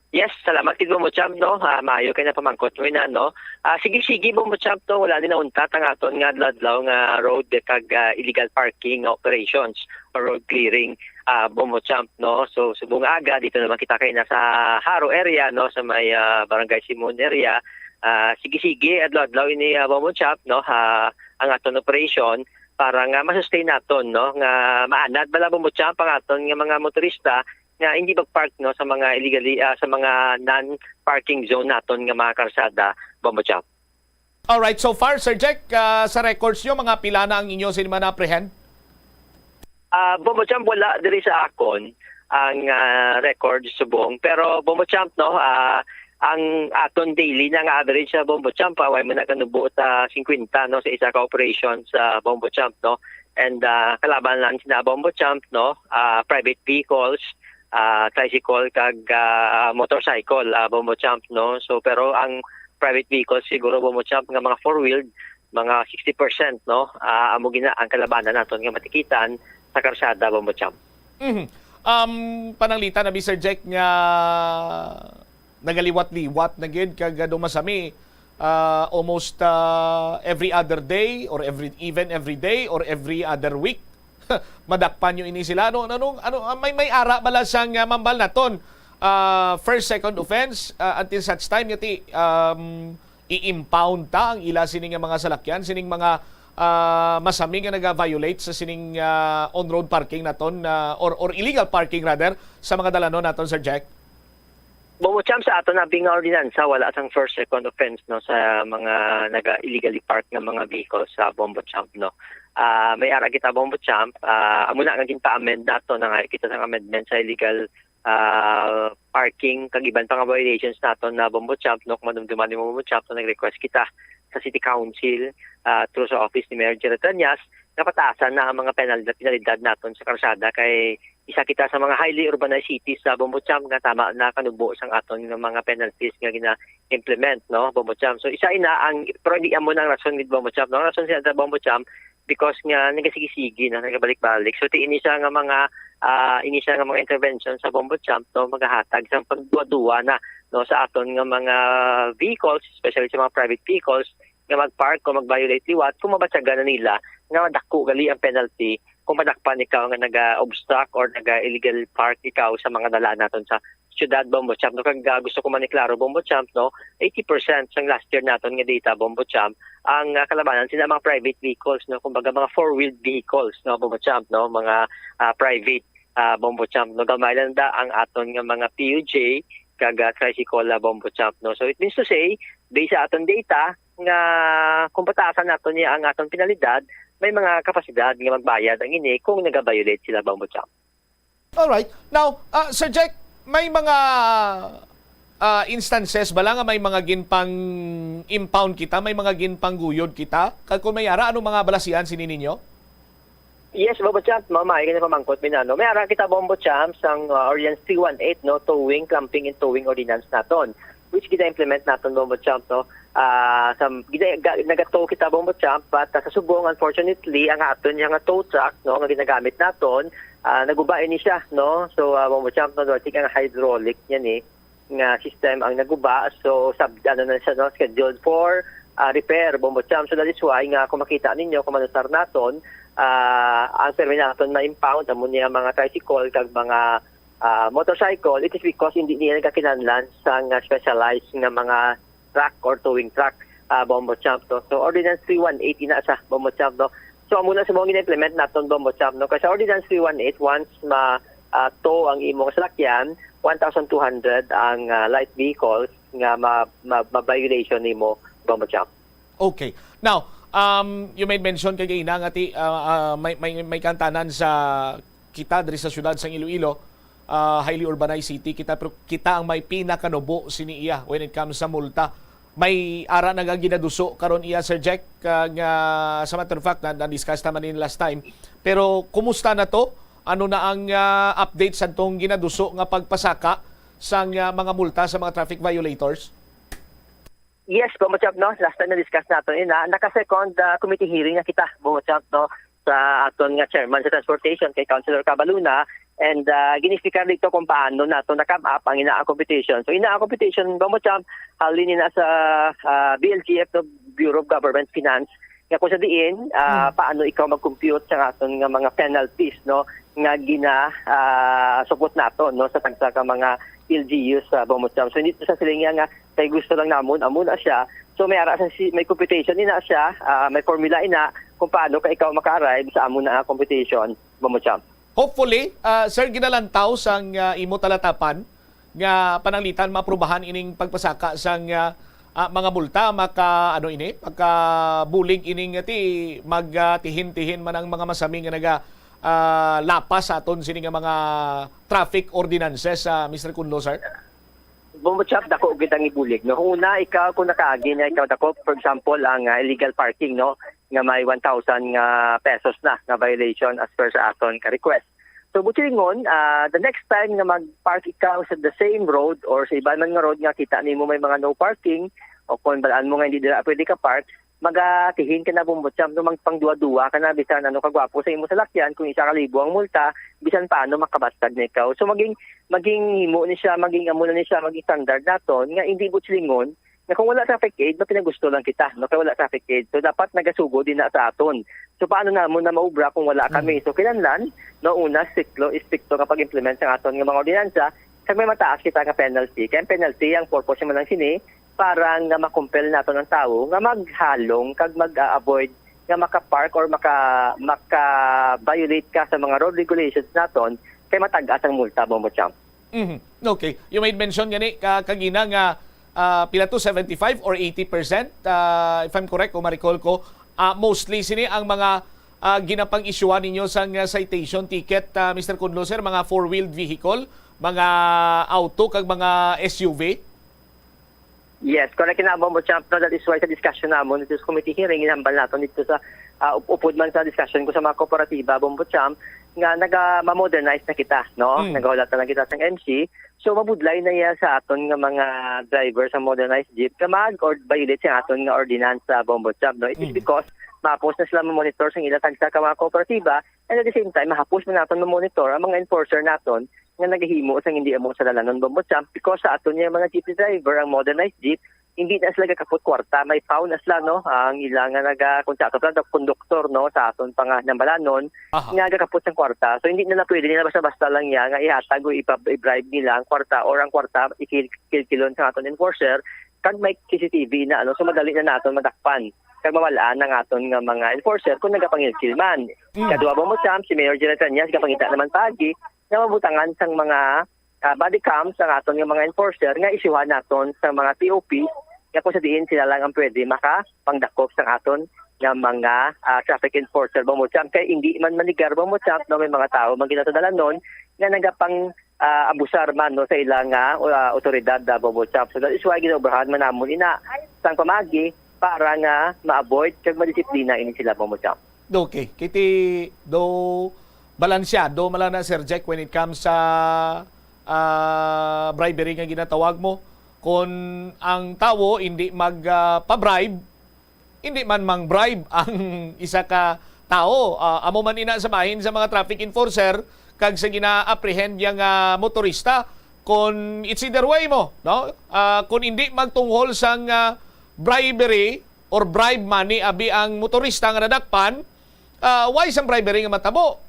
Yes, salamat gid, Bombo Cham, no. Ah, maayo kay napamangkot mo ina, no. Ah, sige, sige, Bombo Cham, no. Wala ni nauntat ang aton nga adlaw-adlaw nga road kag, ah, illegal parking operations or road clearing, ah, Bombo Cham, no. So, subong aga dito naman kita kay nasa Jaro area, no, sa may, ah, Barangay Simon area. Ah, sige, sige, adlaw-adlaw ini, ah, Bombo Cham, no. Ah, ang aton operation para nga ma-sustain naton, no, nga maanad bala, Bombo Cham, ang aton nga mga motorista nga hindi mag-park, no, sa mga illegally, ah, sa mga non-parking zone naton nga mga karsada, Bombo Cham. Alright, so far, Sir Jack, ah, sa records nyo, mga pila na ang inyo sini man na-apprehend? Ah, Bombo Cham, wala diri sa akon ang, ah, record subong. Pero Bombo Cham, no, ah, ang aton daily na nga average sa Bombo Cham, pa, way man na kanubo sa fifty, no, sa isa ka operation sa Bombo Cham, no. And, ah, kalaban lang sina Bombo Cham, no, ah, private vehicles, ah, tricycle kag, ah, motorcycle, ah, Bombo Cham, no. So, pero ang private vehicles siguro, Bombo Cham, nga mga four-wheeled, mga sixty percent, no, ah, amo gina ang kalabanan naton nga matikitan sa karsada, Bombo Cham. Mhm. Um, pananglitan na, Mister Jack, nga nagaliwat-liwat na gid kag, ah, dumasami, ah, almost, ah, every other day or every, even every day or every other week. Madakpan nyo ini sila. Ano, ano, ano, ah, may, may ara bala sang, ah, mambal naton, ah, first, second offense, ah, until such time nga ti, um, i-impound ta ang ila sini nga mga salakyan, sining mga, ah, masami nga naga-violate sa sining, ah, on-road parking naton, ah, or, or illegal parking rather, sa mga dalanon naton, Sir Jack? Bombo Cham, sa aton abi nga ordinansa, wala sang first, second offense, no, sa mga naga-illegally park nga mga vehicles sa Bombo Cham, no. Ah, may ara kita, Bombo Cham, ah, amo na nga ginpa-amend nato, na nga kita sang amendment sa illegal, ah, parking kag iban pa nga violations naton na, Bombo Cham, no, kung madumduman nimo, Bombo Cham, no, nag-request kita sa City Council, ah, through sa office ni Mayor Gerald Trañas, nga pataasan na ang mga penal-, penalidad naton sa karsada kay isa kita sa mga highly urbanized cities sa, Bombo Cham, nga tama na kanubo sang aton nga mga penalties nga gina-implement, no, Bombo Cham. So, isa ina ang, pero di amo na ang rason gid, Bombo Cham, no? Ang rason siya sa, Bombo Cham, because nga nagasigi-sigi na, nagabalik-balik. So, ti ini siya nga mga, ah, ini siya nga mga intervention sa, Bombo Cham, no, magahatag sa pagduwa-duwa na, no, sa aton nga mga vehicles, especially sa mga private vehicles, nga mag-park o mag-violate liwat kung mabatyagan na nila nga madako gali ang penalty kung madakpan ikaw nga naga-obstruct or naga-illegal park ikaw sa mga dalaan naton sa siyudad, Bombo Cham. No, kag, ah, gusto ko man iklaro, Bombo Cham, no, eighty percent sang last year naton nga data, Bombo Cham, ang, ah, kalabanan sila mga private vehicles, no, kumbaga mga four-wheeled vehicles, no, Bombo Cham, no, mga, ah, private, ah, Bombo Cham, no, gamay lang da ang aton nga mga P U J kag, ah, tricycle, ah, Bombo Cham, no. So it means to say, based sa aton data, nga kung pataasan nato niya ang aton penalidad, may mga kapasidad nga magbayad ang ini kung nagabayolate sila, Bombo Cham. Alright. Now, ah, Sir Jack, may mga, ah, instances bala nga may mga ginpang-impound kita, may mga ginpangguyod kita? Kag kung may ara, anong mga balasian sini ninyo? Yes, Bombo Cham, mamay ka na pamangkot mi na, no? May ara kita, Bombo Cham, sang, uh, Ordinance three one eight, no? Towing, Clumping and Towing Ordinance naton, which gina-implement naton, Bombo Cham, no? Ah, sa, gina, ga, nagato kita, Bombo Cham, but, ah, sa subong, unfortunately, ang aton niya nga tow truck, no, nga ginagamit naton, ah, naguba ini siya, no? So, ah, Bombo Cham, no, I think ang hydraulic niya ni nga system ang naguba. So, sab-, ano na siya, no, scheduled for, ah, repair, Bombo Cham. So, that is why nga kung makita ninyo, kung manusar naton, ah, ang permi naton na impound, amo niya mga tricycle kag mga, ah, motorcycle, it is because hindi niya nagkakinahanglan sa nga specialized nga mga truck or towing truck, ah, Bombo Cham, no? So, Ordinance three one eight ina sa, Bombo Cham, no? So, amo na sa mga gina-implement naton, Bombo Cham, no? Kay sa Ordinance three one eight, once ma, ah, tow ang imong salakyan, one thousand two hundred ang, ah, light vehicles nga ma, ma, ma-violation nimo, Bombo Cham. Okay. Now, um, you made mention kay ina nga ti, ah, ah, may, may, may kantanan sa kita diri sa siyudad sang Iloilo, ah, highly urbanized city kita, pero kita ang may pinakanubo sini iya when it comes sa multa. May ara na nga ginaduso karon iya, Sir Jack, ah, nga, sa matter of fact, na, na-discuss naman ni last time. Pero kumusta na to? Ano na ang, ah, update sa tong ginaduso nga pagpasaka sang, ah, mga multa sa mga traffic violators? Yes, Bombo Champ, no? Last time na-discuss nato ina, naka-second, ah, committee hearing na kita, Bombo Champ, no? Sa aton nga chairman sa transportation, kay Councilor Cabaluna, and, ah, gin-explicar dito kung paano nato na-come up ang ina ang competition. So, ina ang competition, Bombo Champ, halin ina sa, ah, B L G F, no? Bureau of Government Finance, nga kung sa diin, ah, Hmm. paano ikaw mag-compute sa aton nga mga penalties, no? Nga gina, ah, supot nato, no? Sa tagsa ka mga L G Us sa Bombo Champ. So, hindi to sa siling nga kay gusto lang namon, amo na siya. So, may ara sa si-, may computation ina siya, ah, may formula ina kung paano ka ikaw maka-arrive sa amo na nga computation, Bombo Champ. Hopefully, ah, Sir, ginalantaw sang, ah, imo talatapan nga pananglitan maaprubahan ining pagpasaka sang, ah, ah, mga multa, maka, ano ini, makabulig ining, ah, ti, magtihin-tihin man ang mga masami nga naga, ah, lapas sa aton sini nga mga traffic ordinances, ah, Mister Kunlo, sir? Bombo Champ, dako gid ang ibulig, no? Una, ikaw, kung nakaagi na ikaw dako, for example, ang, ah, illegal parking, no, nga may one thousand nga pesos na nga violation as per sa aton ka request. So, buot silingon, ah, the next time nga mag-park ikaw sa the same road or sa iban man nga road nga kita nimo may mga no parking, o kung balaan mo nga hindi dira pwede ka park, magatihin ka na, Bombo Champ, no, magpangduwa-duwa ka na, bisan ano kagwapo sa imo salakyan, kung isa ka libo ang multa, bisan paano makabaskag na ikaw. So, maging, maging himo ni siya, maging amo na ni siya, maging standard naton, nga hindi buot silingon, nga kung wala traffic aid, mapinagusto lang kita, no? Kay wala traffic aid. So, dapat nagasugo din na sa aton. So, paano namon na maubra kung wala kami? Mm. So, kinahanglan, no, una, stricto, stricto nga pag-implement sa aton nga mga ordinansa, kag may mataas kita nga penalty. Kay ang penalty, ang purpose naman lang sini, para nga ma-compel naton ang tawo nga maghalong kag mag-avoid nga maka-park or maka, maka-violate ka sa mga road regulations naton, kay matag-as ang multa, Bombo Champ. Mhm. Okay. You made mention gani ka, kagina nga, ah, pila to, seventy-five or eighty percent, ah, if I'm correct, o ma-recall ko, ah, mostly sini ang mga, ah, ginapang-isyuhan ninyo sang, ah, citation ticket, ah, Mister Kunlo, sir, mga four-wheeled vehicle, mga auto, kag mga S U V? Yes, correct na, Bombo Champ, no? That is why sa discussion namon dito sa committee hearing, ginhambal naton dito sa, ah, up-, upod man sa discussion ko sa mga kooperatiba, Bombo Champ, nga naga-, ma-modernize na kita, no? Mm. Nagahulat na lang kita sa M C. So, mabudlay na iya sa aton nga mga driver sa modernized jeep nga mag-, or violate sa aton nga ordinance sa Bombo Champ, no? It is Mm. because mapos na sila ma-monitor sa ilang tagsa ka mga kooperatiba, and at the same time, mahapos man naton ma-monitor ang mga enforcer naton nga nagahimo sang hindi amo sa dalanon, Bombo Champ, because sa aton nga mga jeepney driver, ang modernized jeep, hindi na sila gakapot kwarta, may pound na sila, no? Ang ila nga naga-, kung sa aton pa, konduktor, no, sa aton pa nga nambalanon, Aha. nga gakapot sang kwarta. So, hindi na, na pwede nila basta-basta lang niya nga ihatag o ipa-, i-bribe nila ang kwarta or ang kwarta ikil-, kilkilon sa aton enforcer, kag may C C T V na, ano, so madali na naton madakpan kag mawal-an ang aton nga mga enforcer kung nagapangilkil man. Mm. Kadua, Bombo Champ, si Mayor Jerry Treñas gapangita naman paagi nga mabutangan sang mga, ah, body cams ang aton nga mga enforcer nga isyuhan naton sa mga P O P, nga kung sa diin sila lang ang pwede makapangdakop sang aton nga mga, ah, traffic enforcer, Bombo Champ. Kay hindi man manigar, Bombo Champ, no, may mga tawo man gid sa dalanon nga nagapang, ah, abusar man, no, sa ila nga, ah, otoridad, ah, Bombo Champ. So that is why ginaobrahan man namon ina sang pamagi para nga ma-avoid kag madisiplina ini sila, Bombo Champ. Okay, kiti do balansyado man lang na, Sir Jack, when it comes sa, ah, bribery nga ginatawag mo. Kung ang tawo hindi mag, ah, pa-bribe, hindi man mang-bribe ang isa ka tawo. Ah, amo man ina sa bahin sa mga traffic enforcer kag sa gina-apprehend yang, ah, motorista. Kung it's either way mo, no? Ah, kung hindi magtunghol sang, ah, bribery or bribe money abi ang motorista nga nadakpan, ah, why sang bribery nga matabo?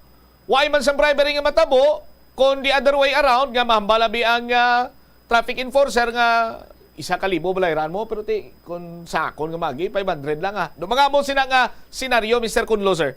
Why man sang bribery nga matabo kung the other way around nga mahambal abi ang, ah, traffic enforcer nga isa ka libo balayran mo, pero ti, kung sa akon nga magi, five hundred lang, ah. Do mga amo sina nga senaryo, Mister Kunlo, sir?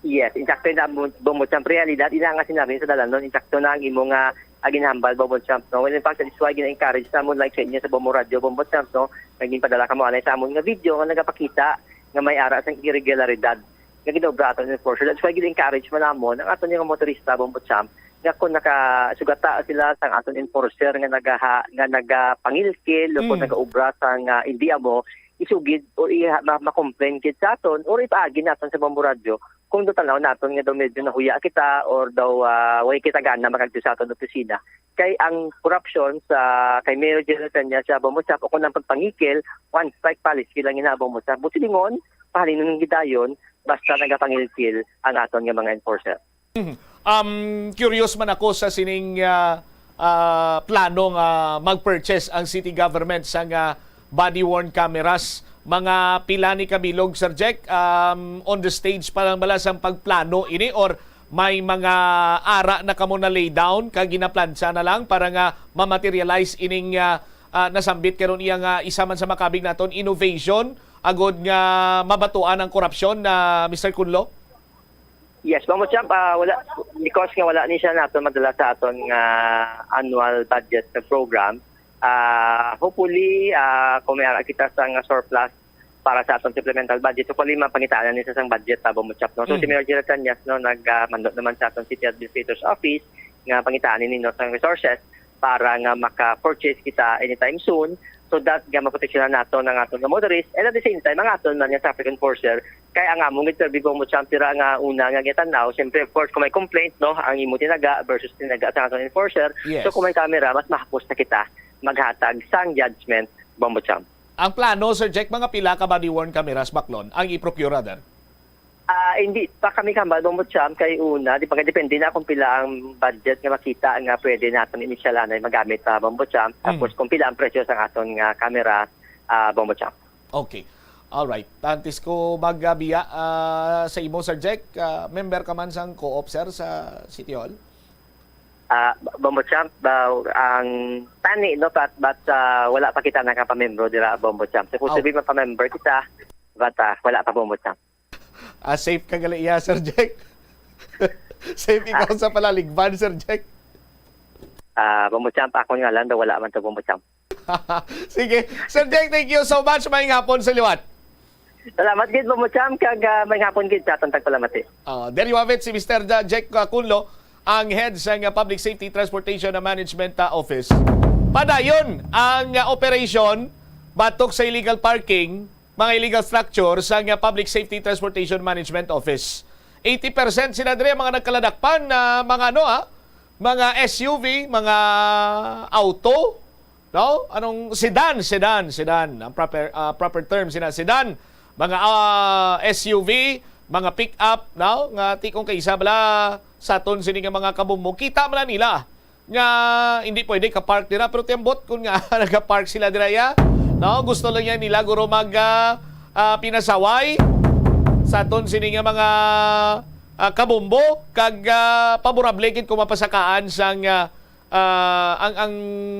Yes, insakto na, Bombo Champ. Realidad, ina nga senaryo sa dalanon, insakto na ang imo nga, ah, ginhambal, Bombo Champ, no? Well, in fact, that is why gina-encourage namon, like sa inyo sa Bombo Radio, Bombo Champ, no? Naging padala kamo anay sa amon nga video nga nagapakita nga may ara sang irregularidad nga ginaobra aton enforcer. That's why gina-encourage man namon ang aton nga motorista, Bombo Champ, nga kung nakasugata sila sang aton enforcer nga nagaha-, nga nagapangilkil o kung Mm. nagaobra sang, ah, indi amo, isugid o iha-, ma-, ma-complain gid sa aton or ipaagi naton sa Bombo Radyo kung daw tan-aw naton nga daw medyo nahuya kita or daw, ah, way kita gana magagto sa aton opisina. Kay ang korupsyon sa, kay Mayor Jerry Tanya sa Bombo Shop o kung ang pagpangikil, one strike policy lang ina Bombo Shop. Buti lingon, pahalin ng gidayon, basta nagapangilkil ang aton nga mga enforcer. Mhm. Um, curious man ako sa sining, ah, ah, plano nga mag-purchase ang city government sa nga body-worn cameras. Mga pila ni kabilog, Sir Jack? Um, on the stage pa lang bala sang pagplano ini or may mga ara na kamo na lay down kag ginaplantsa na lang para nga ma-materialize ining, ah, ah, nasambit karon iya nga isa man sa makabig naton innovation agod nga mabatuan ang korupsyon na, Mister Kunlo? Yes, Bombo Champ, ah, wala, because nga wala ni siya nato madala sa aton nga annual budget nga program. Ah, hopefully, ah, kung may ara kita sa nga surplus para sa aton supplemental budget, hopefully mapangitaan ni sa sang budget ta, Bombo Champ, no? So, si Mm. Mayor Gerald Cañas, no, nag, ah, mando naman sa aton City Administrator's Office nga pangitaan ni, no, sang resources para nga maka-purchase kita anytime soon, so that nga maproteksyonan naton ang aton nga motorist, and at the same time, ang aton man nga traffic enforcer. Kay ang among gid survey, Bombo Champ, tira nga una nga gitanaw, siyempre, of course, kung may complaint, no, ang imo tinaga versus tinaga sa aton enforcer. Yes. So, kung may camera, mas mahapos na kita maghatag sang judgment, Bombo Champ. Ang plano, Sir Jack, mga pila ka body-worn cameras, baklon, ang i-procure, rather? Ah, hindi pa kami kahambal, Bombo Champ, kay una, di pa, depende na kung pila ang budget nga makita nga pwede naton initial anay magamit pa, Bombo Champ. Mm. Tapos kung pila ang presyo sa aton nga camera, ah, Bombo Champ. Okay. All right. Antes ko magbiya, ah, sa imo, Sir Jack, ah, member ka man sang co-op, sir, sa City Hall? Ah, Bombo Champ, ah, ang tani, no, but, but, ah, wala pa kita nakapamembro dira, Bombo Champ. Supposed to Oh. be mapamember kita, but, ah, wala pa, Bombo Champ. Ah, safe ka gali iya, Sir Jack? Safe ikaw Ah. sa palaligban, Sir Jack? Ah, Bombo Champ, akon ngalan daw wala man to, Bombo Champ. Sige. Sir Jack, thank you so much. Maayong hapon sa liwat. Salamat gid, Bombo Champ, kag, ah, maayong hapon gid sa atong tagpalamati. Ah, there you have it, si Mister Ja-, Jack, ah, Cunlo, ang head sa, ah, Public Safety Transportation and Management, ah, Office. Padayon ang, ah, operation batok sa illegal parking, mga illegal structure sa, ah, Public Safety Transportation Management Office. Eighty percent sila diri, mga nagkaladakpan na mga ano, ah, mga S U V, mga auto, no? Anong sedan, sedan, sedan. Ang proper, ah, proper term sina sedan. Mga, ah, S U V, mga pick-up, no? Nga ti kung kaisa bala sa aton sini nga mga kabumbo. Kita man nila nga hindi pwede ka-park dira, pero tiambot kun nga nagapark sila dira, ya. No? Gusto lang yan nila, guro, mag, ah, ah, pinasaway sa aton sini nga mga, ah, kabumbo, kag, ah, paborable gid kung mapasakaan sang, ah, ah, ang, ang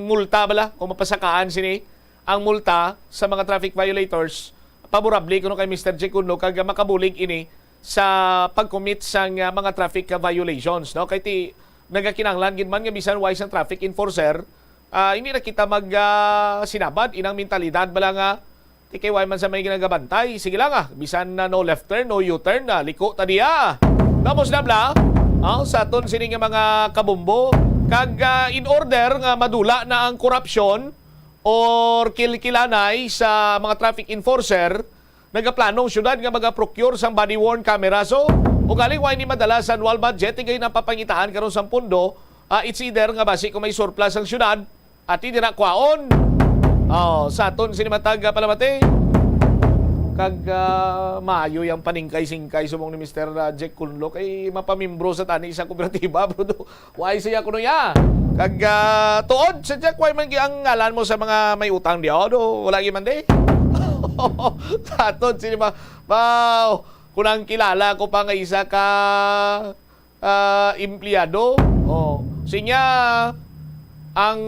multa bala, kung mapasakaan sini, ang multa sa mga traffic violators, paborable kuno kay Mister J Cunlo, kag makabulig ini sa pag-commit sang, ah, mga traffic violations, no? Kay ti, nagakinahanglan gid man nga bisan way sang traffic enforcer, ah, hindi na kita mag, ah, sinabad inang mentalidad bala nga, "Ti kay way man sa may ginagabantay, sige lang, ah, bisan na no left turn, no U-turn, ah, liko ta diya." Tapos na bala, ah, sa aton sini nga mga kabumbo, kag, ah, in order nga madula na ang korupsyon or kilkilanay sa mga traffic enforcer, nagaplano ang syudad nga maga-procure sang body-worn camera. So, ugaling way ni madala sa annual budget, igay napapangitaan karon sang pondo, ah, it's either nga basi kung may surplus ang syudad, ati dira kwaon. Oh, sa aton sini matag, ah, palamati. Kag, ah, maayo yang paningkay-singkay subong ni Mister, ah, Jack Cunlo kay mapamimbro sa tani sa kooperatiba, bro. Why siya kuno ya? Kag, ah, tuod, Sir Jack, why man gi-, ang ngalan mo sa mga may utang diya? Do, wala gi man di. Sa aton sini ma-, wow, kung ang kilala ko pa nga isa ka, ah, empleyado. Oh, sinya ang,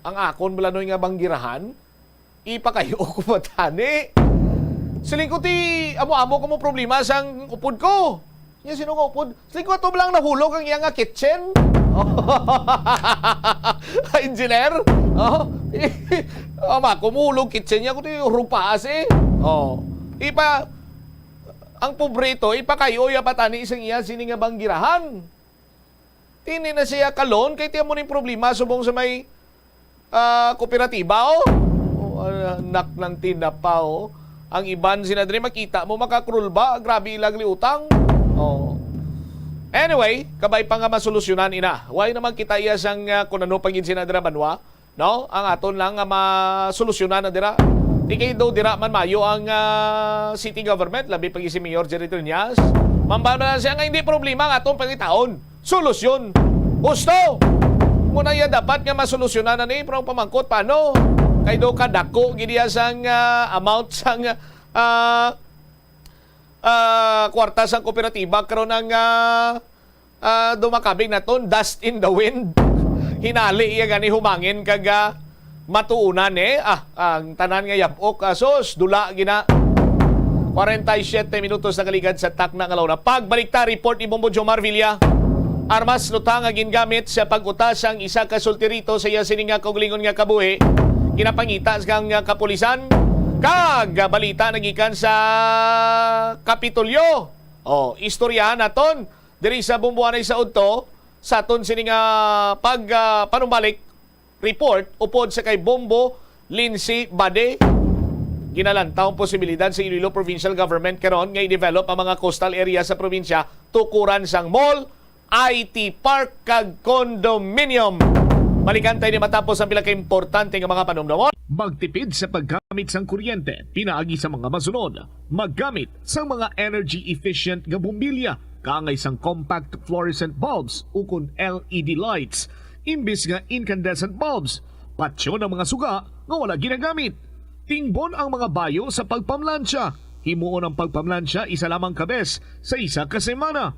ang akon bala noy nga banggirahan, ipakayo ko pa tani. Siling ko ti amo-amo ko mo problema sang upod ko. Nya sino nga upod? Siling ko ato lang nahulog ang iya nga kitchen. Engineer? Oh. Ama ko muhulog kitchen niya ko ti rupaas eh. Oh. Ipa ang pobre to, ipakayo ya pa tani sang iya sini nga banggirahan. Hindi na siya ka-loan kay tiyan mo ning problema subong sa may, ah, kooperatiba, oh. Oh, ah, anak ng tinapa, oh. Ang iban sina diri makita mo makakrul ba? Grabe ilang liutang. Oh. Anyway, kabay pa nga masolusyonan ina. Why naman kita iya sang, ah, kung ano pa gid sina dira banwa? No? Ang aton lang nga masolusyonan na dira. Di kay do dira man mayo ang, ah, city government, labi pa gid si Mayor Jerry Triñas. Mambal na siya nga hindi problema ang aton pangitaon. Solusyon. Gusto. Muna yan dapat nga masolusyonan na ni, pero ang pamangkot, paano? Kay do kadako gid iya sang, ah, amount sang, ah, ah, kwarta sang kooperatiba karon ang, ah, ah, dumakabig naton, dust in the wind. Hinali iya gani humangin kag, ah, matuunan, eh. Ah, ang tanan nga yabok, ah, sus, dula gina. Kwarenta y siyete minutos nakaligad sa takna nga launa. Pagbalik ta, report ni Bombo Jomar Villa. Armas luta nga gingamit sa pag-utas ang isa ka sultirito sa iya sini nga kaugalingon nga kabuhi. Ginapangita sang, ah, kapulisan. Kag balita nagikan sa Kapitolyo. Oh, istoryahan naton diri sa Bombo anay sa udto sa aton sini nga pag, ah, panumbalik report upod sa kay Bombo Lindsay Bade. Ginalantaw ang posibilidad sa Iloilo Provincial Government karon nga i-develop ang mga coastal area sa probinsya tukuran sang mall, I T park, kag condominium. Balikan tayo ni matapos ang pila ka importante nga mga panumdumon. Magtipid sa paggamit sang kuryente pinaagi sa mga masunod. Maggamit sang mga energy efficient nga bombilya kaangay sang compact fluorescent bulbs ukon L E D lights imbis nga incandescent bulbs. Patyon ang mga suga nga wala ginagamit. Tingbon ang mga bayo sa pagpamlansya. Himuon ang pagpamlansya isa lamang ka bes sa isa ka semana.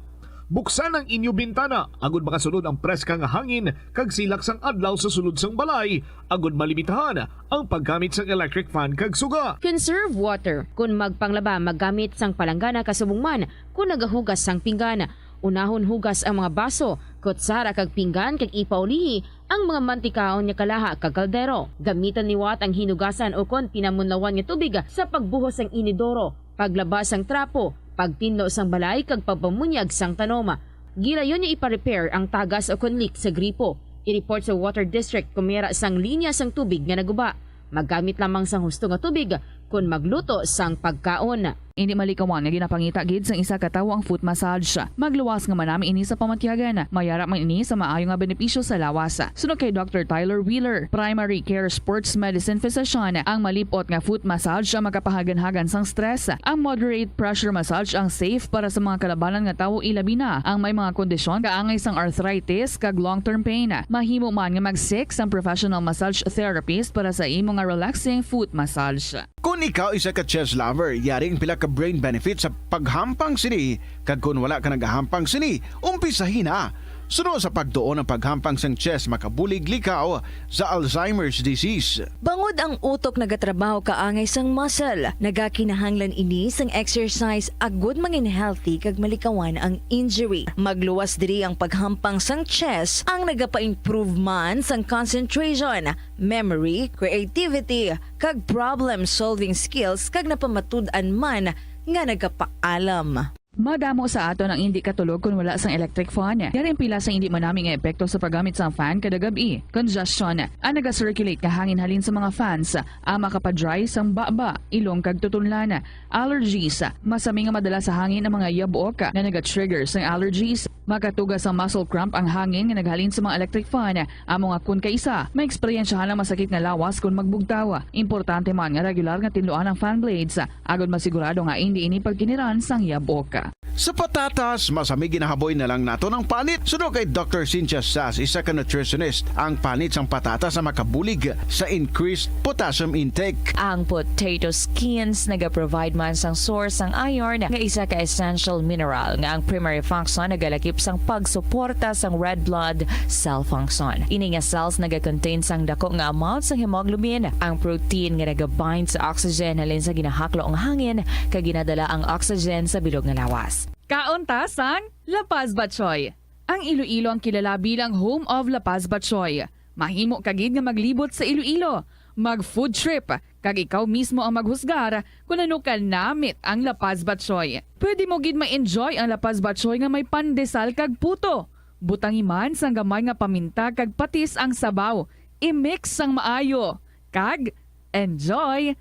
Buksan ang inyo bintana agud makasulod ang preska nga hangin kag silak sang adlaw sa sulod sang balay, agud malimitahan ang paggamit sang electric fan kag suga. Conserve water. Kon magpanglaba, maggamit sang palanggana kasubong man kon nagahugas sang pinggan. Unahon hugas ang mga baso, kutsara kag pinggan kag ipaulihi ang mga mantikaon nga kalaha kag kaldero. Gamitan liwat ang hinugasan ukon pinamunlawan nga tubig sa pagbuhos sang inidoro, paglaba sang trapo, pagtinlo sang balay kag pagpamunyag sang tanom. Gilayon nga ipa-repair ang tagas ukon leak sa gripo. I-report sa Water District kon may ara sang linya sang tubig nga naguba. Maggamit lamang sang husto nga tubig kon magluto sang pagkaon. Indi malikawan nga ginapangita gid sang isa ka tawo ang foot massage. Magluwas nga manami ini sa pamatyagan. May ara man ini sa maayo nga benepisyo sa lawas. Suno kay Doctor Tyler Wheeler, primary care sports medicine physician, ang malip-ot nga foot massage ang makapahaganhagan sang stress. Ang moderate pressure massage ang safe para sa mga kalabanan nga tawo, ilabi na ang may mga kondisyon kaangay sang arthritis kag long-term pain. Mahimo man nga mag-seek sang professional massage therapist para sa imo nga relaxing foot massage. Kon ikaw isa ka chess lover, yari ang pila ka brain benefits sa paghampang sini, kag kon wala ka nagahampang sini, umpisahi na. Suno sa pagtuon, ang paghampang sang chess makabulig likaw sa Alzheimer's disease. Bangod ang utok nagatrabaho kaangay sang muscle, nagakinahanglan ini sang exercise agud mangin healthy kag malikawan ang injury. Magluwas diri ang paghampang sang chess, ang nagapa-improve man sang concentration, memory, creativity, kag problem-solving skills, kag napamatud-an man nga nagapaalam. Madamo sa aton ang indi katulog kon wala sang electric fan. Yari ang pila sa indi manami nga epekto sa paggamit sang fan kada gab-i. Congestion, ang naga-circulate nga hangin halin sa mga fans, ang makapa-dry sang baba, ilong kag tutunlan. Allergies, masami nga madala sa hangin ang mga yabok nga naga-trigger sang allergies. Makatuga sang muscle cramp ang hangin nga naghalin sa mga electric fan. Amo nga kon kaisa, maeksperiensyahan ang masakit nga lawas kon magbugtaw. Importante man nga regular nga tinluan ang fan blades, agod masigurado nga indi ini pagkiniran sang yabok. Sa patatas, masami ginahaboy na lang naton ang panit. Suno kay Doctor Cynthia Sass, isa ka nutritionist, ang panit sang patatas ang makabulig sa increased potassium intake. Ang potato skins nagaprovide man sang source sang iron, nga isa ka essential mineral nga ang primary function nagalakip sang pagsuporta sang red blood cell function. Ini nga cells nagakontain sang dako nga amount sang hemoglobin, ang protein nga nagabind sa oxygen halin sa ginahaklo nga hangin kag ginadala ang oxygen sa bilog nga lawas. Kaon ta sang La Paz Batchoy. Ang Iloilo ang kilala bilang home of La Paz Batchoy. Mahimo ka gid nga maglibot sa Iloilo, mag-food trip, kag ikaw mismo ang maghusgar kon ano ka namit ang La Paz Batchoy. Pwede mo gid ma-enjoy ang La Paz Batchoy nga may pandesal kag puto. Butangi man sang gamay nga paminta kag patis ang sabaw. I-mix sang maayo. Kag enjoy!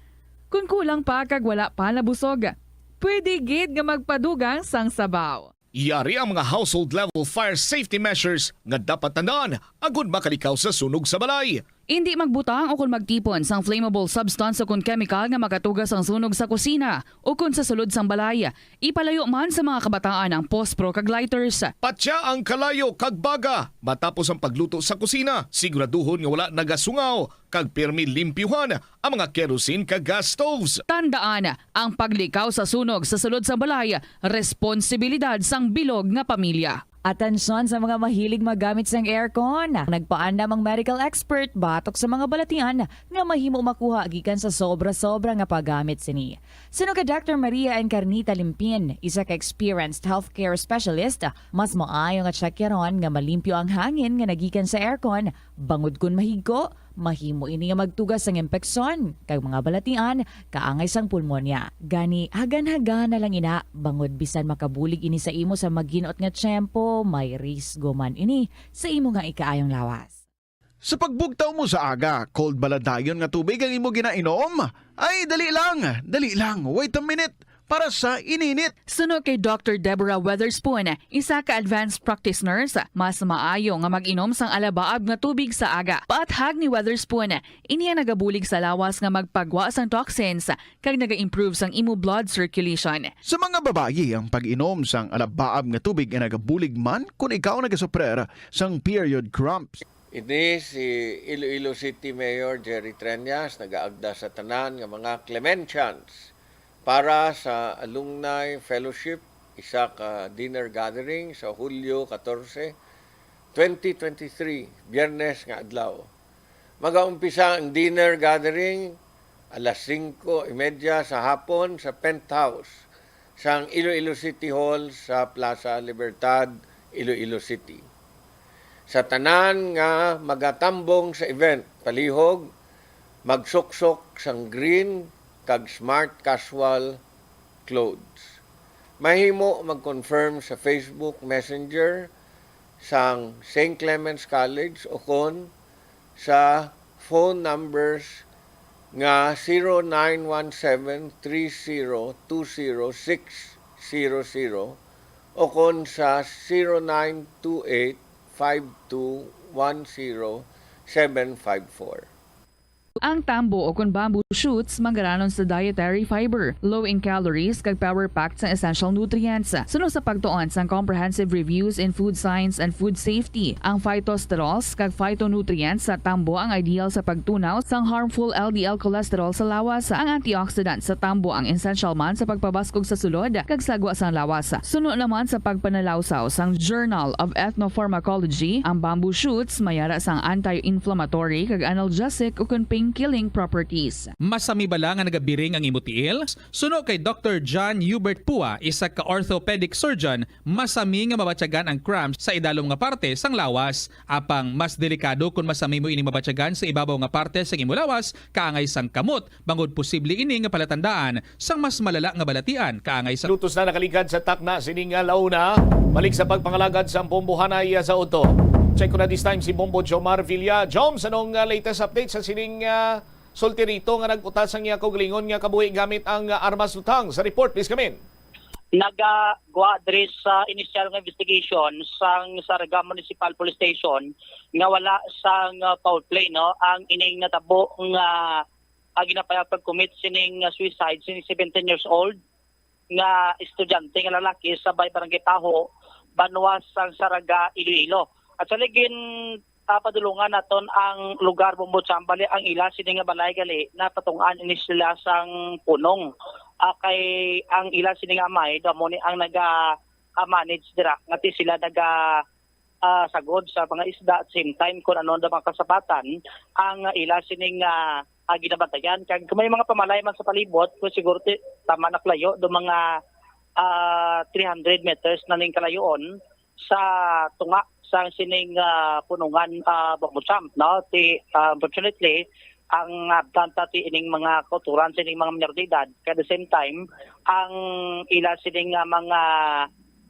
Kon kulang pa kag wala pa nabusog, pwede gid nga magpadugang sang sabaw. Yari ang mga household level fire safety measures nga dapat tandaan agud makalikaw sa sunog sa balay. Indi magbutang o kon magtipon sang flammable substance o kon chemical nga makatuga sang sunog sa kusina o kon sa sulod sang balay. Ipalayo man sa mga kabataan ang pospro kag lighters. Patya ang kalayo kag baga matapos ang pagluto sa kusina. Siguraduhon nga wala nagasungaw kag pirmi limpyuhan ang mga kerosene kag gas stoves. Tandaan, ang paglikaw sa sunog sa sulod sang balay, responsibilidad sang bilog nga pamilya. Atensyon sa mga mahilig magamit sang aircon. Nagpaandam ang medical expert batok sa mga balatian nga mahimo makuha gikan sa sobra-sobra nga paggamit sini. Suno kay Doctor Maria Encarnita Limpin, isa ka experienced healthcare specialist, mas maayo nga tsakyaron nga malimpyo ang hangin nga nagikan sa aircon, bangod kon mahigko, mahimo ini nga magtuga sang impeksyon kag mga balatian kaangay sang pulmonya. Gani, hagan-hagana lang ina, bangod bisan makabulig ini sa imo sa maghinot nga tiyempo, may risgo man ini sa imo nga ikaayong lawas. Sa pagbugtaw mo sa aga, cold bala dayon nga tubig ang imo ginainom? Ay, dali lang, dali lang, wait a minute, para sa ininit. Suno kay Doctor Deborah Weatherspoon, isa ka advanced practice nurse, mas maayo nga mag-inom sang alabaab nga tubig sa aga. Paathag ni Weatherspoon, ini ang nagabulig sa lawas nga magpagwa sang toxins kag naga-improve sang imo blood circulation. Sa mga babayi, ang pag-inom sang alabaab nga tubig ay nagabulig man kon ikaw nagasuprer sang period cramps. Ini si Iloilo City Mayor Jerry Treñas nagaagda sa tanan nga mga Clementians para sa Alumni Fellowship, isa ka dinner gathering sa Hulyo katorse, twenty twenty-three, Biyernes nga adlaw. Magaumpisa ang dinner gathering alas singko y media sa hapon sa penthouse sang Iloilo City Hall sa Plaza Libertad, Iloilo City. Sa tanan nga magatambong sa event, palihog magsuksok sang green kag smart casual clothes. Mahimo mag-confirm sa Facebook Messenger sang Saint Clements College o kon sa phone numbers nga zero nine one seven three zero two zero six zero zero o kon sa zero nine two eight five two one zero seven five four. Ang tambo o kon bamboo shoots manggaranon sa dietary fiber, low in calories, kag power-packed sa essential nutrients. Suno sa pagtuon sang Comprehensive Reviews in Food Science and Food Safety, ang phytosterols kag phytonutrients sa tambo ang ideal sa pagtunaw sang harmful L D L cholesterol sa lawas. Ang antioxidant sa tambo ang essential man sa pagpabaskog sa sulod kag sagwa sang lawas. Suno naman sa pagpanalawsaw sang Journal of Ethnopharmacology, ang bamboo shoots may ara sang anti-inflammatory kag analgesic ukon pain-killing properties. Masami bala nga nagabiring ang imo tiil? Suno kay Doctor John Hubert Pua, isa ka orthopedic surgeon, masami nga mabatyagan ang cramps sa idalom nga parte sang lawas. Apang mas delikado kon masami mo ini mabatyagan sa ibabaw nga parte sang imo lawas, kaangay sang kamot, bangod posible ini nga palatandaan sang mas malala nga balatian kaangay sa Lutos na nakaligad sa takna sining, ah, launa. Balik sa pagpangalagad sa bombohanay, ah, sa auto. Check ko na this time si Bombo Jomar Villa. Joms, anong, ah, latest update sa sining, ah, sultirito nga nag-utas ang iya kaugalingon nga kabuhi gamit ang, ah, armas lutang? Sa report, please come in. Nagagwa diri sa initial nga investigation sang Zarraga Municipal Police Station nga wala sang, ah, foul play, no, ang ining natabo nga, ah, ginapayag pag-commit sining, ah, suicide sining seventeen years old nga estudyante nga lalaki sa Bay Barangay Paho, banwa sang Zarraga, Iloilo. At sa ligin, ah, padulungan naton ang lugar, Bombo Chambali, ang ila sini nga balay gali napatungan ini sila sang punong. Ah, kay ang ila sini nga amay, daw mo ni ang naga, ah, manage dira, nga ti sila naga, ah, sagod sa mga isda at same time kung ano ang mga kasabatan ang ila sining, ah, ah, ginabantayan. Kag kung may mga pamalay man sa palibot, kung siguro ti, tama na kalayo, do mga, ah, three hundred meters na ning kalayoon sa tunga sa sining, ah, punungan, ah, Bambusamp, no? Ti, ah, unfortunately, ang abtanta ti ining mga kauturan sining mga minor de edad. Kag at the same time, ang ila sining, ah, mga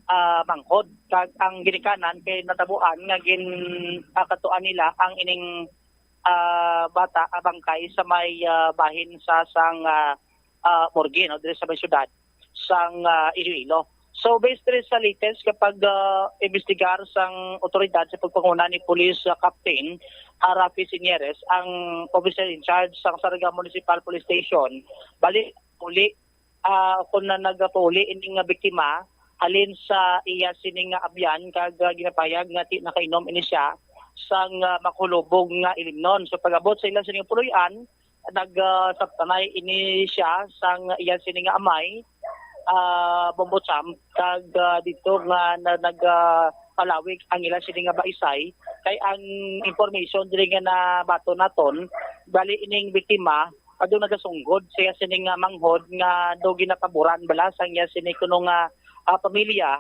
ah, manghod. Kag ang ginikanan kay natabuan nga gin-, ah, katuan nila ang ining, ah, bata, ah, bangkay sa may, ah, bahin sa sang, ah, ah, morgue, no, diri sa may syudad sang, ah, Iloilo. So, based diri sa latest kapag, ah, imbestigar sang otoridad sa pagpanguna ni Police, ah, Captain, ah, Rafi Sinieres, ang officer in charge sang Zarraga Municipal Police Station, bali, uli, ah, kung na nagapauli ini nga biktima, halin sa iya sini nga abyan, kag, ah, ginapayag nga ti nakainom ini siya sang, ah, makulubog nga ilimnon. So, pag-abot sa ila sini nga puloy-an, nag, ah, sabtanay ini siya sang iya sini nga amay, ah, Bombo Champ, kag, ah, dito nga na, nag, ah, palawig ang ila sini nga baisay, kay ang information diri nga nabaton naton, bali ining biktima, ado nagasunggod sa iya sini nga manghod nga do ginapaboran bala sang iya sini kuno nga, ah, pamilya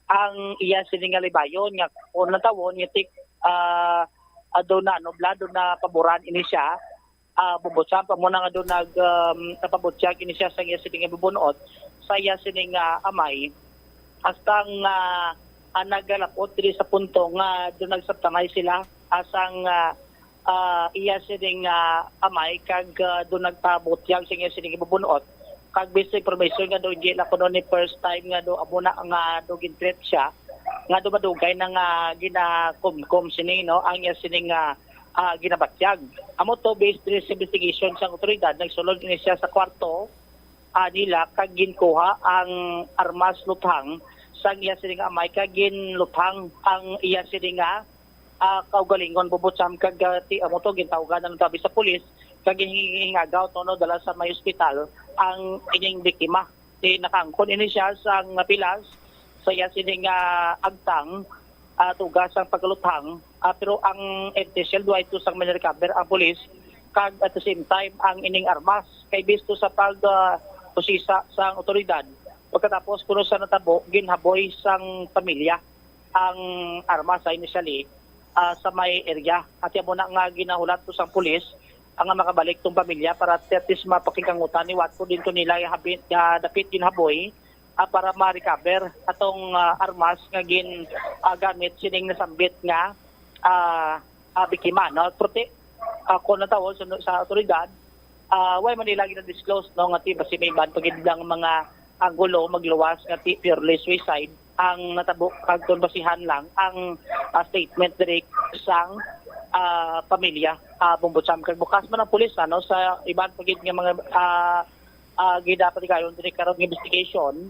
ang iya sini nga libayon nga kung natawon nga tik, ah, ado na, ano, bala, do na paboran ini siya, ah, Bombo Champ, amo na nga do nag, um, napabutyag ini siya sa iya sini nga bubunot, sa iya sini nga amay, hasta nga, ah, nagalapot diri sa punto nga do nagsabtangay sila, ah, sang, ah, ah, iya sini nga amay kag, ah, do nagpabutyag sa iya sini nga bubunot. Kag based sa information nga do, hindi lang kuno ni first time nga do amo na nga do gin-treat siya, nga do madugay na nga ginakumkom sini, no, ang iya sini nga, ah, ginabatyag. Amo to, based diri sa investigation sang otoridad, nagsulod ini siya sa kwarto, ah, nila kag ginkuha ang armas, luthang sang iya sini nga amay kag ginluthang ang iya sini nga, ah, kaugalingon, Bombo Champ, kag, ah, ti amo to, gintawgan ang tabi sa pulis kag ginhingagaw to, no, dala sa may ospital ang ining biktima. Ti nakaangkon ini siya sang pilas sa iya sini nga agtang, ah, tuga sang pagluthang, ah, pero ang F T C L, duha ito sang may recover ang pulis, kag at the same time ang ining armas kay bisto sa pag, ah, prosesa sang otoridad. Pagkatapos kuno sa natabo, ginhaboy sang pamilya ang armas sa initially, ah, sa may area. At amo na nga ginahulat to sang pulis ang nga makabalik tong pamilya para at least mapakigkangutan ni Watford din to nila, ya, habi-, ya, dapit ginhaboy, ah, para ma-recover atong, ah, armas nga gin, ah, gamit sining nasambit nga, ah, ah, biktima, no? Pero ti, ah, kung natawag sa, sa otoridad, ah, way man nila gina-disclose, no, nga ti basi may iban pa gid lang mga anggulo magluwas nga ti purely suicide ang natabo, kag kon basihan lang ang, ah, statement diri sang, ah, pamilya, ah, Bombo Champ. Kag bukas man ang pulis, ano, sa iban pa gid nga mga, ah, ah, ginapatigayon diri karon nga investigation,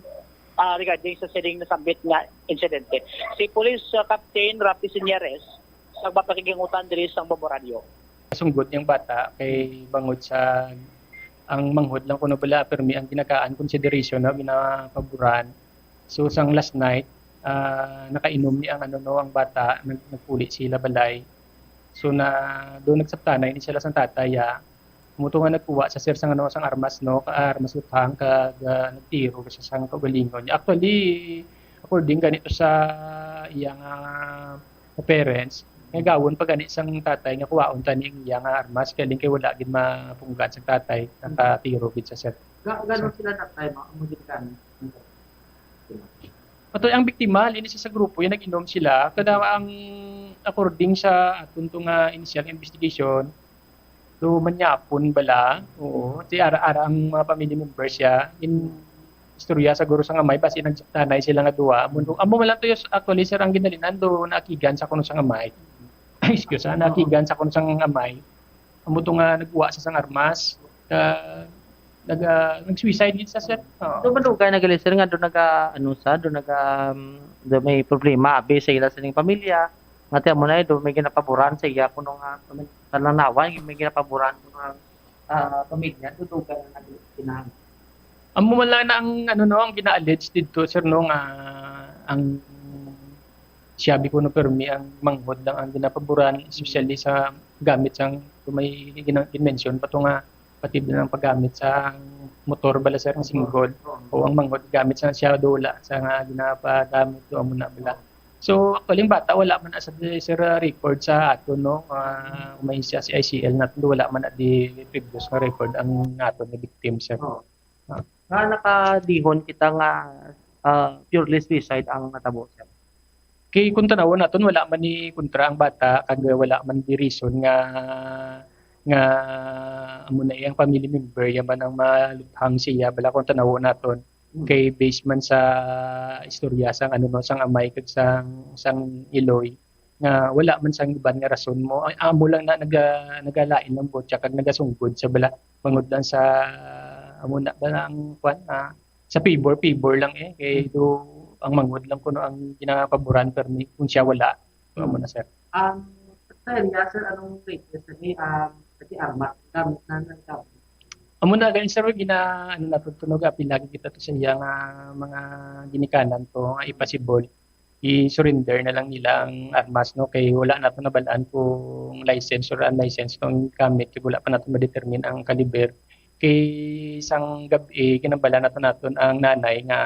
ah, regarding sa sining nasambit nga insidente. Si Police, ah, Captain Rafi Sinieres, sa pagpakigangutan diri sa Bombo Radio. Sunggot niyang bata kay bangod sa ang manghod lang kuno bala permi ang ginakaan consideration na ginapaboran. So, sang last night, ah, nakainom ni ang, ano, no, ang bata, nag-, nagpuli sila balay. So, na, do nagsabtanay ni sila sang tatay, ya. Amo to nga nagkuha sa sir sang, ano, sang armas, no, ka armas, luthang, kag, ah, nagtiro siya sang kaugalingon niya. Actually, according gani to sa iya nga parents, nga gawon pa gani sang tatay nga kuhaon tani ang iya nga armas, kay kay wala gid mapunggan sang tatay, nakatiro gid sa sir. Ga-, gano sila that time, ang mga ginikanan? Ato ang biktima, linis sa grupo, yung nag-inom sila. Kada ang, according sa aton to nga initial investigation, so, manyapon bala. Oo, ti ara-ara ang mga family members siya. In istorya, siguro sa nga may, basi nagtanay sila nga duwa. Amo, amo man lang to, yus-, actually, sir, ang ginalinan do naakigan sa kuno sa nga may. Ay, excuse, ah, naakigan sa kuno sa nga may. Amo to nga nagkuha sa sang armas. Ka, nag, ah, nag-suicide gid sa, sir. Oo. Do madugay na gali, sir, nga do naga, ano sa, do naga, um, do may problema abi sa ila sa ning pamilya. Nga ti amo na, eh, do may ginapaboran sa iya kuno nga, ah, pananawan, may ginapaboran kuno nga, ah, pamilya, do dugay na nag-, kinahanglan. Amo man lang na ang, ano, no, ang gina-allege didto, sir, no, nga ang siya bi kuno permi ang manghod lang ang ginapaboran, especially sa gamit sang may gina-, gin-mention pa to nga pati din ang paggamit sa motor bala, sir, ang single. O ang manghod gamit sa siya do wala sa nga ginapagamit do amo na bala. So, actually, ang bata wala man na sa, sir, ah, record sa aton, no? Ah, may siya si I C L naton, wala man na di previous nga record ang aton nga victim, sir. Oo. Ah. Nga nakadihon kita nga ah, purely suicide ang natabo, sir. Kay kung tanawon naton, wala man ni kontra ang bata, kag wala man ni reason nga, nga amo na iyang family member, iya man ang maluthang siya, bala kung tanawon naton. Mm. Kay based man sa istorya sang, ano, no, sang amay kag sang, sang iloy, nga wala man sang iban nga rason mo. Ay, amo lang na naga-, nagalain lang butya kag nagasunggod sa bala, bangod lang sa, amo na ba ang kwan, ah, sa pibor, pibor lang eh. Kay do, ang manghod lang kuno ang ginapaboran, permi kung siya wala. So, amo na, sir. Um, sa area, sir, anong latest ni, um, kasi armas gamit na nagkabot? Amo na, guys, sir, gina-, ano, natutunog, apil lagi kita to sa iya nga mga ginikanan to nga ipasibol, i-surrender na lang nila ang armas, no? Kay wala nato nabalaan kung license or unlicensed tong gamit, kay wala pa nato ma-determine ang kaliber. Kay sang gab-i, kinabala nato naton ang nanay nga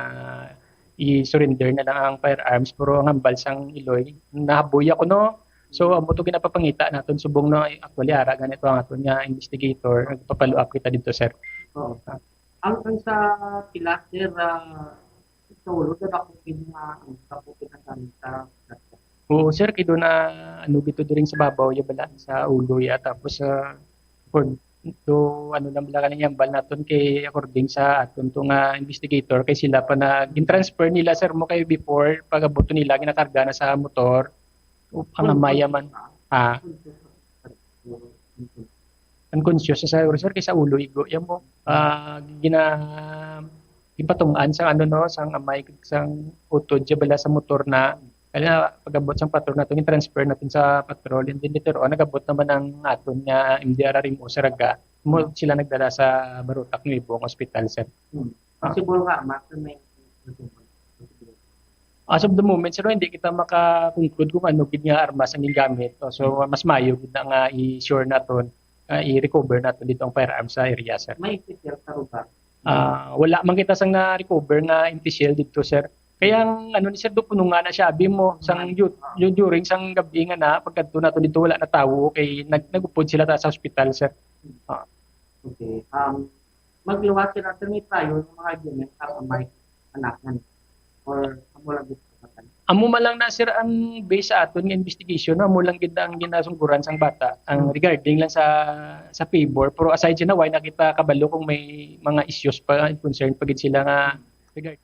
i-surrender na lang ang firearms, pero ang hambal sang iloy, nahaboy ako, no? So, amo to ginapapangita naton subong, no, actually, ara ganito ang aton nga investigator, nagpa-follow up kita dito, sir. Oo. Ang, ang sa pila, sir, ah, sa ulo, sir, ako yung mga, ang kaputi na gamit sa Oo, sir, kay doon na, ano, dito diri sa babaw, ya bala, sa ulo, ya, tapos, ah, for, to, ano lang bala, kaning hambal naton kay according sa aton to nga investigator, kay sila pa na, gin-transfer nila, sir, mo kay before, pag-abot nila, ginakarga na sa motor, o pangamaya man. Ah. Unconscious sa, sir, kay sa ulo, igo, yan mo. Ah, gina-, gipatungan sa, ano, no, sang amay, sang utod, siya bala sa motor na, kaya pag-abot sang patrol naton, i-transfer naton sa patrol, and then later on, nag-abot naman ang aton nga M D R R M O sa Raga. Mo sila nagdala sa Barotac Nuevo nga ospital, sir. Hmm. Ah. Possible nga, ma-, may As of the moment, sir, hindi kita maka-conclude kung ano gid nga armas ang gingamit. So, mas maayo gid na nga i-sure naton, ah, i-recover naton dito ang firearms sa area, sir. May official karuba? Ah, wala man kita sang na-recover nga empty shell dito, sir. Kaya ang ano ni sir, do punungan na siya, abi mo, sang yu-, yu-, during sang gabi nga na, pagkadto nato dito, wala na tawo, kay nag-, nag-upod sila ta sa hospital, sir. Ah. Okay. Um, magluwas sila, sir, may prior ng mga argument sa amay anakan? Or amo lang gid sa patay? Amo man lang na, sir, ang base sa aton nga investigation, amo lang gid ang ginasungguran sang bata, ang Hmm. regarding lang sa, sa favor. Pero aside siya na, why na kita kabalo kung may mga issues pa, concern pa gid sila nga regard-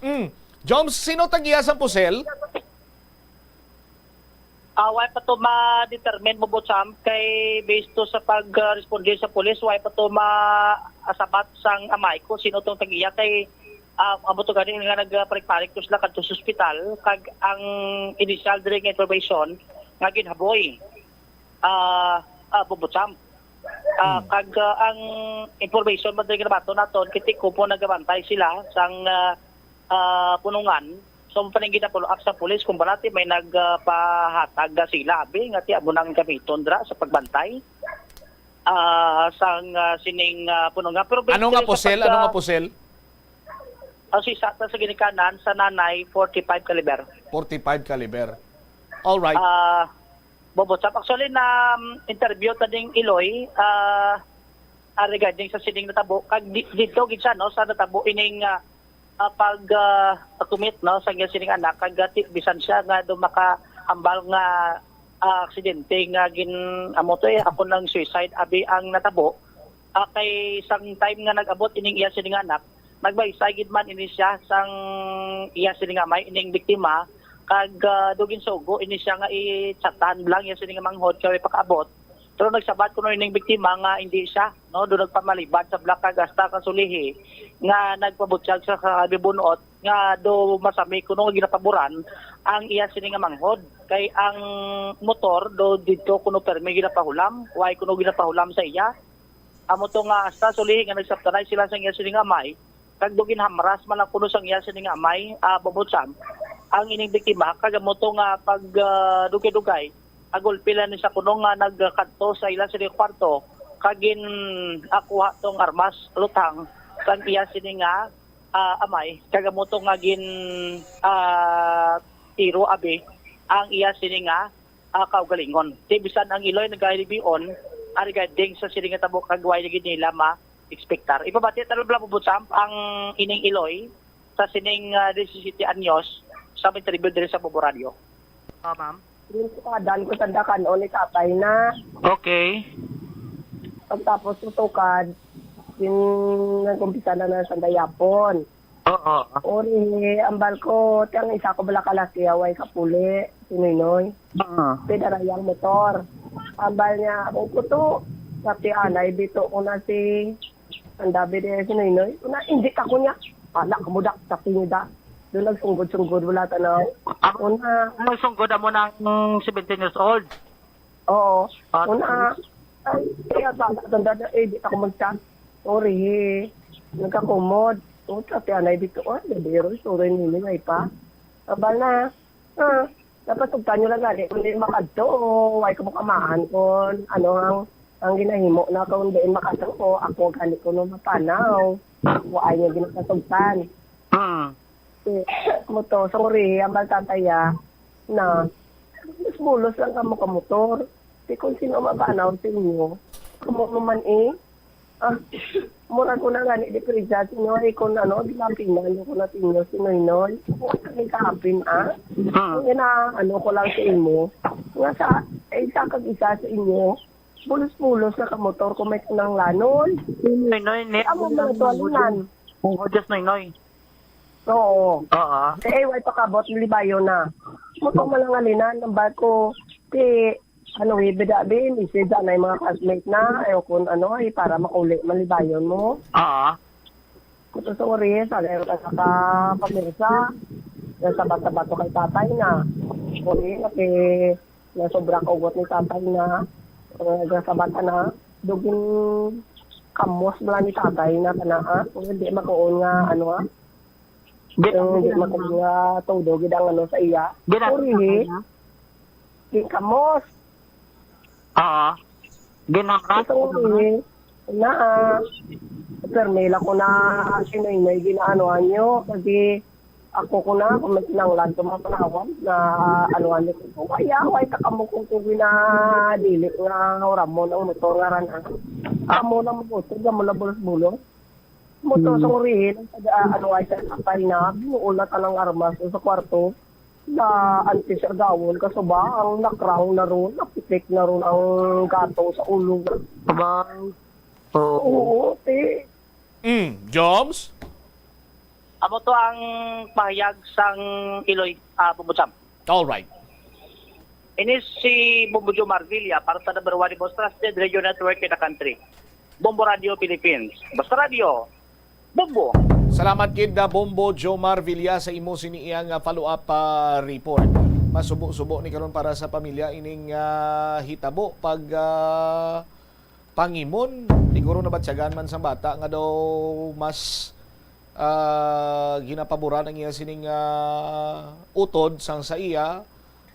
Mm. Joms, sino tag-iya sang pusel? Ah, wala pa to ma-determine, Bobotsam, kay based to sa pag-responde sa pulis, wala pa to ma-, asabat sang amay ko sino tong tag-iya kay, ah, amo to gani nga nagparik-parik to sila kadto sa ospital, kag ang initial diri nga information nga ginhaboy, ah, ah, Bobotsam. Ah, Hmm. kag, ah, ang information man diri nga nabaton naton, kay ti ko po nagabantay sila sang, ah, ah, punungan. So, paningin na follow up sa pulis kung balati may nagpahatag na sila, abi, nga ti amo nang gamiton dira sa pagbantay, ah, sang, ah, sining, ah, punungan. Pero based Ano nga diri sa pusel? pagka- Ano nga pusel? Ang sisa ta sa ginikanan sa nanay, forty-five caliber. Forty-five caliber. All right. Ah, Bobotsam. Actually, na, um, interview ta ding Iloy, ah, ah, regarding sa sining natabo. Kag di-, dito gid siya, no, sa natabo ining, ah, ah, pag, ah, commit, no, sa iya sining anak. Kag, ah, ti-, bisan siya nga do makaambal nga, ah, aksidente nga gin-, amo to eh, ako nang suicide, abi ang natabo. Ah, kay sang time nga nag-abot ining iya sining anak, nagbaysay gid man ini siya sang iya sining amay, ining biktima, kag, ah, do ginsugo ini siya nga i-chatan lang iya sining manghod kay may pakaabot. Pero nagsabat kuno ining biktima nga hindi siya, no, do nagpamalibad sa black kag hasta kasulihi nga nagpabutyag sa kabibunuot nga do masami kuno nga ginapaboran ang iya sini nga manghod. Kay ang motor do didto kuno permi ginapahulam, way kuno ginapahulam sa iya. Amo to nga hasta sulihi nga nagsabtanay sila sang iya sini nga amay, kag do ginhamras man lang kuno sang iya sini nga amay, ah, Bobotsam, ang ining biktima, kag amo to nga pag, ah, dugay-dugay, agulpi lang ni sa kuno nga nagkadto sa ila sini kwarto, kag gin-, ah, kuha tong armas, luthang, kag iya sini nga, ah, amay, kag amo to nga gin-, ah, tiro abi ang iya sini nga, ah, kaugalingon. Ti bisan ang Iloy nagahilibion, ah, regarding sa sini nga tabo kag way na gid nila ma-expectar. Ipabati ta lang, Bobotsam, ang ining Iloy, Sa sining, ah, disisiyete anyos, sa may tribute diri sa Bombo Radio. Ah, ma'am? Yung sukadan ko sa dakan o ni tatay na. Okay. Pagtapos ko tukad, yung nag-umpisa na na sa dayapon. Oo. Ori, ambal ko, ti ang isa ko bala kalaki, away kapuli, si Noynoy. Oo. Pinarayang motor. Ambal niya, ako ko to, sa ti anay, bito ko na si ang dabi di si Noynoy, una, hindi ka ko niya. Ala, kamudak, tapi niya da. Doon nagsunggod-sunggod, wala tanaw. Amo, una, ang nagsunggod, amo na ang seventeen years old. Oo. Ah, una, ay, kaya ba, tanda na, eh, di ako magsa. Sorry, nagkakumod. O, tapi anay dito, oh, hindi, sorry, sorry, nini, may pa. Abal na, ah, dapat tugtan nyo lang gani, kung di makadto, o, ay ko makamaan kon ano ang, ang ginahimo na kung di makadto, o, ako gani ko no mapanaw. Wa ay nyo ginapatugtan. Ah. Eh, mo to, sorry, ang tataya na, bulos-bulos lang kamo ka motor. Di kung sino mapanaw sa inyo, kamo naman eh. Ah, mura ko na gani di prisa, sino ay kung ano, di lang pinano ko na tinyo, si Noynoy. Huwag ka nagkapin, ah. Ah. Ang ina, ano ko lang sa imo. Nga sa, eh, isa kag isa sa inyo, bulos-bulos na ka motor kung may kinahanglanon. Noynoy, ne? Amo mga tuwalinan. Oh, just Noynoy. Oo. Oo. Eh, way pakabot, libayo na. Mo to malangalinan, ang barko, ti, ano, eh, bida, bi, message na yung mga classmate na, ayaw kung ano, eh, para makuli, malibayon mo. Oo. Kuto sa uri, sa layo ka sa kapamirsa, yung sabat-sabat ko kay tatay na. Uri, naki, na sobra ka ugot ni tatay na, uh, sabat na, dugin kamos bala ni tatay na kana, ah. Uri, di makuon nga, ano, ah. Di, Yung di di makuon nga todo, gid ang ano sa iya. Di na, Uri, di kamos. Oo. Ginamras? Ito nga, eh. Na, ah, permi lang ko na sinoy-noy ginaanohan nyo. Kasi ako ko na, kung may kinanglan ko, mga panawag na anuhan nyo. Kaya, way ka kamo kung kung ginadili nga ramon ang motor nga ran, ah. Amo na mo, amo na bulos-bulos. Mo to, Hmm. Sa urihin, ang taga, ano, ay sa kapay na, binuol na tanang armas sa kwarto. Na antes agawon, kasuba, ang nakrang na ron, napitik na ron ang gatong sa ulo. Aba. Oo. Oo, ti. Mm, Joms? Amo to ang pahayag sang Iloy, ah, Pumbudsam. All right. Ini si Bombo Jomar Villa para sa number one most trusted radio network in the country, Bombo Radio Philippines. Basta Radio, Bombo! Salamat gid, ah, Bombo Jomar Villa, sa imo sini iyang, ah, follow-up, ah, report. Masubo-subo ni karon para sa pamilya ining, ah, hitabo pag, ah, pangimon. Siguro nabatyagan man sang bata nga daw mas, ah, ginapaboran ang iya sining, ah, utod sang sa iya.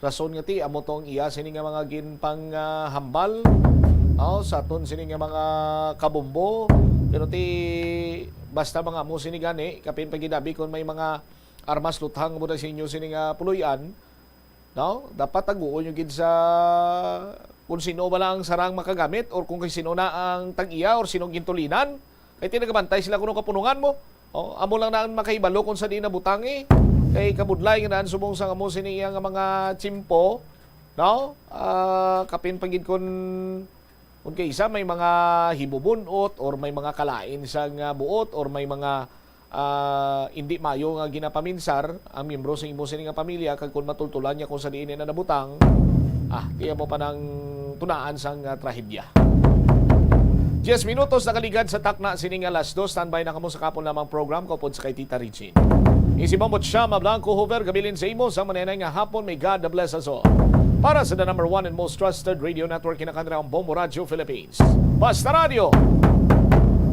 Rason nga ti amo to ang iya sini nga mga ginpang, ah, hambal, no, sa aton sini nga mga kabombo. Pero ti basta mga amo sini gani, kapin pa gid abi kon may mga armas luthang mo na sa inyo sini nga puloy-an, no? Dapat taguon nyo gid sa kung sino ba lang sarang makagamit or kung kay sino na ang tag-iya or sino gintulinan. Kay tinagabantay sila kuno kapunungan mo. Oh, amo lang na ang makahibalo kung sa di nabutangi. Kay kabudlay nga daan subong sa amo sini iya nga mga tsimpo, no? Ah, kapin pa gid kun, kun kay isa may mga hibubun-ot or may mga kalain sang, ah, buot or may mga, ah, indi mayo nga ginapaminsar ang miyembro sa imo sini nga pamilya, kag kun matultulan niya kung sa diin na nabutang, ah, tiya mo pa nang tunaan sang, ah, trahedya. Diyes minutos nakaligad sa takna sining alas dos. Standby na kamo sa kapon lamang program kaupod sa kay Tita Regine. Isi Bombo Chama Blanco Hoover, gabilin sa imo sa manenay nga hapon. May God bless us all. Para sa the number one and most trusted radio network, kinakanra ang Bombo Radio Philippines. Basta Radio,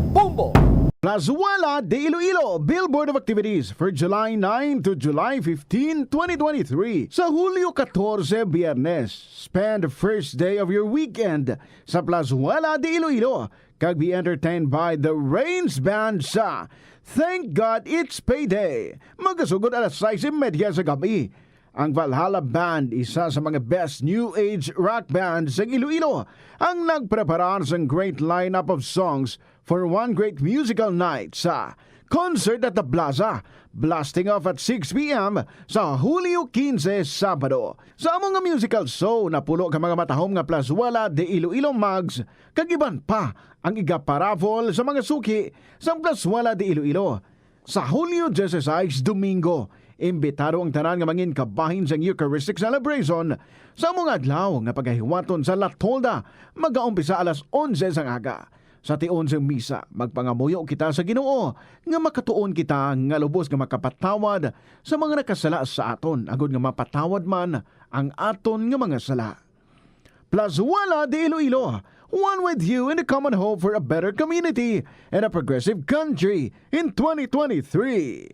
Bombo! Plazuela de Iloilo, Billboard of Activities for July nine to July fifteen, twenty twenty-three. Sa Hulyo katorse, Biyernes, spend the first day of your weekend sa Plazuela de Iloilo, kag be entertained by the Rains Band sa Thank God It's Payday. Magasugod alas sais y media sa gab-i. Ang Valhalla Band, isa sa mga best new age rock band sa Iloilo, ang nagpreparar sang great lineup of songs for one great musical night sa Concert at the Plaza. Blasting off at six p m sa Hulyo quince, Sabado. Sa amo nga musical show, napulo ka mga matahom nga Plazuela de Iloilo mugs kag iban pa ang igaparaffle sa mga suki sang Plazuela de Iloilo. Sa Hulyo dieciséis, Domingo, imbitado ang tanan nga mangin kabahin sang Eucharistic Celebration sa amo nga adlaw nga pagahiwaton sa La Tolda, magaumpisa alas onse sang aga. Sa tion sang misa, magpangamuyo kita sa Ginoo nga makatuon kita nga lubos nga makapatawad sa mga nakasala sa aton, agod nga mapatawad man ang aton nga mga sala. Plazuela de Iloilo, one with you in the common hope for a better community and a progressive country in twenty twenty-three.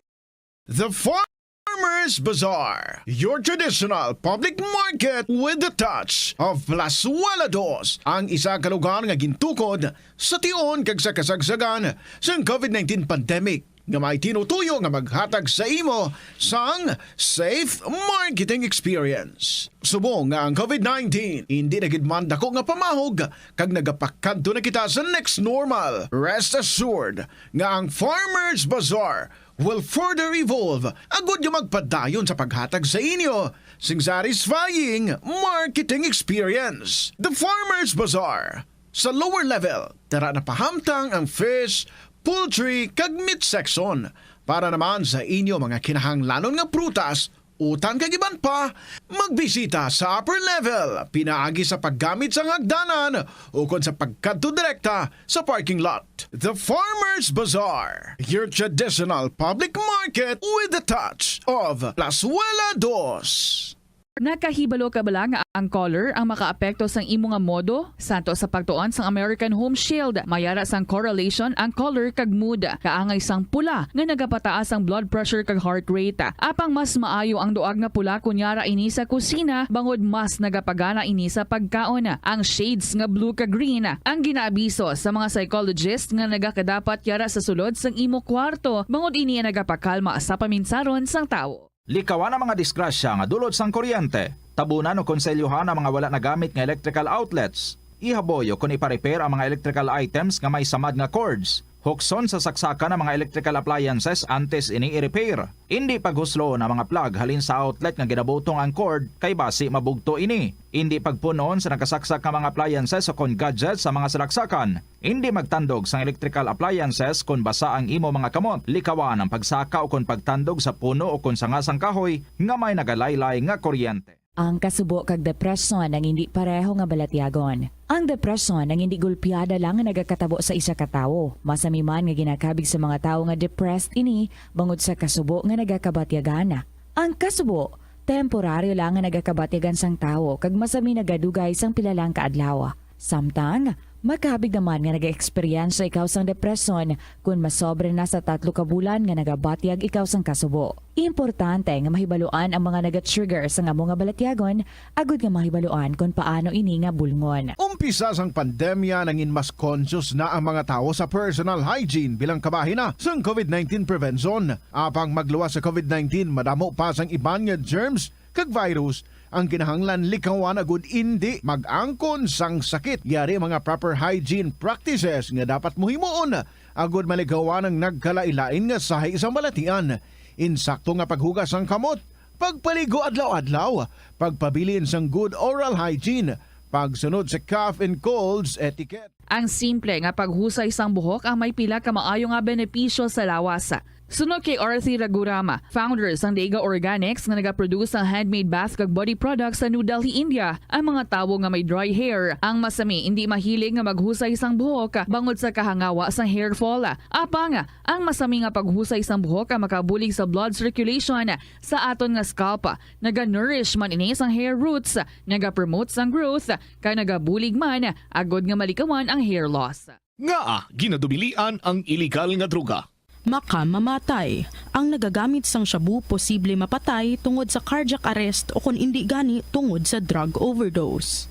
The Farmers Bazaar, your traditional public market with the touch of Plazuela Dos, ang isa ka lugar nga gintukod sa tion kag sa kasagsagan sang covid nineteen pandemic, nga may tinutuyo nga maghatag sa imo sang safe marketing experience. Subong nga ang covid nineteen indi na gid man dako nga pamahog kag nagapakadto na kita sa next normal, rest assured nga ang Farmers Bazaar will further evolve agud nga magpadayon sa paghatag sa inyo sing satisfying marketing experience. The Farmers Bazaar, sa lower level, dara napahamtang ang fish, poultry, kag meat section. Para naman sa inyo mga kinahanglanon nga prutas, utan kag iban pa, magbisita sa upper level pinaagi sa paggamit sang hagdanan ukon sa pagkadto direkta sa parking lot. The Farmers Bazaar, your traditional public market with the touch of Plazuela Dos. Nakahibalo ka bala nga ang color ang makaapekto sang imo nga modo? Santo sa pagtuon sang American Home Shield, may ara sang correlation ang color kag mood. Kaangay sang pula nga nagapataas ang blood pressure kag heart rate. Apang mas maayo ang duag nga pula kon yara ini sa kusina, bangod mas nagapagana ini sa pagkaon. Ang shades nga blue kag green ang ginaabiso sa mga psychologist nga nagakadapat yara sa sulod sang imo kwarto, bangod ini ang nagapakalma sa paminsaron sang tawo. Likawan ang mga disgrasya nga dulot sang kuryente. Tabunan o konselyohan ang mga wala nagamit nga electrical outlets. Ihaboy o kon ipa-repair ang mga electrical items nga may samad nga cords. Hukson sa saksakan ang mga electrical appliances antes ini i-repair. Indi paghuslon ang mga plug halin sa outlet nga ginabutong ang cord, kay basi mabugto ini. Indi pagpun-on sa nakasaksak nga mga appliances o kon gadgets sa mga salaksakan. Indi magtandog sang electrical appliances kon basa ang imo mga kamot. Likawan ang pagsaka o kon pagtandog sa puno o kon sanga sang kahoy nga may nagalaylay nga kuryente. Ang kasubo kag depresyon ang indi pareho nga balatyagon. Ang depresyon ang indi gulpiada lang nga nagakatabo sa isa ka tawo. Masami man nga ginakabig sa mga tawo nga depressed ini bangod sa kasubo nga nagakabatyagan. Ang kasubo, temporaryo lang nga nagakabatyagan sang tawo kag masami nagadugay sang pila lang ka adlaw. Samtang, makabig naman nga nag-eksperyensya ikaw sang depresyon kon masobra na sa tatlo ka bulan nga nagabatyag ikaw sang kasubo. Importante nga mahibaluan ang mga naga-trigger sang amo nga balatyagon, agud nga mahibaluan kon paano ini nga bulngon. Umpisa sang pandemya, nangin mas conscious na ang mga tawo sa personal hygiene bilang kabahin na sang covid nineteen prevention. Apang magluwas sa covid nineteen, madamo pa sang iban nga germs kag virus ang kinahanglan likawan agud indi mag-angkon sang sakit. Yari mga proper hygiene practices nga dapat mo himuon agud malikawan ang nagkalain-lain nga sahi sang balatian. Insakto nga paghugas sang kamot, pagpaligo adlaw-adlaw, pagpabilin sang good oral hygiene, pagsunod sa cough and colds etiquette. Ang simple nga paghusay sang buhok ang may pila ka maayo nga benepisyo sa lawas. Suno kay Arthi Raghuram, founder sang Dega Organics nga nagaproduce sang handmade bath kag body products sa New Delhi, India, ang mga tawo nga may dry hair ang masami indi mahilig nga maghusay sang buhok bangod sa kahangawa sang hair fall. Apang, ang masami nga paghusay sang buhok ang makabulig sa blood circulation sa aton nga scalp, naga-nourish man ini sang hair roots, naga-promote sang growth, kag nagabulig man agod nga malikawan ang hair loss. Ngaa ginadubilian ang iligal nga droga? Makamamatay. Ang nagagamit sang shabu posible mapatay tungod sa cardiac arrest o kon indi gani tungod sa drug overdose.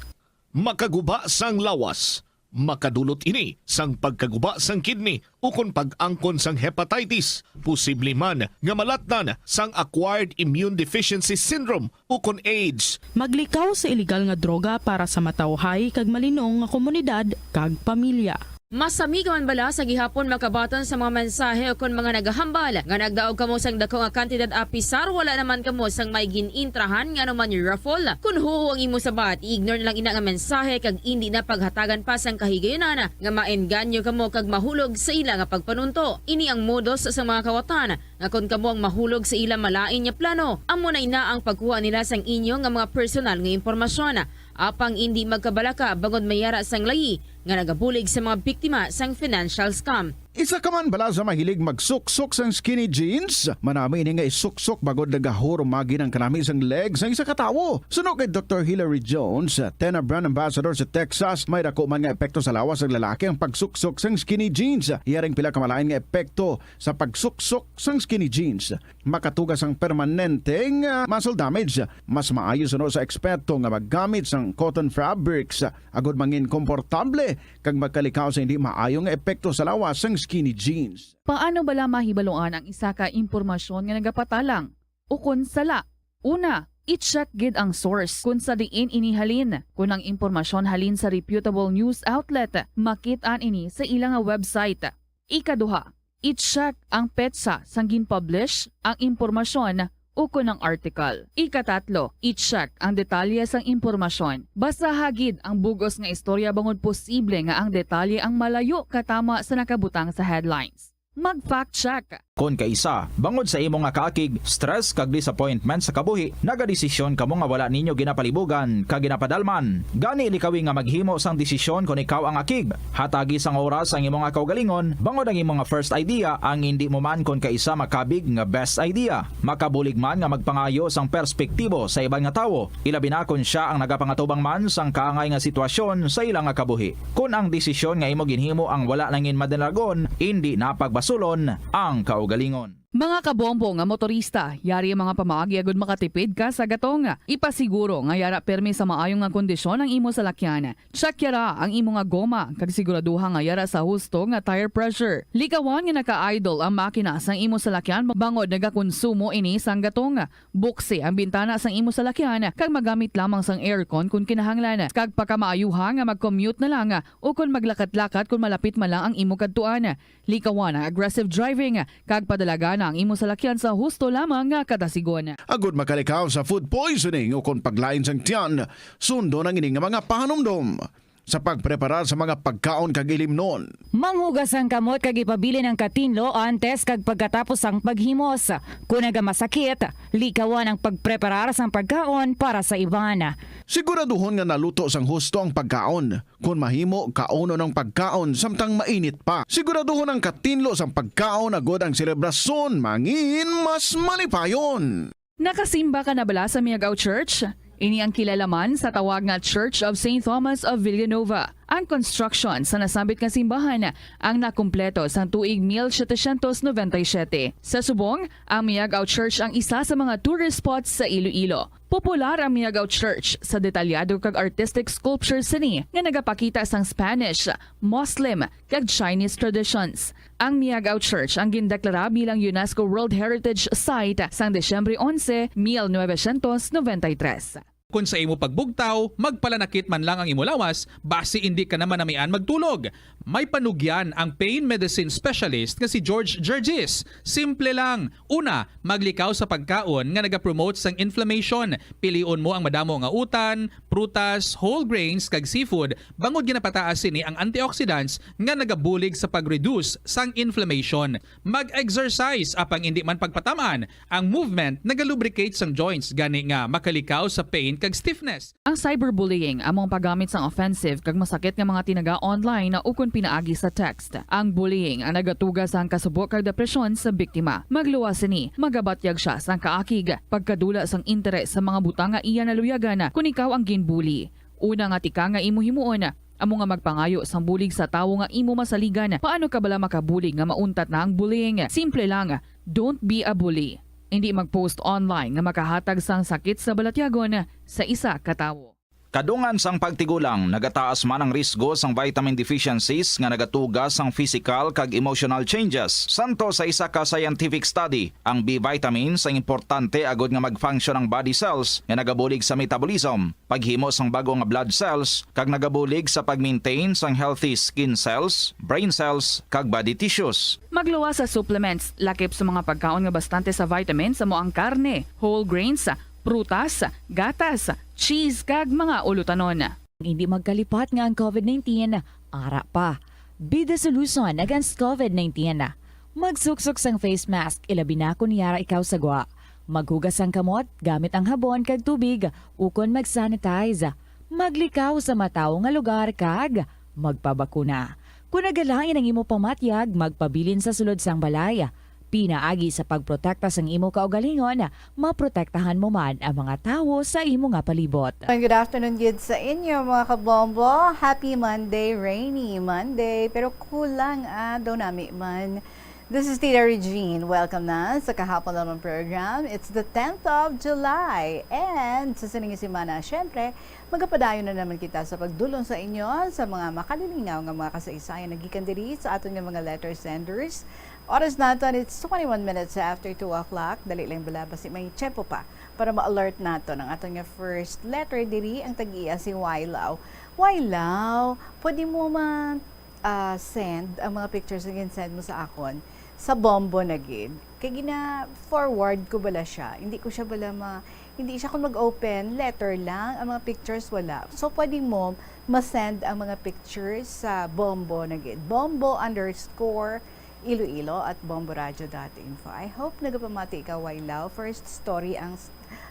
Makaguba sang lawas. Makadulot ini sang pagkaguba sang kidney ukon pag-angkon sang hepatitis, posible man nga malatnan sang acquired immune deficiency syndrome ukon AIDS. Maglikaw sa iligal nga droga para sa matawhay kag malinong nga komunidad kag pamilya. Masami ka man bala sa gihapon makabaton sa mga mensahe o kon mga nagahambal nga nagdaog kamo sang dako nga kantidad, apisar wala naman kamo sang may gin-intrahan nga anuman raffle? Kon huo ang imo sabat, i-ignore na lang ina nga mensahe kag indi na paghatagan pa sang kahigayunan nga maengganyo kamo kag mahulog sa ila nga pagpanunto. Ini ang modus sa mga kawatan nga kon kamo ang mahulog sa ila malain nga plano, amo na ina ang pagkuha nila sang inyo nga mga personal nga impormasyon. Apang indi magkabalaka bangod may ara sang layi nga nagabulig sa mga biktima sang financial scam. Isa ka man bala sa mahilig magsuksok sang skinny jeans? Manami ini nga isuksok bangod nagahurumagi ang kanami sang leg sang isa ka tawo. Suno kay Doktor Hilary Jones, Tena Brand Ambassador sa Texas, may dako man nga epekto sa lawas sang lalaki ang pagsuksok sang skinny jeans. Iya ring pila ka malain nga epekto sa pagsuksok sang skinny jeans. Makatuga sang permanente nga muscle damage. Mas maayo suno sa eksperto nga maggamit sang cotton fabrics agod mangin komportable kag magkalikaw sa hindi maayo nga epekto sa lawas sang skinny jeans. Paano bala mahibaluan ang isa ka impormasyon nga nagapatalang ukon sala? Una, i-check gid ang source kon sa diin ini halin. Kon ang impormasyon halin sa reputable news outlet, makit-an ini sa ila nga website. Ikaduha, i-check ang petsa sang gin-publish ang impormasyon ukon ang article. Ikatatlo, i-check ang detalye sang impormasyon. Basaha gid ang bug-os nga istorya bangod posible nga ang detalye ang malayo katama sa nakabutang sa headlines. Mag-fact check. Kon kaisa, bangod sa imo nga kaakig, stress kag disappointment sa kabuhi, nagadesisyon kamo nga wala ninyo ginapalibugan kag ginapadalman. Gani, likawi nga maghimo sang desisyon kon ikaw ang akig. Hatagi sang oras ang imo nga kaugalingon, bangod ang imo nga first idea ang indi mo man kon kaisa makabig nga best idea. Makabulig man nga magpangayo sang perspektibo sa iban nga tawo, ilabi na kon sia ang nagapangatubang man sang kaangay nga sitwasyon sa ila nga kabuhi. Kon ang desisyon nga imo ginhimo ang wala nangin madalagon, indi na pagbasulon ang kaugalingon. Mga kabombo nga motorista, yari ang mga pamaagi agud makatipid ka sa gatong. Ipasiguro nga yara permi sa maayo nga kondisyon ang imo salakyan. Check yara ang imo nga goma, kag siguraduha nga yara sa husto nga tire pressure. Likawan nga naka-idle ang makina sang imo salakyan bangod nagakonsumo ini sang gatong. Buksi ang bintana sang imo salakyan kag magamit lamang sang aircon kon kinahanglan, kag pakamaayuha nga mag-commute na lang o kon maglakat-lakat kon malapit man lang ang imo kadtuan. Likawan ang aggressive driving kag padalagan ang imo salakyan sa husto lamang nga kadasigon. Agud makalikaw sa food poisoning o kon paglain sang tiyan, sundon ang ini nga mga pahanumdom sa pagpreparar sa mga pagkaon kag ilimnon. Manghugas ang kamot kag ipabilin ang katinlo antes kag pagkatapos sang paghimos. Kon nagamasakit, likawan ang pagpreparar sang pagkaon para sa iban. Siguraduhon nga naluto sang husto ang pagkaon. Kon mahimo, kaunon ang pagkaon samtang mainit pa. Siguraduhon ang katinlo sang pagkaon agud ang selebrasyon mangin mas malipayon. Nakasimba ka na bala sa Miagao Church? Ini ang kilala man sa tawag nga Church of Saint Thomas of Villanova. Ang construction sa nasambit nga simbahan ang nakumpleto sang tuig mil setecientos noventa y siete. Sa subong, ang Miagao Church ang isa sa mga tourist spots sa Iloilo. Popular ang Miagao Church sa detalyado kag artistic sculptures sini nga nagapakita sang Spanish, Muslim, kag Chinese traditions. Ang Miagao Church ang gindeklara bilang UNESCO World Heritage Site sang Disyembre onse, mil novecientos noventa y tres. Kon sa imo pagbugtaw, magpalanakit man lang ang imo lawas, basi indi ka na manamian magtulog. May panugyan ang pain medicine specialist nga si George Gergis. Simple lang. Una, maglikaw sa pagkaon nga nagapromote sang inflammation. Pilion mo ang madamo nga utan, prutas, whole grains, kag seafood, bangod ginapataas sini ang antioxidants nga nagabulig sa pag-reduce sang inflammation. Mag-exercise, apang indi man pagpatam-an. Ang movement nagalubricate sang joints, gani nga makalikaw sa pain kag stiffness. Ang cyberbullying amo ang paggamit sang offensive kag masakit nga mga tinaga online ukon pinaagi sa text. Ang bullying ang nagatuga sang kasubo kag depresyon sa biktima. Magluwas sini, magabatyag sia sang kaakig, pagkadula sang interes sa mga butang nga iya naluyagan kon ikaw ang ginbully. Una nga tika nga imo himuon, amo nga magpangayo sang bulig sa tawo nga imo masaligan. Paano ka bala makabulig nga mauntat na ang bullying? Simple lang, don't be a bully. Indi mag-post online nga makahatag sang sakit sa balatyagon sa isa ka tawo. Kadungan sang pagtigulang, nagataas man ang risgo sang vitamin deficiencies nga nagatuga sang physical kag emotional changes. Santo sa isa ka scientific study, ang B vitamins ang importante agud nga mag-function ang body cells nga nagabulig sa metabolism, paghimo sang bag-o nga blood cells, kag nagabulig sa pag-maintain sang healthy skin cells, brain cells, kag body tissues. Magluwas sa supplements, lakip sa mga pagkaon nga bastante sa vitamins, amo ang karne, whole grains, prutas, gatas, cheese, kag mga ulutanon. Hindi magkalipat nga ang covid nineteen ara pa. Be the solution against covid nineteen. Magsuksok sang face mask, ilabi na kon yara ikaw sa gwa. Maghugas sang kamot gamit ang habon kag tubig, ukon mag-sanitize. Maglikaw sa matawo nga lugar kag magpabakuna. Kon nagalain ang imo pamatyag, magpabilin sa sulod sang balay. Pinaagi sa pagprotekta sang imo kaugalingon, maprotektahan mo man ang mga tawo sa imo nga palibot. And good afternoon gid sa inyo, mga kabombo. Happy Monday, rainy Monday, pero kulang, ah, daw nami man. This is Tita Regine. Welcome na sa Kahapon Lamang Program. It's the tenth of July. And sa sining semana, syempre, magapadayon na naman kita sa pagdulong sa inyo sa mga makalilingaw nga mga kasaysayan na gikan diri sa aton nga mga letter senders. Oras naton, it's twenty-one minutes after two o'clock. Dali lang bala, basi may tiyempo pa para ma-alert naton ang aton nga first letter diri, ang tag-iya si Wailaw. Wailaw, pwede mo ma, ah, send ang mga pictures nga gin-send mo sa akon sa Bombo na gid. Kay gina-forward ko bala siya. Hindi ko siya bala ma-, hindi siya kung mag-open, letter lang, ang mga pictures wala. So, pwede mo ma-send ang mga pictures sa Bombo na gid. Bombo underscore Iloilo at bomboradio dot info. I hope nagapamati ikaw, Wailaw. First story ang,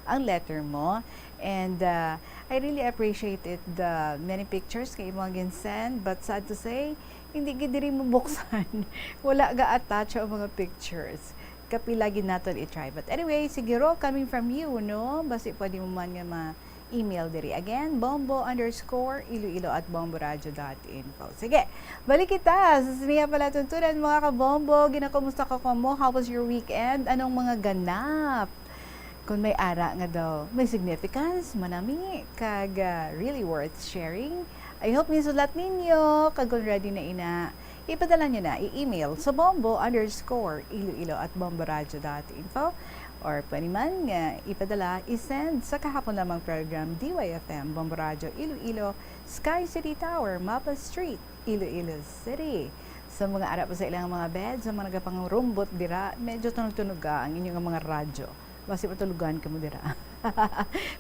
ang letter mo. And, uh, I really appreciate it, the many pictures nga imo gin-send. But sad to say, hindi gid diri mabuksan. Wala ga-attach ang mga pictures. Kapila gid naton i-try. But anyway, siguro coming from you, no? Basi pwede mo man nga ma-, email diri. Again, bombo underscore iloilo at bomboradio dot info. Sige, balik kita sa sining palatuntunan, mga kabombo. Ginakumusta ka kamo? How was your weekend? Anong mga ganap? Kung may ara nga daw, may significance, manami, kag, ah, really worth sharing. I hope nisulat ninyo, kag kung ready na ina, ipadala nyo na, i-email sa bombo underscore iloilo at bomboradio dot info. Or pwede man nga ipadala, i-send sa Kahapon Lamang Program, D Y F M, Bombo Radio, Iloilo, Sky City Tower, Mapa Street, Iloilo City. Sa mga ara pa sa ilang mga bed, sa mga nagapangarumbot dira, medyo tunog-tunog ang inyong mga radyo. Basi matulugan kamo dira.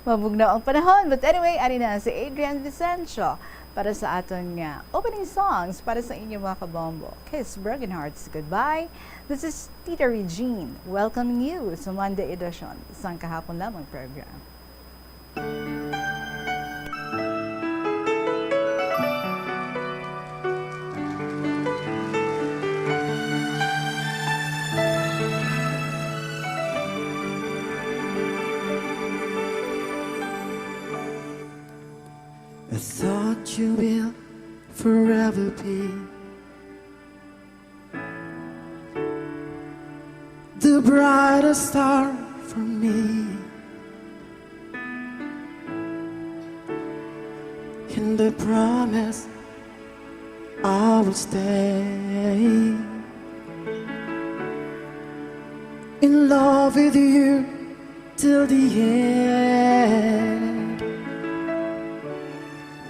Mabugnaw ang panahon. But anyway, ari na si Adrian Vicencio para sa aton nga opening songs para sa inyo, mga kabombo. Kiss Broken Hearts Goodbye. This is Tita Regine welcoming you sa Monday edition sang Kahapon Lamang Program. I thought you will forever be the brightest star for me. And I promise I will stay in love with you till the end.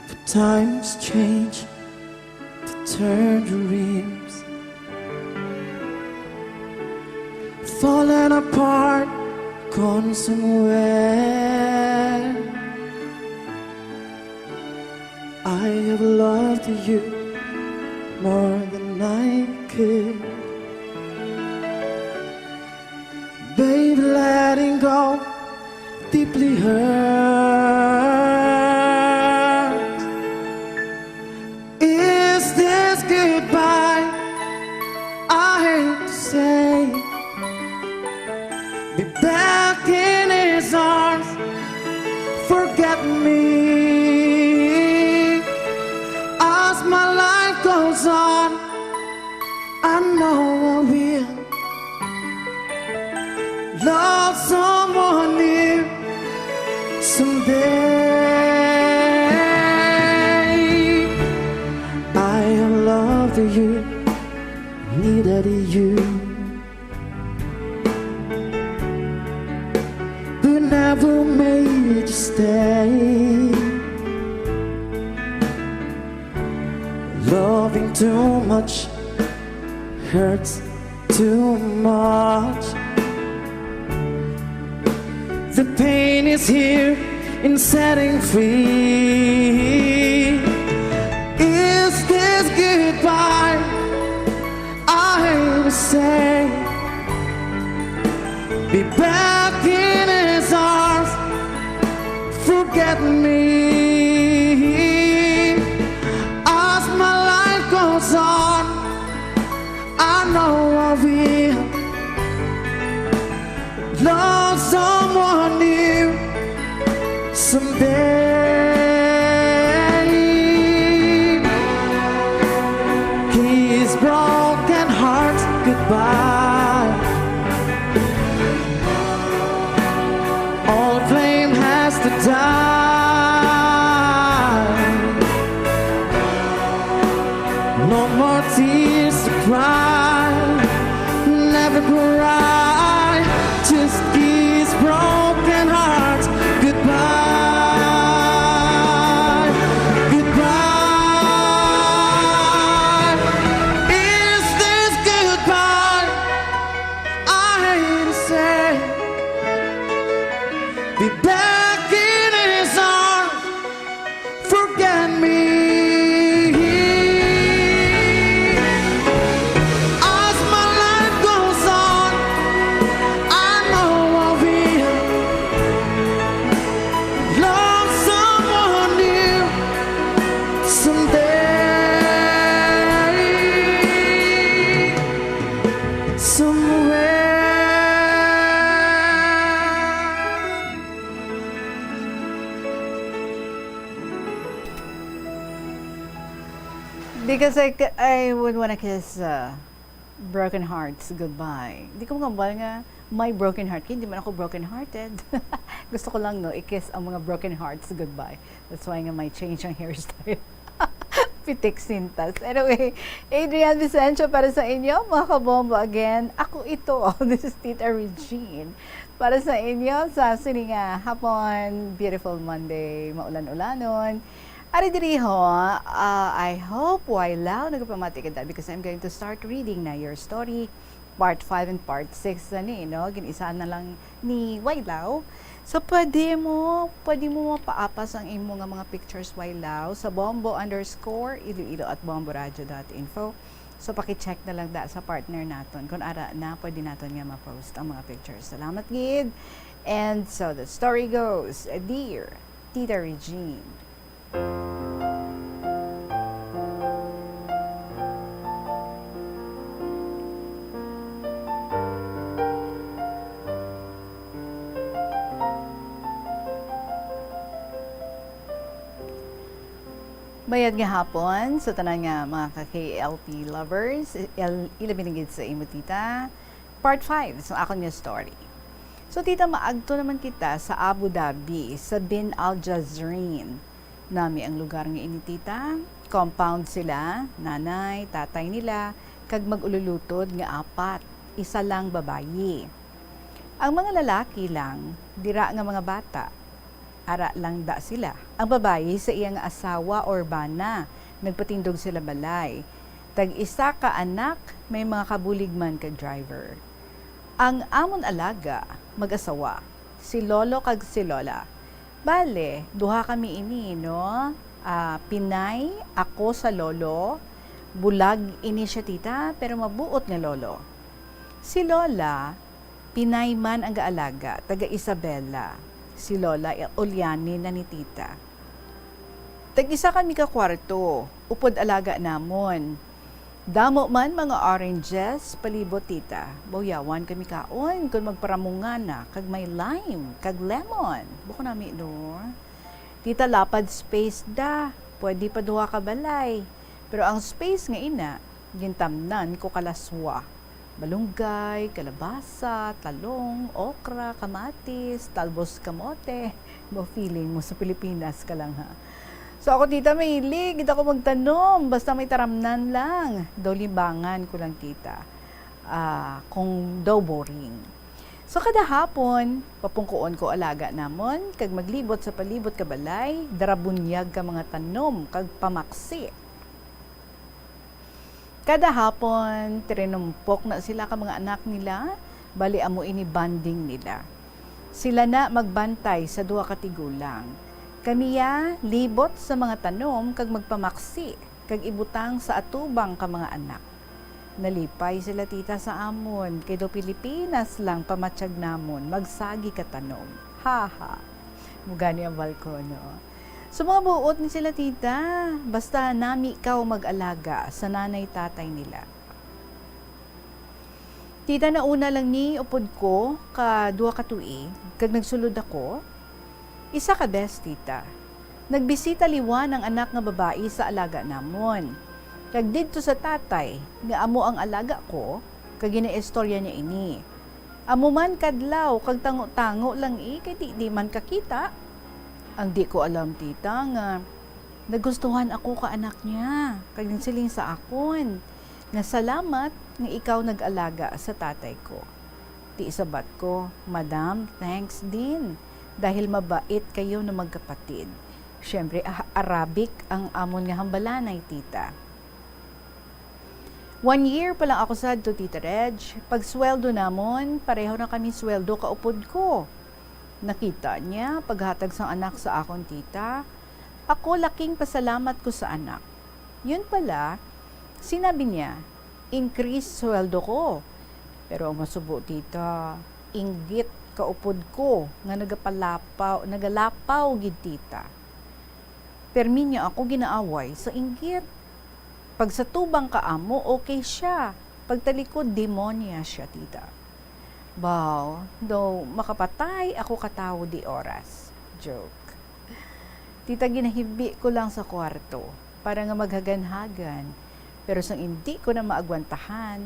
But times change, the tangerines falling apart, gone somewhere. I have loved you more than I could. Babe, letting go deeply hurts. Is this goodbye? I hate to say. Be back in his arms. Forget me. As my life goes on, I know I will love someone new someday. After you, neither do you. Who never made you stay. Loving too much hurts too much. The pain is here in setting free. Is this goodbye? I say, be back in his arms. Forget me. As my life goes on, I know I will love someone new someday. Kiss broken hearts goodbye. All flame has to die. No more tears to cry. Never cry. Just kiss broken hearts goodbye. Goodbye. Is this goodbye? I hate to say, be back in his arms. Forget me. As my life goes on, I know I will love someone new someday. Somewhere. Because I, c- I would wanna kiss uh, broken hearts goodbye. Di ko makabal nga my broken heart. Hindi man ako broken hearted. Gusto ko lang, no, i-kiss ang mga broken hearts goodbye. That's why nga may change ang hairstyle. Pitik sintas. Anyway, Adrian Vicencio para sa inyo, mga kabombo again. Ako ito. This is Tita Regine. Para sa inyo, sa sini nga hapon, beautiful Monday, maulan-ulanon. Ari diri ho, ah, I hope, Wailaw, nagapamati ka dad, because I'm going to start reading na your story, part five and part six na ni, no? Gin-isa na lang ni Wailaw. So, pwede mo, pwede mo mapaapas ang imo nga mga pictures, Wailaw, sa bombo underscore iloilo at bomboradio dot info. So, paki-check na lang da sa partner naton kung ara na pwede naton nga ma-post ang mga pictures. Salamat gid. And so the story goes, Dear Tita Regine. Mayad nga hapon sa tanan nga mga ka-K L P lovers, il- ilabi na gid sa imo, tita. Part five sa akon nga story. So, tita, maagto naman kita sa Abu Dhabi, sa Bin Al Jazreen. Nami ang lugar nga ini, tita. Compound sila, nanay, tatay nila, kag mag-ululutod nga apat, isa lang babayi. Ang mga lalaki lang, dira nga mga bata. Ara lang da sila. Ang babayi sa iya nga asawa or bana, nagpatindog sila balay. Tag-isa ka anak, may mga kabulig man kag driver. Ang amon alaga, mag-asawa, si Lolo kag si Lola. Bale, duha kami ini, no? Ah, Pinay, ako sa Lolo. Bulag ini siya, tita, pero mabuot nga Lolo. Si Lola, Pinay man ang gaalaga, taga Isabela. Si Lola, ulyanin na ni Tita. Tag-isa kami ka kwarto, upod alaga namon. Damo man mga oranges, palibot, Tita. Bawyawan kami kaon kon magparamunga na, kag may lime, kag lemon. Buko nami, no? Tita, lapad space da. Pwede pa duha ka balay. Pero ang space nga ina, gintamnan ko kalaswa. Malunggay, kalabasa, talong, okra, kamatis, talbos, kamote. Mo feeling mo sa Pilipinas ka lang, ha? So ako, tita, mahilig gid ako magtanom, basta may taramnan lang. Daw limbangan ko lang, tita. Ah, kung daw boring. So kada hapon, papungkoon ko alaga namon, kag maglibot sa palibot ka balay, dara bunyag ka mga tanom, kag pamaksi. Kada hapon, tirinumpok na sila ka mga anak nila, bali amo ini bonding nila. Sila na magbantay sa duha ka tigulang. Kami ya libot sa mga tanom kag magpamaksi kag ibutang sa atubang ka mga anak. Nalipay sila, tita, sa amon, kay daw Pilipinas lang pamatyag namon, magsagi ka tanom. Ha, ha. Mugani ang balkono. So, mga buot ni sila, tita. Basta nami kaw mag-alaga sa nanay-tatay nila. Tita, nauna lang ni upod ko ka duha ka tuig, kag nagsulod ako. Isa ka bes, tita, nagbisita liwan ang anak nga babayi sa alaga namon. Kag didto sa tatay, nga amo ang alaga ko, kag ginaistorya niya ini. Amo man kadlaw kag tango-tango lang, eh, kay di, di man kakita. Ang di ko alam, tita, nga nagustuhan ako ka anak niya, kag nagsiling sa akon nga salamat nga ikaw nag-alaga sa tatay ko. Ti sabat ko, "Madam, thanks din, dahil mabait kayo na magkapatid." Siyempre, ah, Arabic ang amon nga hambalanay, tita. One year pa lang ako sadto, Tita Reg. Pag sweldo namon, pareho na kami sweldo kaupod ko. Nakita niya paghatag sang anak sa akon, tita. Ako laking pasalamat ko sa anak. Yun pala, sinabi niya, "Increase sweldo ko." Pero ang masubo, tita, inggit kaupod ko nga nagapalapaw, nagalapaw gid, tita. Permi niya ako ginaaway sa inggit. Pag sa tubang ka amo, okay siya. Pag talikod, demonya siya, tita. Baw, daw makapatay ako ka tawo di oras. Joke. Tita, ginahibi ko lang sa kwarto para nga maghaganhagan. Pero sang indi ko na maagwantahan,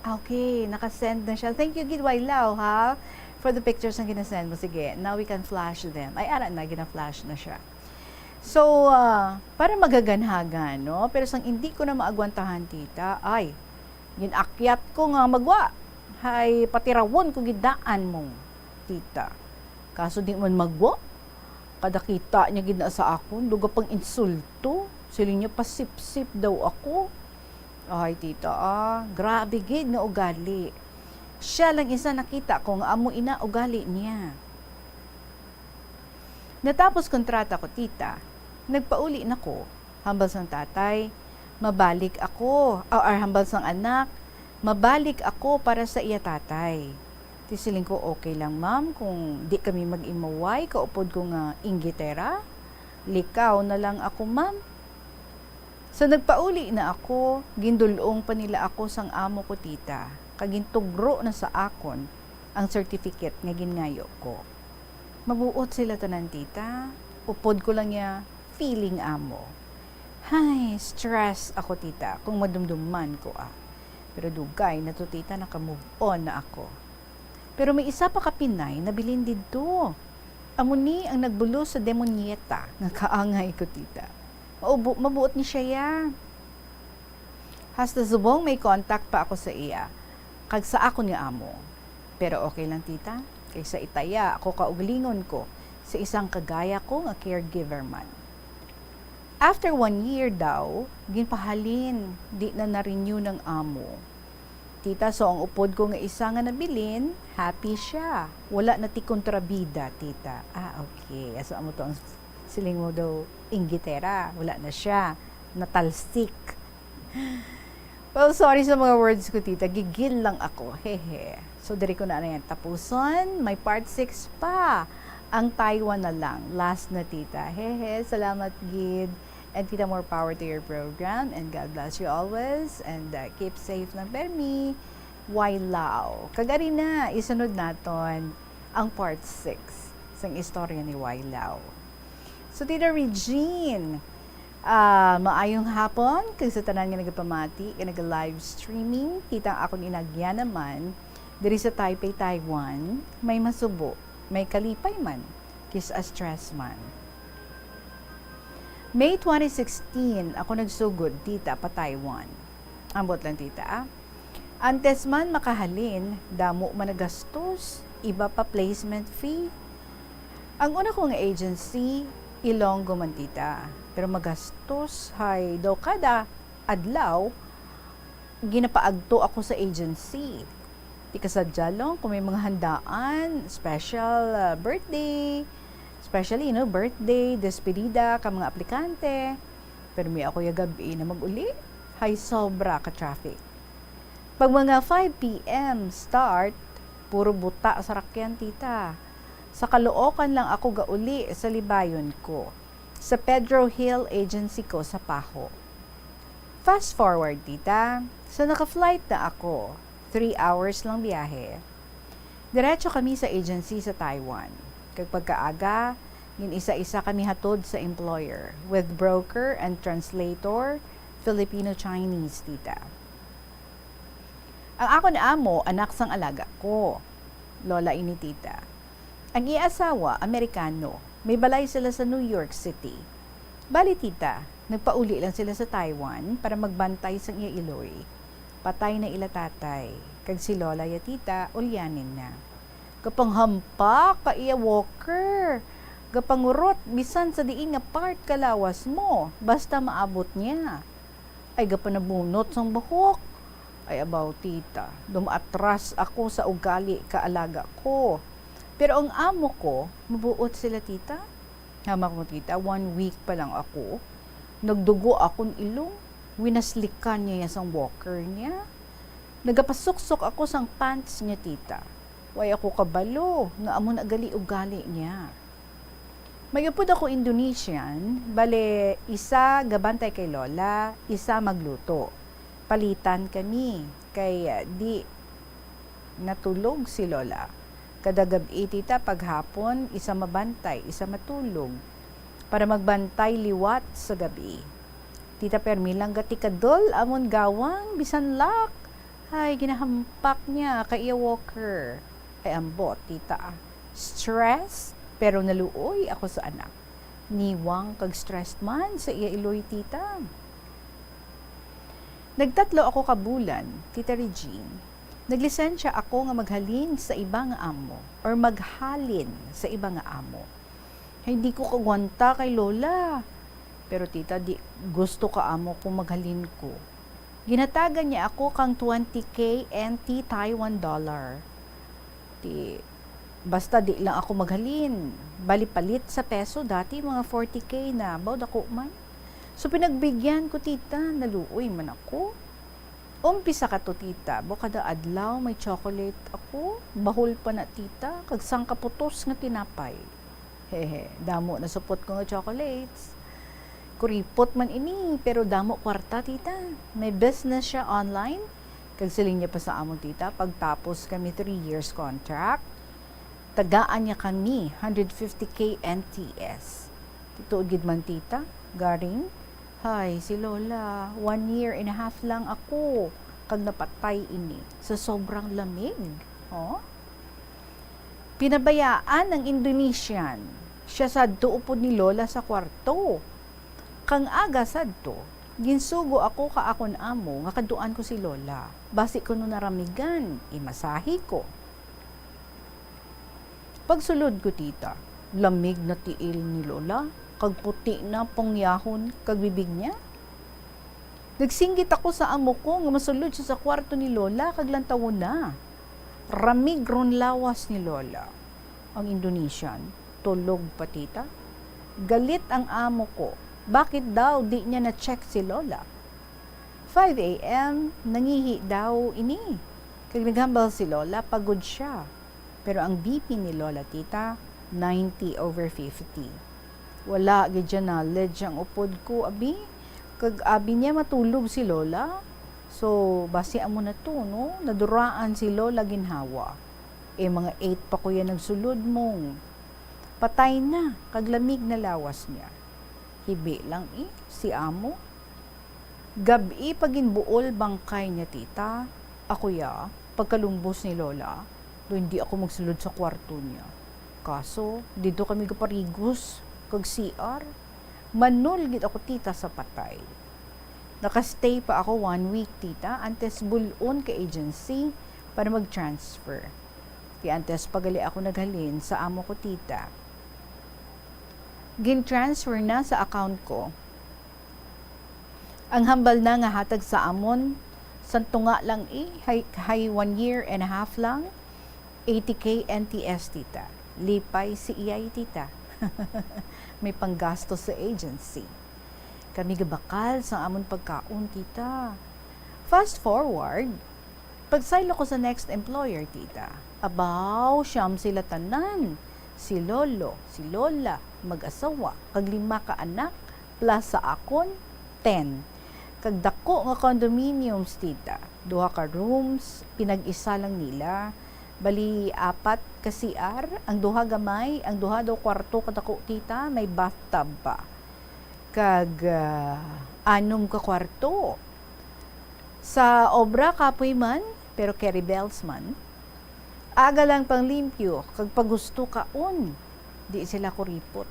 ah, okay, nakasend na siya. Thank you gid, Wailaw, ha, for the pictures nga ginasend mo. Sige, now we can flash them. Ay, ara na, gina-flash na siya. So, ah, para maghaganhagan, no? Pero sang indi ko na maagwantahan, tita, ay, ginakyat ko nga magwa. Hay, patirawon ko gid daan mo, tita. Kaso di man magwa. Kada kita niya gid na sa akon, dugang pang insulto. Siling niya, pasipsip daw ako. Ay, tita, ah, grabe gid nga ugali. Siya lang isa nakita ko nga amo ina ugali niya. Natapos kontrata ko, tita, nagpauli na ko. Hambal sang tatay, mabalik ako. Aw, or hambal sang anak, mabalik ako para sa iya tatay. Ti siling ko, "Okay lang, ma'am, kung di kami mag-imaway, kaupod ko nga inggitera. Likaw na lang ako, ma'am." So, nagpauli na ako, gindul-ong pa nila ako sang amo ko, tita, kag gintugro na sa akon ang certificate nga gingayo ko. Mabuot sila tanan, tita. Upod ko lang ya, feeling amo. Hay, stress ako, tita, kung madumduman ko, ah. Pero dugay na to, tita, naka-move on na ako. Pero may isa pa ka Pinay nabilin didto. Amo ni ang nagbulos sa demonyeta nga kaangay ko, tita. Maubo-, mabuot ni siya ya. Hasta subong may contact pa ako sa iya, kag sa akon nga amo. Pero okay lang, tita, kaysa itaya ako kaugalingon ko sa isang kagaya ko nga caregiver man. After one year daw, ginpahalin, di na na-renew ng amo. Tita, so ang upod ko nga isa nga nabilin, happy siya. Wala na ti kontrabida, tita. Ah, okay. So, amo to ang siling mo daw, inggitera. Wala na siya. Natalsik. Well, sorry sa mga words ko, tita. Gigil lang ako. Hehe. So, diri ko na, na yan tapuson. May part six pa. Ang Taiwan na lang. Last na, tita. Hehe. Salamat gid. And, tita, more power to your program. And God bless you always. And, uh, keep safe lang, permi. Wailao. Kag ari na, isunod naton ang part six sang istorya ni Wailao. So, Tita Regine, ah, maayong hapon kag sa tanan nga nagapamati kag naga-live streaming. Kita ang akon inagyan naman diri sa Taipei, Taiwan, may masubo, may kalipay man, kis-a stress man. May twenty sixteen ako nagsugod, tita, pa Taiwan. Ambot lang, tita, ah. Antes man makahalin, damo man nagastos, iba pa placement fee. Ang una ko nga agency, Ilonggo man, tita. Pero magastos, hay, daw kada adlaw, ginapaagto ako sa agency. Di kasadya lang kung may mga handaan, special, ah, birthday, especially, no, birthday, despedida ka mga aplikante. Pero may ako ya gab-i na mag-uli, hay sobra ka traffic. Pag mga five p m start, puro buta sa rakyan, tita. Sa Caloocan lang ako gauli sa libayon ko, sa Pedro Hill Agency ko sa Paho. Fast forward, tita, sa naka-flight na ako, three hours lang biyahe. Diretso kami sa agency sa Taiwan. Kag pagkaaga, gin-isa-isa kami hatod sa employer, with broker and translator, Filipino-Chinese, tita. Ang akon amo, anak sang alaga ko. Lola ini, tita. Ang iya asawa, Amerikano. May balay sila sa New York City. Bali, tita, nagpauli lang sila sa Taiwan para magbantay sang iya iloy. Patay na ila tatay, kag si Lola ya, tita, ulyanin na. Gapanghampak ka iya walker. Gapangurot bisan sa diin nga part ka lawas mo, basta maabot niya. Ay, gapanabunot sang buhok. Ay, abaw, tita, dumatras ako sa ugali ka alaga ko. Pero ang amo ko, mabuot sila, tita. Hamak mo, tita, one week pa lang ako, nagdugo akon ilong. Winaslikan niya ya sang walker niya. Nagapasuksok ako sang pants niya, tita. Way ako kabalo nga amo na gali ugali niya. May upod ako Indonesian, bale, isa gabantay kay Lola, isa magluto. Palitan kami, kay, ah, di natulog si Lola. Kada gab-i, tita, paghapon, isa mabantay, isa matulog, para magbantay liwat sa gab-i. Tita, permi lang gatikadol amon gawang, bisan lock. Ay, ginahampak niya ka iya walker. Ay, ambot, tita, ah. Stress, pero naluoy ako sa anak. Niwang kag stressed man sa iya iloy, tita. Nagtatlo ako ka bulan, Tita Regine. Naglisensya ako nga maghalin sa iba nga amo, or maghalin sa iba nga amo. Ay, di ko kagwanta kay Lola. Pero, tita, di gusto ka amo kung maghalin ko. Ginhatagan niya ako kang twenty K N T Taiwan dollar. Ti, basta di lang ako maghalin. Bali, palit sa peso, dati mga forty K na. Baw dako man. So, pinagbigyan ko, tita, naluoy man ako. Umpisa ka to, tita. Baw kada adlaw may chocolate ako. Bahol pa na, tita. Kag sangka putos nga tinapay. Hehe, damo na supot ko nga chocolates. Kuripot man ini, pero damo kwarta, tita. May business siya online. Kag siling niya pa sa amon, tita, pagtapos kami three years contract, tagaan niya kami hundred fifty K N T S. Tuod gid man, tita, garing. Hay, si Lola, one year and a half lang ako, kag napatay ini sa sobrang lamig. Oh? Pinabayaan ang Indonesian. Siya sadto upod ni Lola sa kwarto. Kang aga sadto, ginsugo ako ka akon amo nga kaduan ko si Lola. Basi kuno naramigan, imasahi ko. Pagsulod ko, tita, lamig na tiil ni Lola, kag puti na pangyahon kag bibig niya. Nagsinggit ako sa amo ko nga masulod siya sa kwarto ni Lola kag lantawon na. Ramig ron lawas ni Lola. Ang Indonesian, tulog pa, tita. Galit ang amo ko. Bakit daw di niya na-check si Lola? Five a m, nangihi daw ini. Kag naghambal si Lola, pagod siya. Pero ang B P ni Lola, tita, ninety over fifty. Wala gid siya knowledge ang upod ko, abi. Kag abi niya matulog si Lola. So, basi amo na to, no? Naduraan si Lola ginhawa. Eh, mga eight pa ko yan nagsulod, mong patay na, kag lamig na lawas niya. Hibi lang, eh, si amo. Gab-i pa ginbuol bangkay niya, tita. Ako ya, pagkalumbos ni Lola, do hindi ako magsulod sa kwarto niya. Kaso, didto kami gaparigos kag C R. Manul gid ako, tita, sa patay. Nakastay pa ako one week, tita, antes bul-on ka agency para mag-transfer. Ti antes pa gali ako naghalin sa amo ko, tita. Gin-transfer na sa account ko. Ang hambal na nga hatag sa amon, sang tunga lang, eh, hay, hay one year and a half lang, eighty K N T S, tita. Lipay si iyay, tita. May panggasto sa agency. Kami gabakal sa amon pagkaon, tita. Fast forward, pagsaylo ko sa next employer, tita. Abaw, siyam sila tanan. Si lolo, si lola, mag-asawa, kag lima ka anak, plus sa akon, ten. Kag dako nga condominiums, tita. Duha ka rooms, pinag-isa lang nila. Bali, apat ka C R, ang duha gamay, ang duha daw kwarto kadako, tita, may bathtub pa. Kag, ah, anom ka kwarto. Sa obra, kapoy man, pero carry bells man. Aga lang panglimpyo, kag pagusto kaon. Di sila kuripot.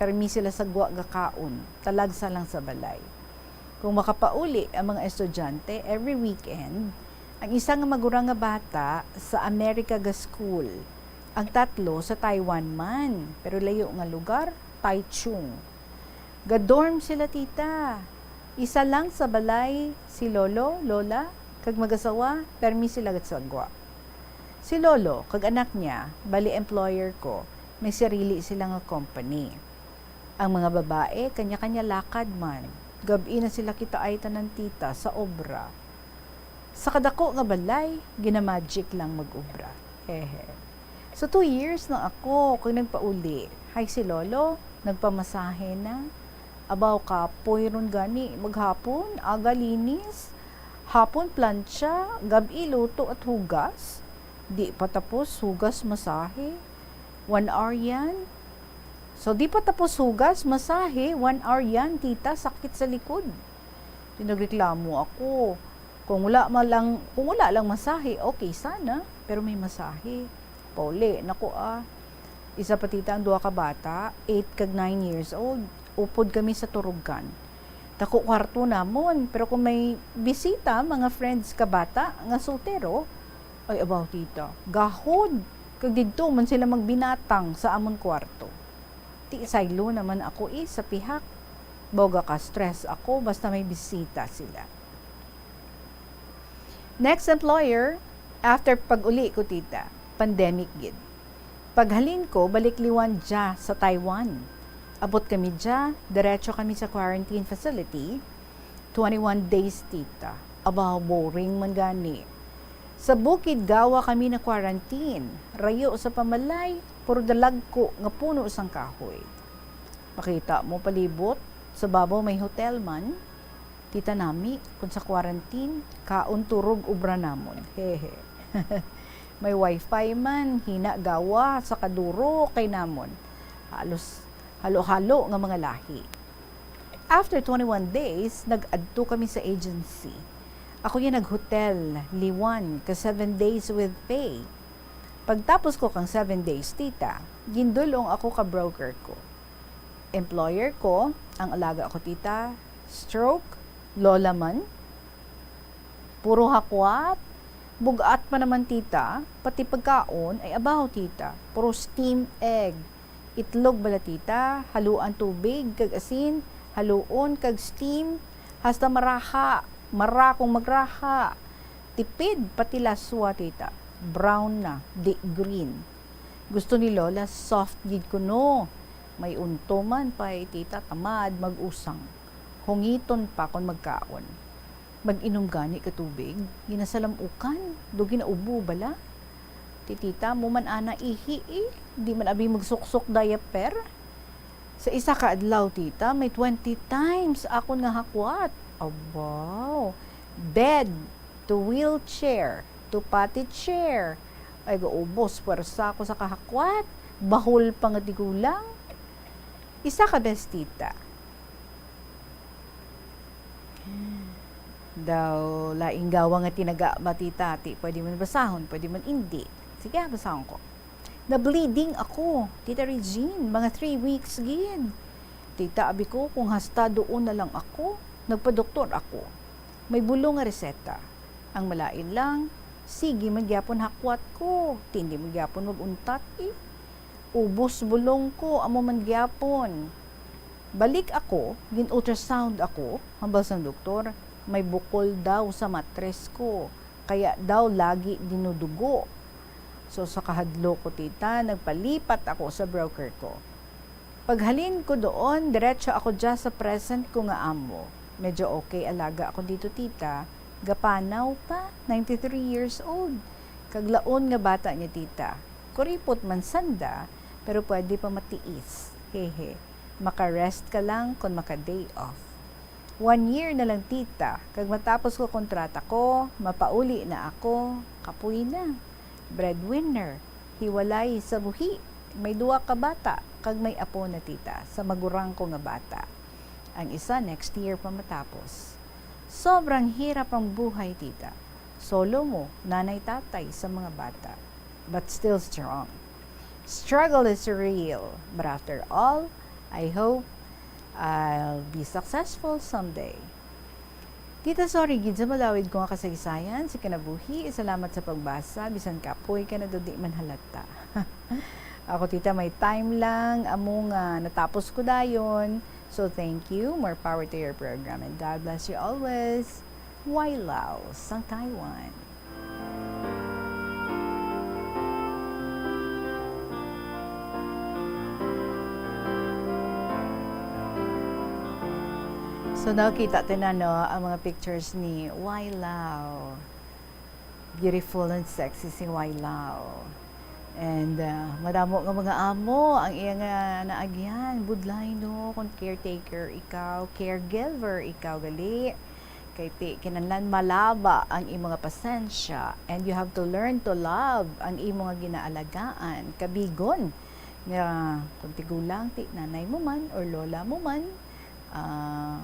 Permi sila sa gwa gakaon, talagsa lang sa balay. Kung makapauli ang mga estudyante every weekend, ang isa nga magurang nga bata sa America ga-school, ang tatlo sa Taiwan man, pero layo nga lugar, Taichung. Ga-dorm sila, tita. Isa lang sa balay si lolo, lola, kag mag-asawa, permi sila sa gwa. Si lolo kag anak niya, bali employer ko, may sarili sila nga company. Ang mga babae, kanya-kanya lakad man. Gab-i na sila kitaay tanan, tita, sa obra. Sa kadako nga balay, ginamagic lang mag-obra. Hehe. So, two years na ako kag nagpauli. Hay si lolo, nagpamasahe na. Abaw, kapoy ron gani, maghapon, aga linis, hapon plantsa, gab-i luto at hugas. Di pa tapos hugas, masahe. One hour yan. So, di pa tapos hugas, masahe, one hour yan, tita, sakit sa likod. Di nagreklamo ako. Kung wala man lang, kung wala lang masahe, okay sana, pero may masahe. Pauli na ko, ah. Isa pa, tita, ang duha ka bata, eight kag nine years old. Upod kami sa turugan. Dako kwarto namon, pero kung may bisita, mga friends ka bata nga soltero, ay, abaw, tita, gahod. Kag didto man sila magbinatang sa amon kwarto. Ti saylo naman ako, eh, sa pihak. Baw gaka-stress ako basta may bisita sila. Next employer, after pag-uli ko, tita, pandemic gid. Paghalin ko, balik liwan dya sa Taiwan. Abot kami dya, diretso kami sa quarantine facility. Twenty-one days, tita. Abaw, boring man gani. Sa bukid gawa kami na-quarantine. Rayo sa pamalay, puro dalagko nga puno sang kahoy. Makita mo palibot, sa babaw may hotel man. Tita, nami, kung sa quarantine, kaon, turog, obra namon. Hehe. May wifi man, hina gawa, sa kaduro kay namon. Halos halo-halo nga mga lahi. After twenty-one days, nag-adto kami sa agency. Ako ya nag-hotel, liwan, ka seven days with pay. Pagtapos ko kang seven days, tita, gindul-ong ako ka broker ko. Employer ko, ang alaga ko, tita, stroke, lola man. Puro hakwat, bug-at pa naman, tita, pati pagkaon ay abaw, tita. Puro steam egg, itlog bala, tita, haluan tubig kag asin, haluon kag steam, hasta maraha, mara kung magraha. Tipid, pati laswa, tita, brown na, di green. Gusto ni lola soft gid kuno. May unto man, pay, tita, tamad mag-usang. Hungiton pa kon magkaon. Mag-inom gani ka tubig, ginasalamukan, daw ginaubo bala. Ti tita mo man ana ihi, eh, di man abi magsuksok diaper. Sa isa ka adlaw, tita, may twenty times akon nga hakwat. Abaw. Bed to wheelchair to potty chair. Ay, gaubos, pwersa ko sa kahakwat. Bahol pa nga tigulang. Isa ka bes, tita. Daw, laing gawa nga tinaga ba, tita? Ti, pwede man basahon, pwede man indi. Sige, ah, basahon ko. Na-bleeding ako, Tita Regine, mga three weeks gid. Tita, abi ko, kung hasta duon na lang ako, nagpadoktor ako. May bulong nga reseta. Ang malain lang, sige man gyapon hakwat ko, tindi man gyapon mag-untat, eh. Ubos bulong ko, amo man gyapon. Balik ako, gin-ultrasound ako, hambal sang doktor, may bukol daw sa matres ko, kaya daw lagi dinudugo. So, sa kahadlok ko, tita, nagpalipat ako sa broker ko. Paghalin ko doon, diretso ako dya sa present ko nga amo. Medyo okay alaga ako dito, tita. Gapanaw pa, ninety-three years old. Kag laon nga bata ni tita. Kuripot man sanda, pero pwede pa matiis. Hehe. Maka-rest ka lang kon maka-day off. One year na lang, tita, kag matapos ko kontrata ko, mapauli na ako. Kapoy na. Breadwinner. Hiwalay sa buhi. May duwa ka bata, kag may apo na, tita, sa magurang ko nga bata. Ang isa next year pa matapos. Sobrang hirap ang buhay, tita. Solo mo, nanay-tatay sa mga bata. But still strong. Struggle is real, but after all, I hope I'll be successful someday. Tita, sorry gid sa malawid ko nga kasaysayan sa kinabuhi. Salamat sa pagbasa, bisan kapoy ka na daw di man halata. Ako, tita, may time lang, amo nga natapos ko dayon. So, thank you. More power to your program, and God bless you always. Wai Lau, sang Taiwan. So, nakita ta na, no, ang mga pictures ni Wai Lau. Beautiful and sexy si Wai Lau. And, ah, madamo nga mga amo ang iya nga naagyan. Budlay, no, kung caretaker ikaw, caregiver ikaw, gali. Kay ti, kinahanglan malaba ang imo nga pasensya, and you have to learn to love ang imo nga ginaalagaan, kabigon nga kung tigulang ti nanay mo man or lola mo man, ah,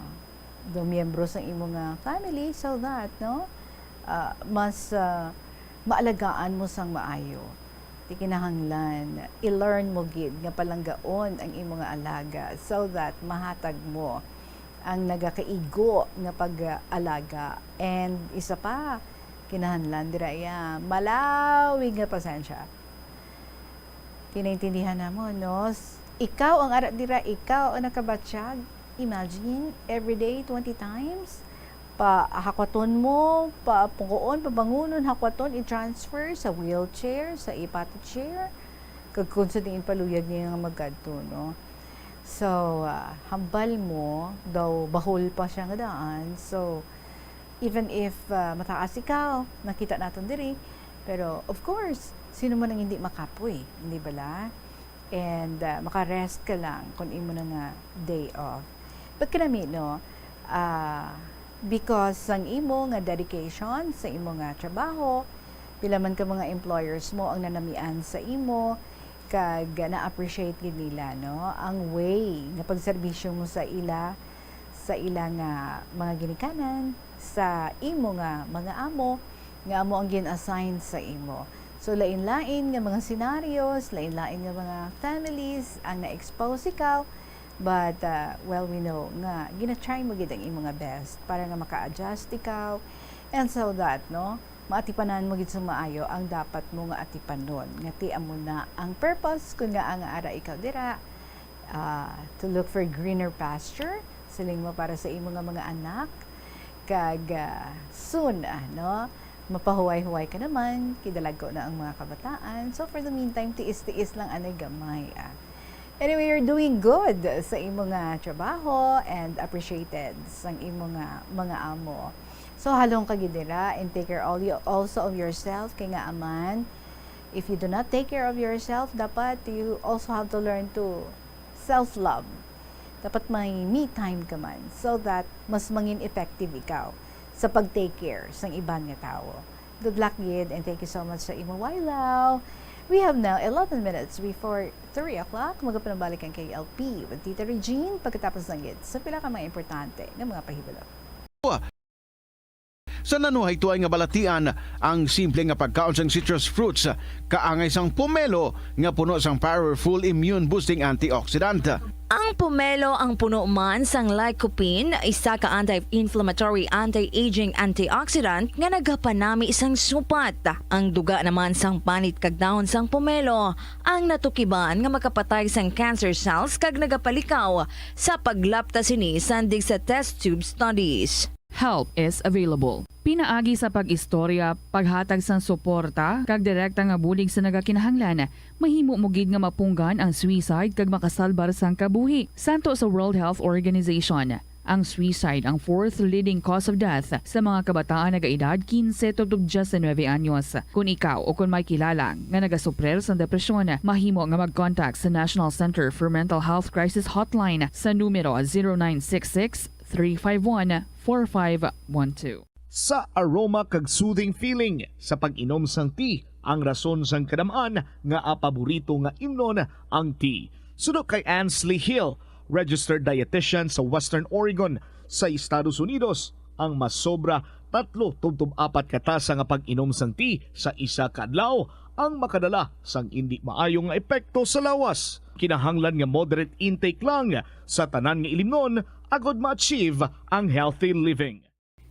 do miyembro sa imo nga family, so that, no, ah, mas, ah, maalagaan mo sang maayo. Ti kinahanglan i-learn mo gid nga palanggaon ang imo nga alaga so that mahatag mo ang nagakaigo nga pag-alaga. And isa pa, kinahanglan dira iya malawig nga pasensya. Ti naintindihan namo, no? S-, ikaw ang ara dira, ikaw ang nakabatyag. Imagine, everyday, twenty times. Pahakwaton mo, papukuon, pabangunon, hakwaton, i-transfer sa wheelchair, sa ipati chair. Kag kung sa diin paluyag niya nga magkadto, no? So, ah, hambal mo, daw bahol pa siya nga daan. So, even if, ah, mataas ikaw, nakita naton diri, pero of course, sino man ang hindi makapoy, hindi bala? And, ah, maka-rest ka lang kung imo na nga day off. But kanami, no, ah, because sang imo nga dedication sa imo nga trabaho, pila man ka mga employers mo ang nanamian sa imo, kag na-appreciate gid nila, no, ang way nga pagserbisyo mo sa ila, sa ila nga mga ginikanan, sa imo nga mga amo, nga amo ang gin-assign sa imo. So, lain-lain nga mga scenarios, lain-lain nga mga families ang na-expose ikaw, but, uh, well, we know nga gina-try mo gid ang imo nga best para nga maka-adjust ikaw, and so that, no, maatipanan mo gid sa maayo ang dapat mo nga atipanon, nga ti amo na ang purpose kun ngaa nga ara ikaw dira, ah, to look for greener pasture, siling mo, para sa imo nga mga anak, kag, ah, soon, ah, no, mapahuway-huway ka naman, kay dalagko na ang mga kabataan. So, for the meantime, tiis-tiis lang anay gamay, ah. Anyway, you're doing good sa imo nga trabaho and appreciated sang imo nga mga amo. So, halong ka gid dira and take care all you, also of yourself, kay ngaa man, if you do not take care of yourself, dapat you also have to learn to self-love. Dapat may me time ka man so that mas mangin effective ikaw sa pag-take care sang iban nga tawo. Good luck gid, and thank you so much sa imo, Wai Lau. We have now eleven minutes before three o'clock. Magapanabalik ang K L P with Tita Regine pagkatapos lang gid sa pila ka mga importante nga mga pahibalo. Sa nanuhay tuay nga balatian, ang simple nga pagkaon sang citrus fruits kaangay sang pomelo nga puno sang powerful immune-boosting antioxidant. Ang pomelo ang puno man sang lycopene, isa ka anti-inflammatory, anti-aging antioxidant nga nagapanami sang supat. Ang duga naman sang panit kag dahon sang pomelo ang natukiban nga makapatay sang cancer cells kag nagapalikaw sa paglapta sini sa indig sa test tube studies. Help is available. Pinaagi sa pag-istorya, paghatag sang suporta, kag direkta nga bulig sa nagakinahanglan, mahimo mo gid nga mapunggan ang suicide kag makasalbar sang kabuhi. Santo sa World Health Organization, ang suicide ang fourth leading cause of death sa mga kabataan nagaedad quince tubtob diecinuebe anyos. Kon ikaw o kon may kilala nga nagasuprir sang depresyon, mahimo nga mag-contact sa National Center for Mental Health Crisis Hotline sa numero zero nine six six, three five one, four five one two. Sa aroma kag soothing feeling sa pag-inom sang tea, ang rason sang kadam-an nga paborito nga imnon ang tea. Suno kay Ansley Hill, registered dietitian sa Western Oregon sa Estados Unidos, ang masobra tatlo tubtob apat ka tasa nga pag-inom sang tea sa isa ka adlaw ang makadala sang indi maayo nga epekto sa lawas. Kinahanglan nga moderate intake lang sa tanan nga ilimnon agod ma-achieve ang healthy living.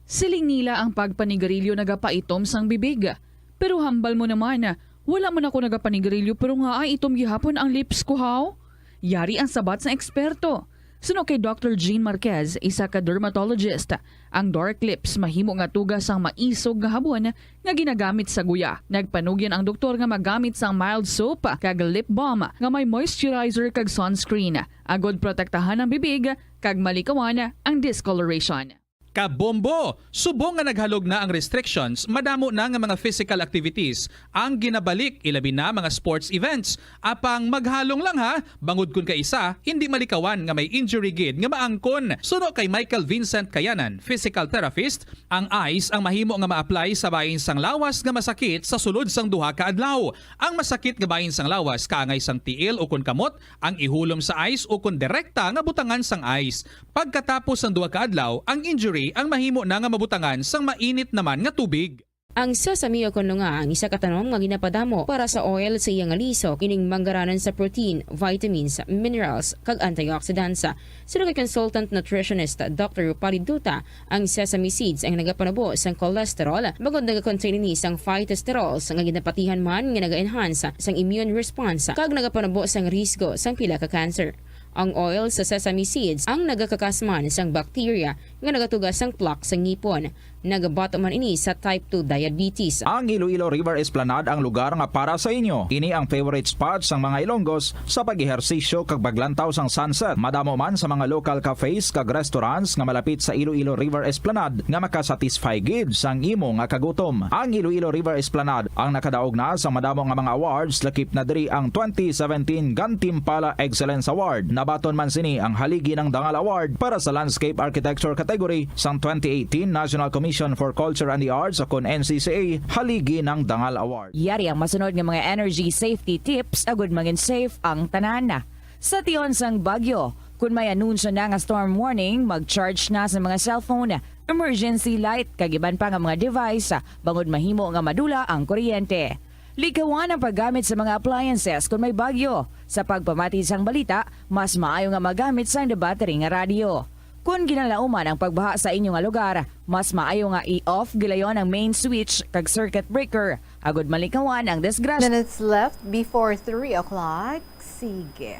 Siling nila ang pagpanigarilyo nagapaitom sang bibig. Pero hambal mo naman, wala man ako nagapanigarilyo pero nga ay itom gihapon ang lips ko, haw? Yari ang sabat sang eksperto. Suno kay Doctor Jean Marquez, isa ka dermatologist, ang dark lips mahimo nga tuga sang maisog nga habon nga ginagamit sa guya. Nagpanugyan ang doktor nga magamit sang mild soap kag lip balm nga may moisturizer kag sunscreen, agod protektahan ang bibig kag malikawan ang discoloration. Kabombo! Subong nga naghalog na ang restrictions, madamo na nga mga physical activities ang ginabalik, ilabi na mga sports events. Apang maghalong lang ha, bangod kun kaisa indi malikawan nga may injury gid nga maangkon. Suno kay Michael Vincent Kayanan, physical therapist, ang ice ang mahimo nga ma-apply sa bahin sang lawas nga masakit sa sulod sang duha ka adlaw. Ang masakit nga bahin sang lawas kaangay sang tiil ukon kamot ang ihulom sa ice ukon direkta nga butangan sang ice. Pagkatapos sang duha ka adlaw, ang injury ang mahimo na nga mabutangan sang mainit naman nga tubig. Ang sesame o kon lunga ang isa ka tanom nga ginapadamo para sa oil sa iya nga lisok, ining manggaranon sa protein, vitamins, minerals, kag antioxidants. Suno kay consultant nutritionist Doctor Rupali Duta, ang sesame seeds ang nagapanubo sang cholesterol, bangod nagakontain ini sang phytosterols nga ginapatihan man nga naga-enhance sang immune response kag nagapanubo sang risgo sang pila ka cancer. Ang oil sa sesame seeds ang nagakakas man sang bacteria nga nagatuga sang plaque sa ngipon. Nagabato man ini sa type two diabetes. Ang Iloilo River Esplanade ang lugar nga para sa inyo. Ini ang favorite spot sang mga Ilonggos sa pag-ehersisyo kag paglantaw sang sunset. Madamo man sa mga local cafes kag restaurants nga malapit sa Iloilo River Esplanade nga makasatisfy gid sang imo nga kagutom. Ang Iloilo River Esplanade ang nakadaog na sa madamo nga mga awards, lakip na diri ang twenty seventeen Gantimpala Excellence Award. Nabaton man sini ang Haligi ng Dangal Award para sa Landscape Architecture category sang twenty eighteen National Commission for Culture and the Arts, o kon N C C A, Haligi ng Dangal Award. Yari ang masunod nga mga energy safety tips agud mangin safe ang tanan. Sa tion sang bagyo, kun may anunsyo na nga storm warning, mag-charge na sa mga cellphone, emergency light, kag iban pa nga mga device, bangod mahimo nga madula ang kuryente. Likawan ang paggamit sa mga appliances kon may bagyo. Sa pagpamati sang balita, mas maayo nga magamit sang battery nga radyo. Kon ginalauman ang pagbaha sa inyo nga lugar, mas maayo nga i-off gilayon ang main switch kag circuit breaker agud malikawan ang disgrasya. Minutes left before three o'clock. Sige.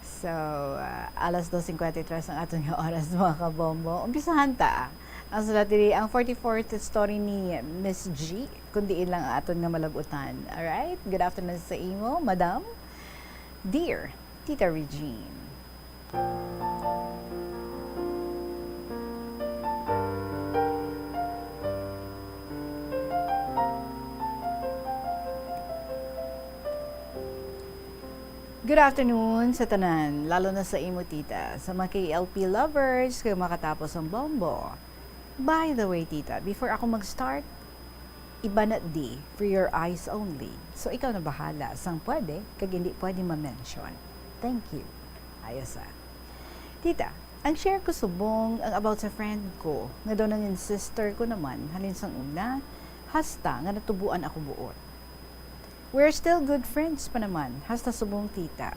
So, ah, alas dos cincuenta y tres ang aton nga oras, mga kabombo. Umpisahan ta. Ang sulat diri, ang forty-fourth story ni Miss G, kun diin lang ang aton nga malab-utan. Alright? Good afternoon sa imo, Madam. Dear Tita Regine. Good afternoon sa tanan, lalo na sa imo, tita, sa mga K L P lovers, kag makatapos ang bombo. By the way, tita, before ako mag-start, ibanat di, for your eyes only. So, ikaw na bahala sang pwede kag hindi pwede ma-mention. Thank you. Ayos, ah. Tita, Ang share ko subong ang about sa friend ko, nga daw nangin sister ko naman, halin sang una, hasta nga natubuan ako buot. We're still good friends pa naman, hasta subong tita.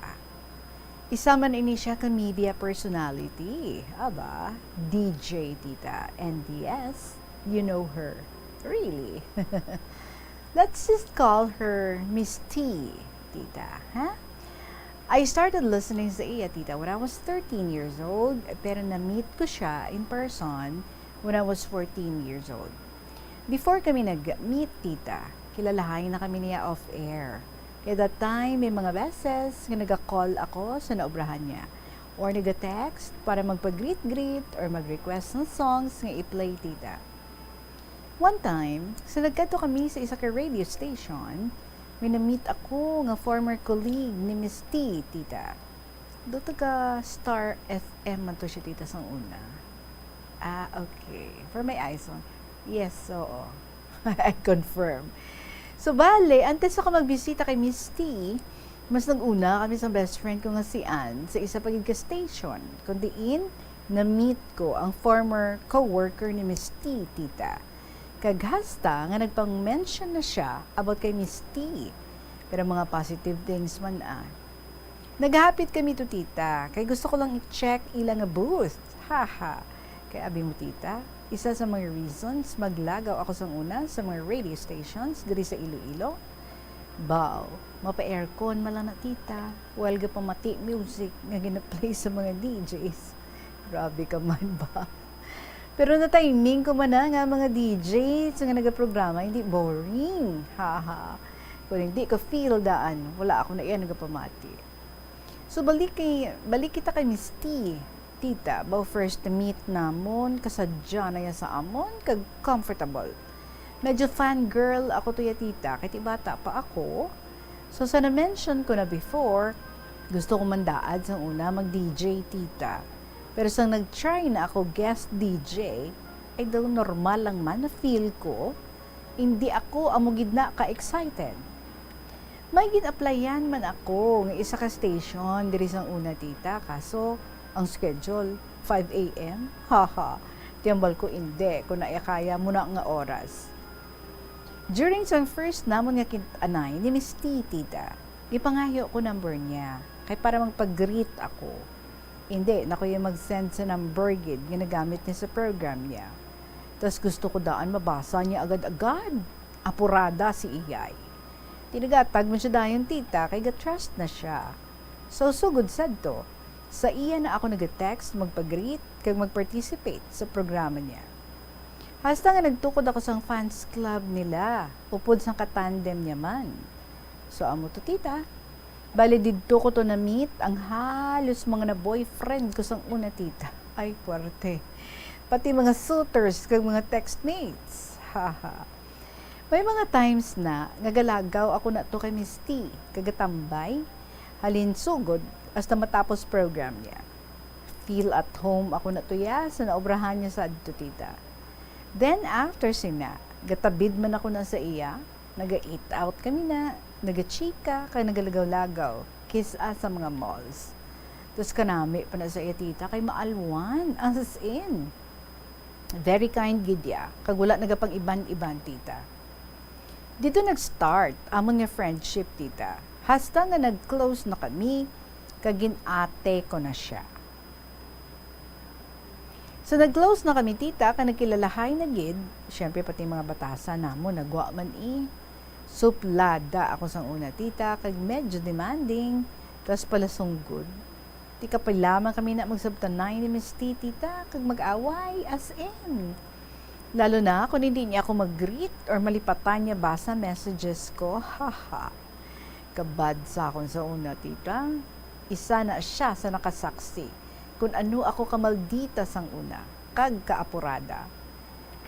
Isa man ini siya ka media personality, aba, D J tita, and yes, you know her. Really? Let's just call her Miss T, tita, ha? I started listening sa iya, tita, when I was thirteen years old, pero na-meet ko siya in person when I was fourteen years old. Before kami nag-meet, tita, kilalahay na kami niya off-air. Kay that time, may mga beses nga naga-call ako sa naobrahan niya or naga-text para magpa-greet-greet or mag-request ng songs nga i-play, tita. One time, sa nagkadto kami sa isa ka radio station, may na-meet ako nga former colleague ni Miss T, tita. Do taga Star F M man to siya, tita, sang una. Ah, okay. For my eyes on. Yes, oo. I confirm. So, bale, antes ako magbisita kay Miss T, mas nag-una kami sa best friend ko nga si Ann sa isa pa gid ka station, kung diin na-meet ko ang former co-worker ni Miss T, tita. Kag hasta nga nagpang-mention na siya about kay Miss T. Pero mga positive things man, ah. Naghapit kami to tita, kay gusto ko lang i-check ila nga booth. Haha. Kay abi mo tita, isa sa mga reasons maglagaw ako sang una sa mga radio stations diri sa Iloilo. Baw, mapa-aircon man lang na tita, while gapamati music nga gina-play sa mga D Js. Grabe ka man ba? Pero na-timing ko man na nga mga D Js nga nagaprograma, hindi boring. Haha. Kung hindi ka feel daan, wala ako na iya nagapamati. So, balik kay, balik kita kay Miss T. Tita, baw first meet namon, kasadya na ya sa amon, kag comfortable. Medyo fangirl ako to ya, tita, kay ti bata pa ako. So, sa na-mention ko na before, gusto ko man daad sang una mag-D J, tita. Pero sang nag-try na ako guest D J, ay daw normal lang man na feel ko, hindi ako amo gid na ka-excited. May gin-applyan man ako nga isa ka station diri sang una, tita, kaso ang schedule, five A M? Haha, tiyambal ko indi ko na iya kaya muna nga oras. During sang first namon nga kit-anay ni Miss T, tita, gipangayo ko number niya, kay para magpag-greet ako. Indi na ko iya mag-send sa number gid nga nagamit niya sa program niya. Tas gusto ko daan mabasa niya agad-agad. Apurada si iyay. Tinagatag man siya dayon, tita, kay ga-trust na siya. So, sugod sadto, sa iya na ako nag-text, magpa-greet, kag mag-participate sa programa niya. Hasta nga nagtukod ako sang fans club nila, upod sang katandem niya man. So, amo to, tita. Bali, didto ko to na-meet ang halos mga na-boyfriend ko sang una, tita. Ay, puwerte. Pati mga suitors kag mga textmates. Haha. May mga times na nga galagaw ako na to kay Miss T, kag gatambay, halin sugod, hasta matapos program niya. Feel at home ako na to ya sa naobrahan niya sadto, tita. Then after sina, gatabid man ako na sa iya, naga-eat out kami na, nagachika, kag nagalagaw-lagaw, kis-a sa mga malls. Tapos kanami pa na sa iya, tita, kay maalwan, as in. Very kind gid ya, kag wala nagapang-iban-iban, tita. Dito nag-start amon nga friendship, tita. Hasta nga nag-close na kami, kag gin-ate ko na siya. So, nag-close na kami, tita, kag nagkilalahay na gid. Siyempre, pati mga batasan namon, nagwa man, eh. Suplada ako sang una, tita, kag medyo demanding. Tas palasunggod, ti kapila man kami na magsabtanay ni Miss T, tita, kag mag-away, as in. Lalo na kung hindi niya ako mag-greet or malipatan niya basa messages ko, haha. Kabad sa akon sa una, tita. Isa na siya sa nakasaksi kung ano ako kamaldita sang una, kag kaapurada.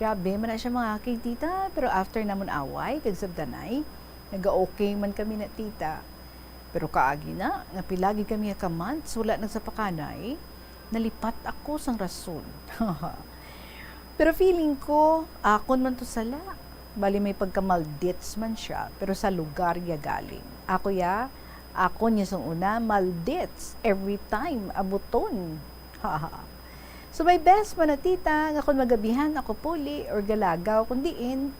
Grabe man na siya mga akig, tita, pero after namon away kag sabtanay, naga-okay man kami na, tita. Pero kaagi na, nga pila gid kami ka months wala nagsapakanay, nalipat ako sang rason. Pero feeling ko, akon man to sala. Bali may pagkamaldits man siya, pero sa lugar ya galing. Ako ya, akon ya sang una, maldits, every time, abuton. So, my best man na, tita, nga kung magabihan ako puli or galagaw kung diin,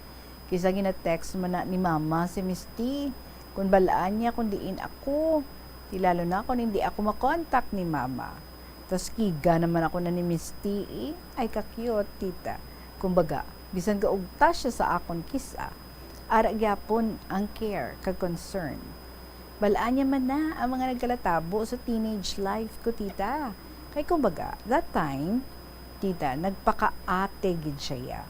kisa gina-text man na ni mama si Miss T, kung balaan niya kung diin ako, di lalo na kung hindi ako makontak ni mama. Tas kiga naman ako na ni Miss T, eh. Ay, ka-cute, tita. Kumbaga, bisan gaugta siya sa akon kis-a, ara gyapon ang care kag concern. Balaan niya man na ang mga nagkalatabo sa teenage life ko, tita. Kay kumbaga, that time, tita, nagpakaate gid siya.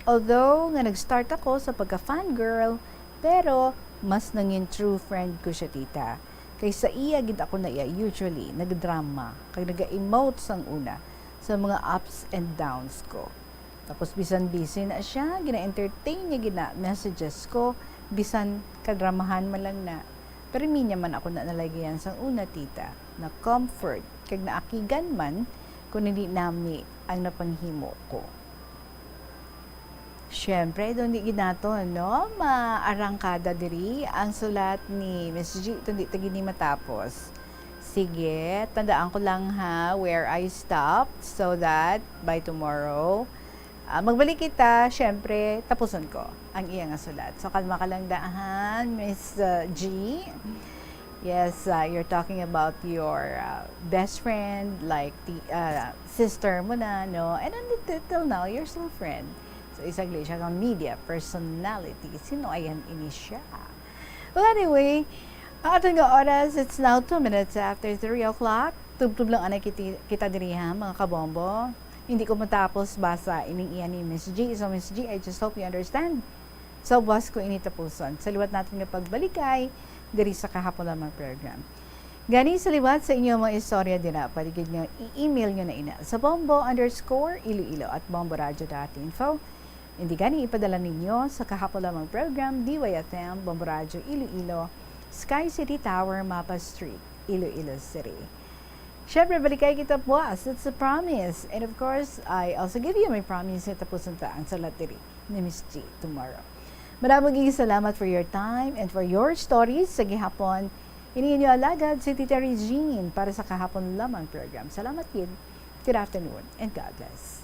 Although nga nag-start ako sa pagka-fangirl, pero mas nangin true friend ko siya, tita. Kay sa iya gid ako na iya usually nagdrama kag naga-emote sang una sa mga ups and downs ko. Tapos bisan busy na siya, gina-entertain niya gid na messages ko, bisan kadramahan man lang na. Pero hindi niya man ako na nalagihan sang una, tita, na comfort kag naakigan man kung hindi nami ang napanghimo ko. Siyempre, doon di ginato, no? Maarangkada diri ang sulat ni Miss G. Doon di ta gini matapos. Sige, tandaan ko lang ha, where I stopped, so that by tomorrow, ah, magbalik kita, siyempre, tapuson ko ang iya nga sulat. So, kalma ka lang daan, Miss, uh, G. Yes, uh, you're talking about your, uh, best friend, like the, uh, sister mo na, no? And until till now, you're still friend. So, isa gali siya ka media personality. Sino ayan ini siya? Well, anyway, ang aton nga oras, it's now two minutes after three o'clock. Tubtob lang anay kiti-, kita diri ha, mga kabombo. Hindi ko matapos basa ining iya ni Miss G. So, Miss G, I just hope you understand. So, buwas ko ini tapuson. Sa liwat naton nga pagbalikay diri sa Kahapon Lamang program. Gani, sa liwat sa inyo mga istorya dira, pwede gid nga i-email nyo na ina sa bombo underscore iloilo at bomboradio dot info. Hindi gani ipadala ninyo sa Kahapon Lamang program, D Y F M, Bombo Radio Iloilo, Sky City Tower, Mapa Street, Iloilo City. Siyempre, balikay kita buwas. It's a promise. And of course, I also give you my promise nga tapuson ta ang sulat diri ni Miss G tomorrow. Maraming salamat for your time and for your stories sa gihapon. Ini inyo alagad si Tita Regine para sa Kahapon Lamang program. Salamat gid. Good afternoon and God bless.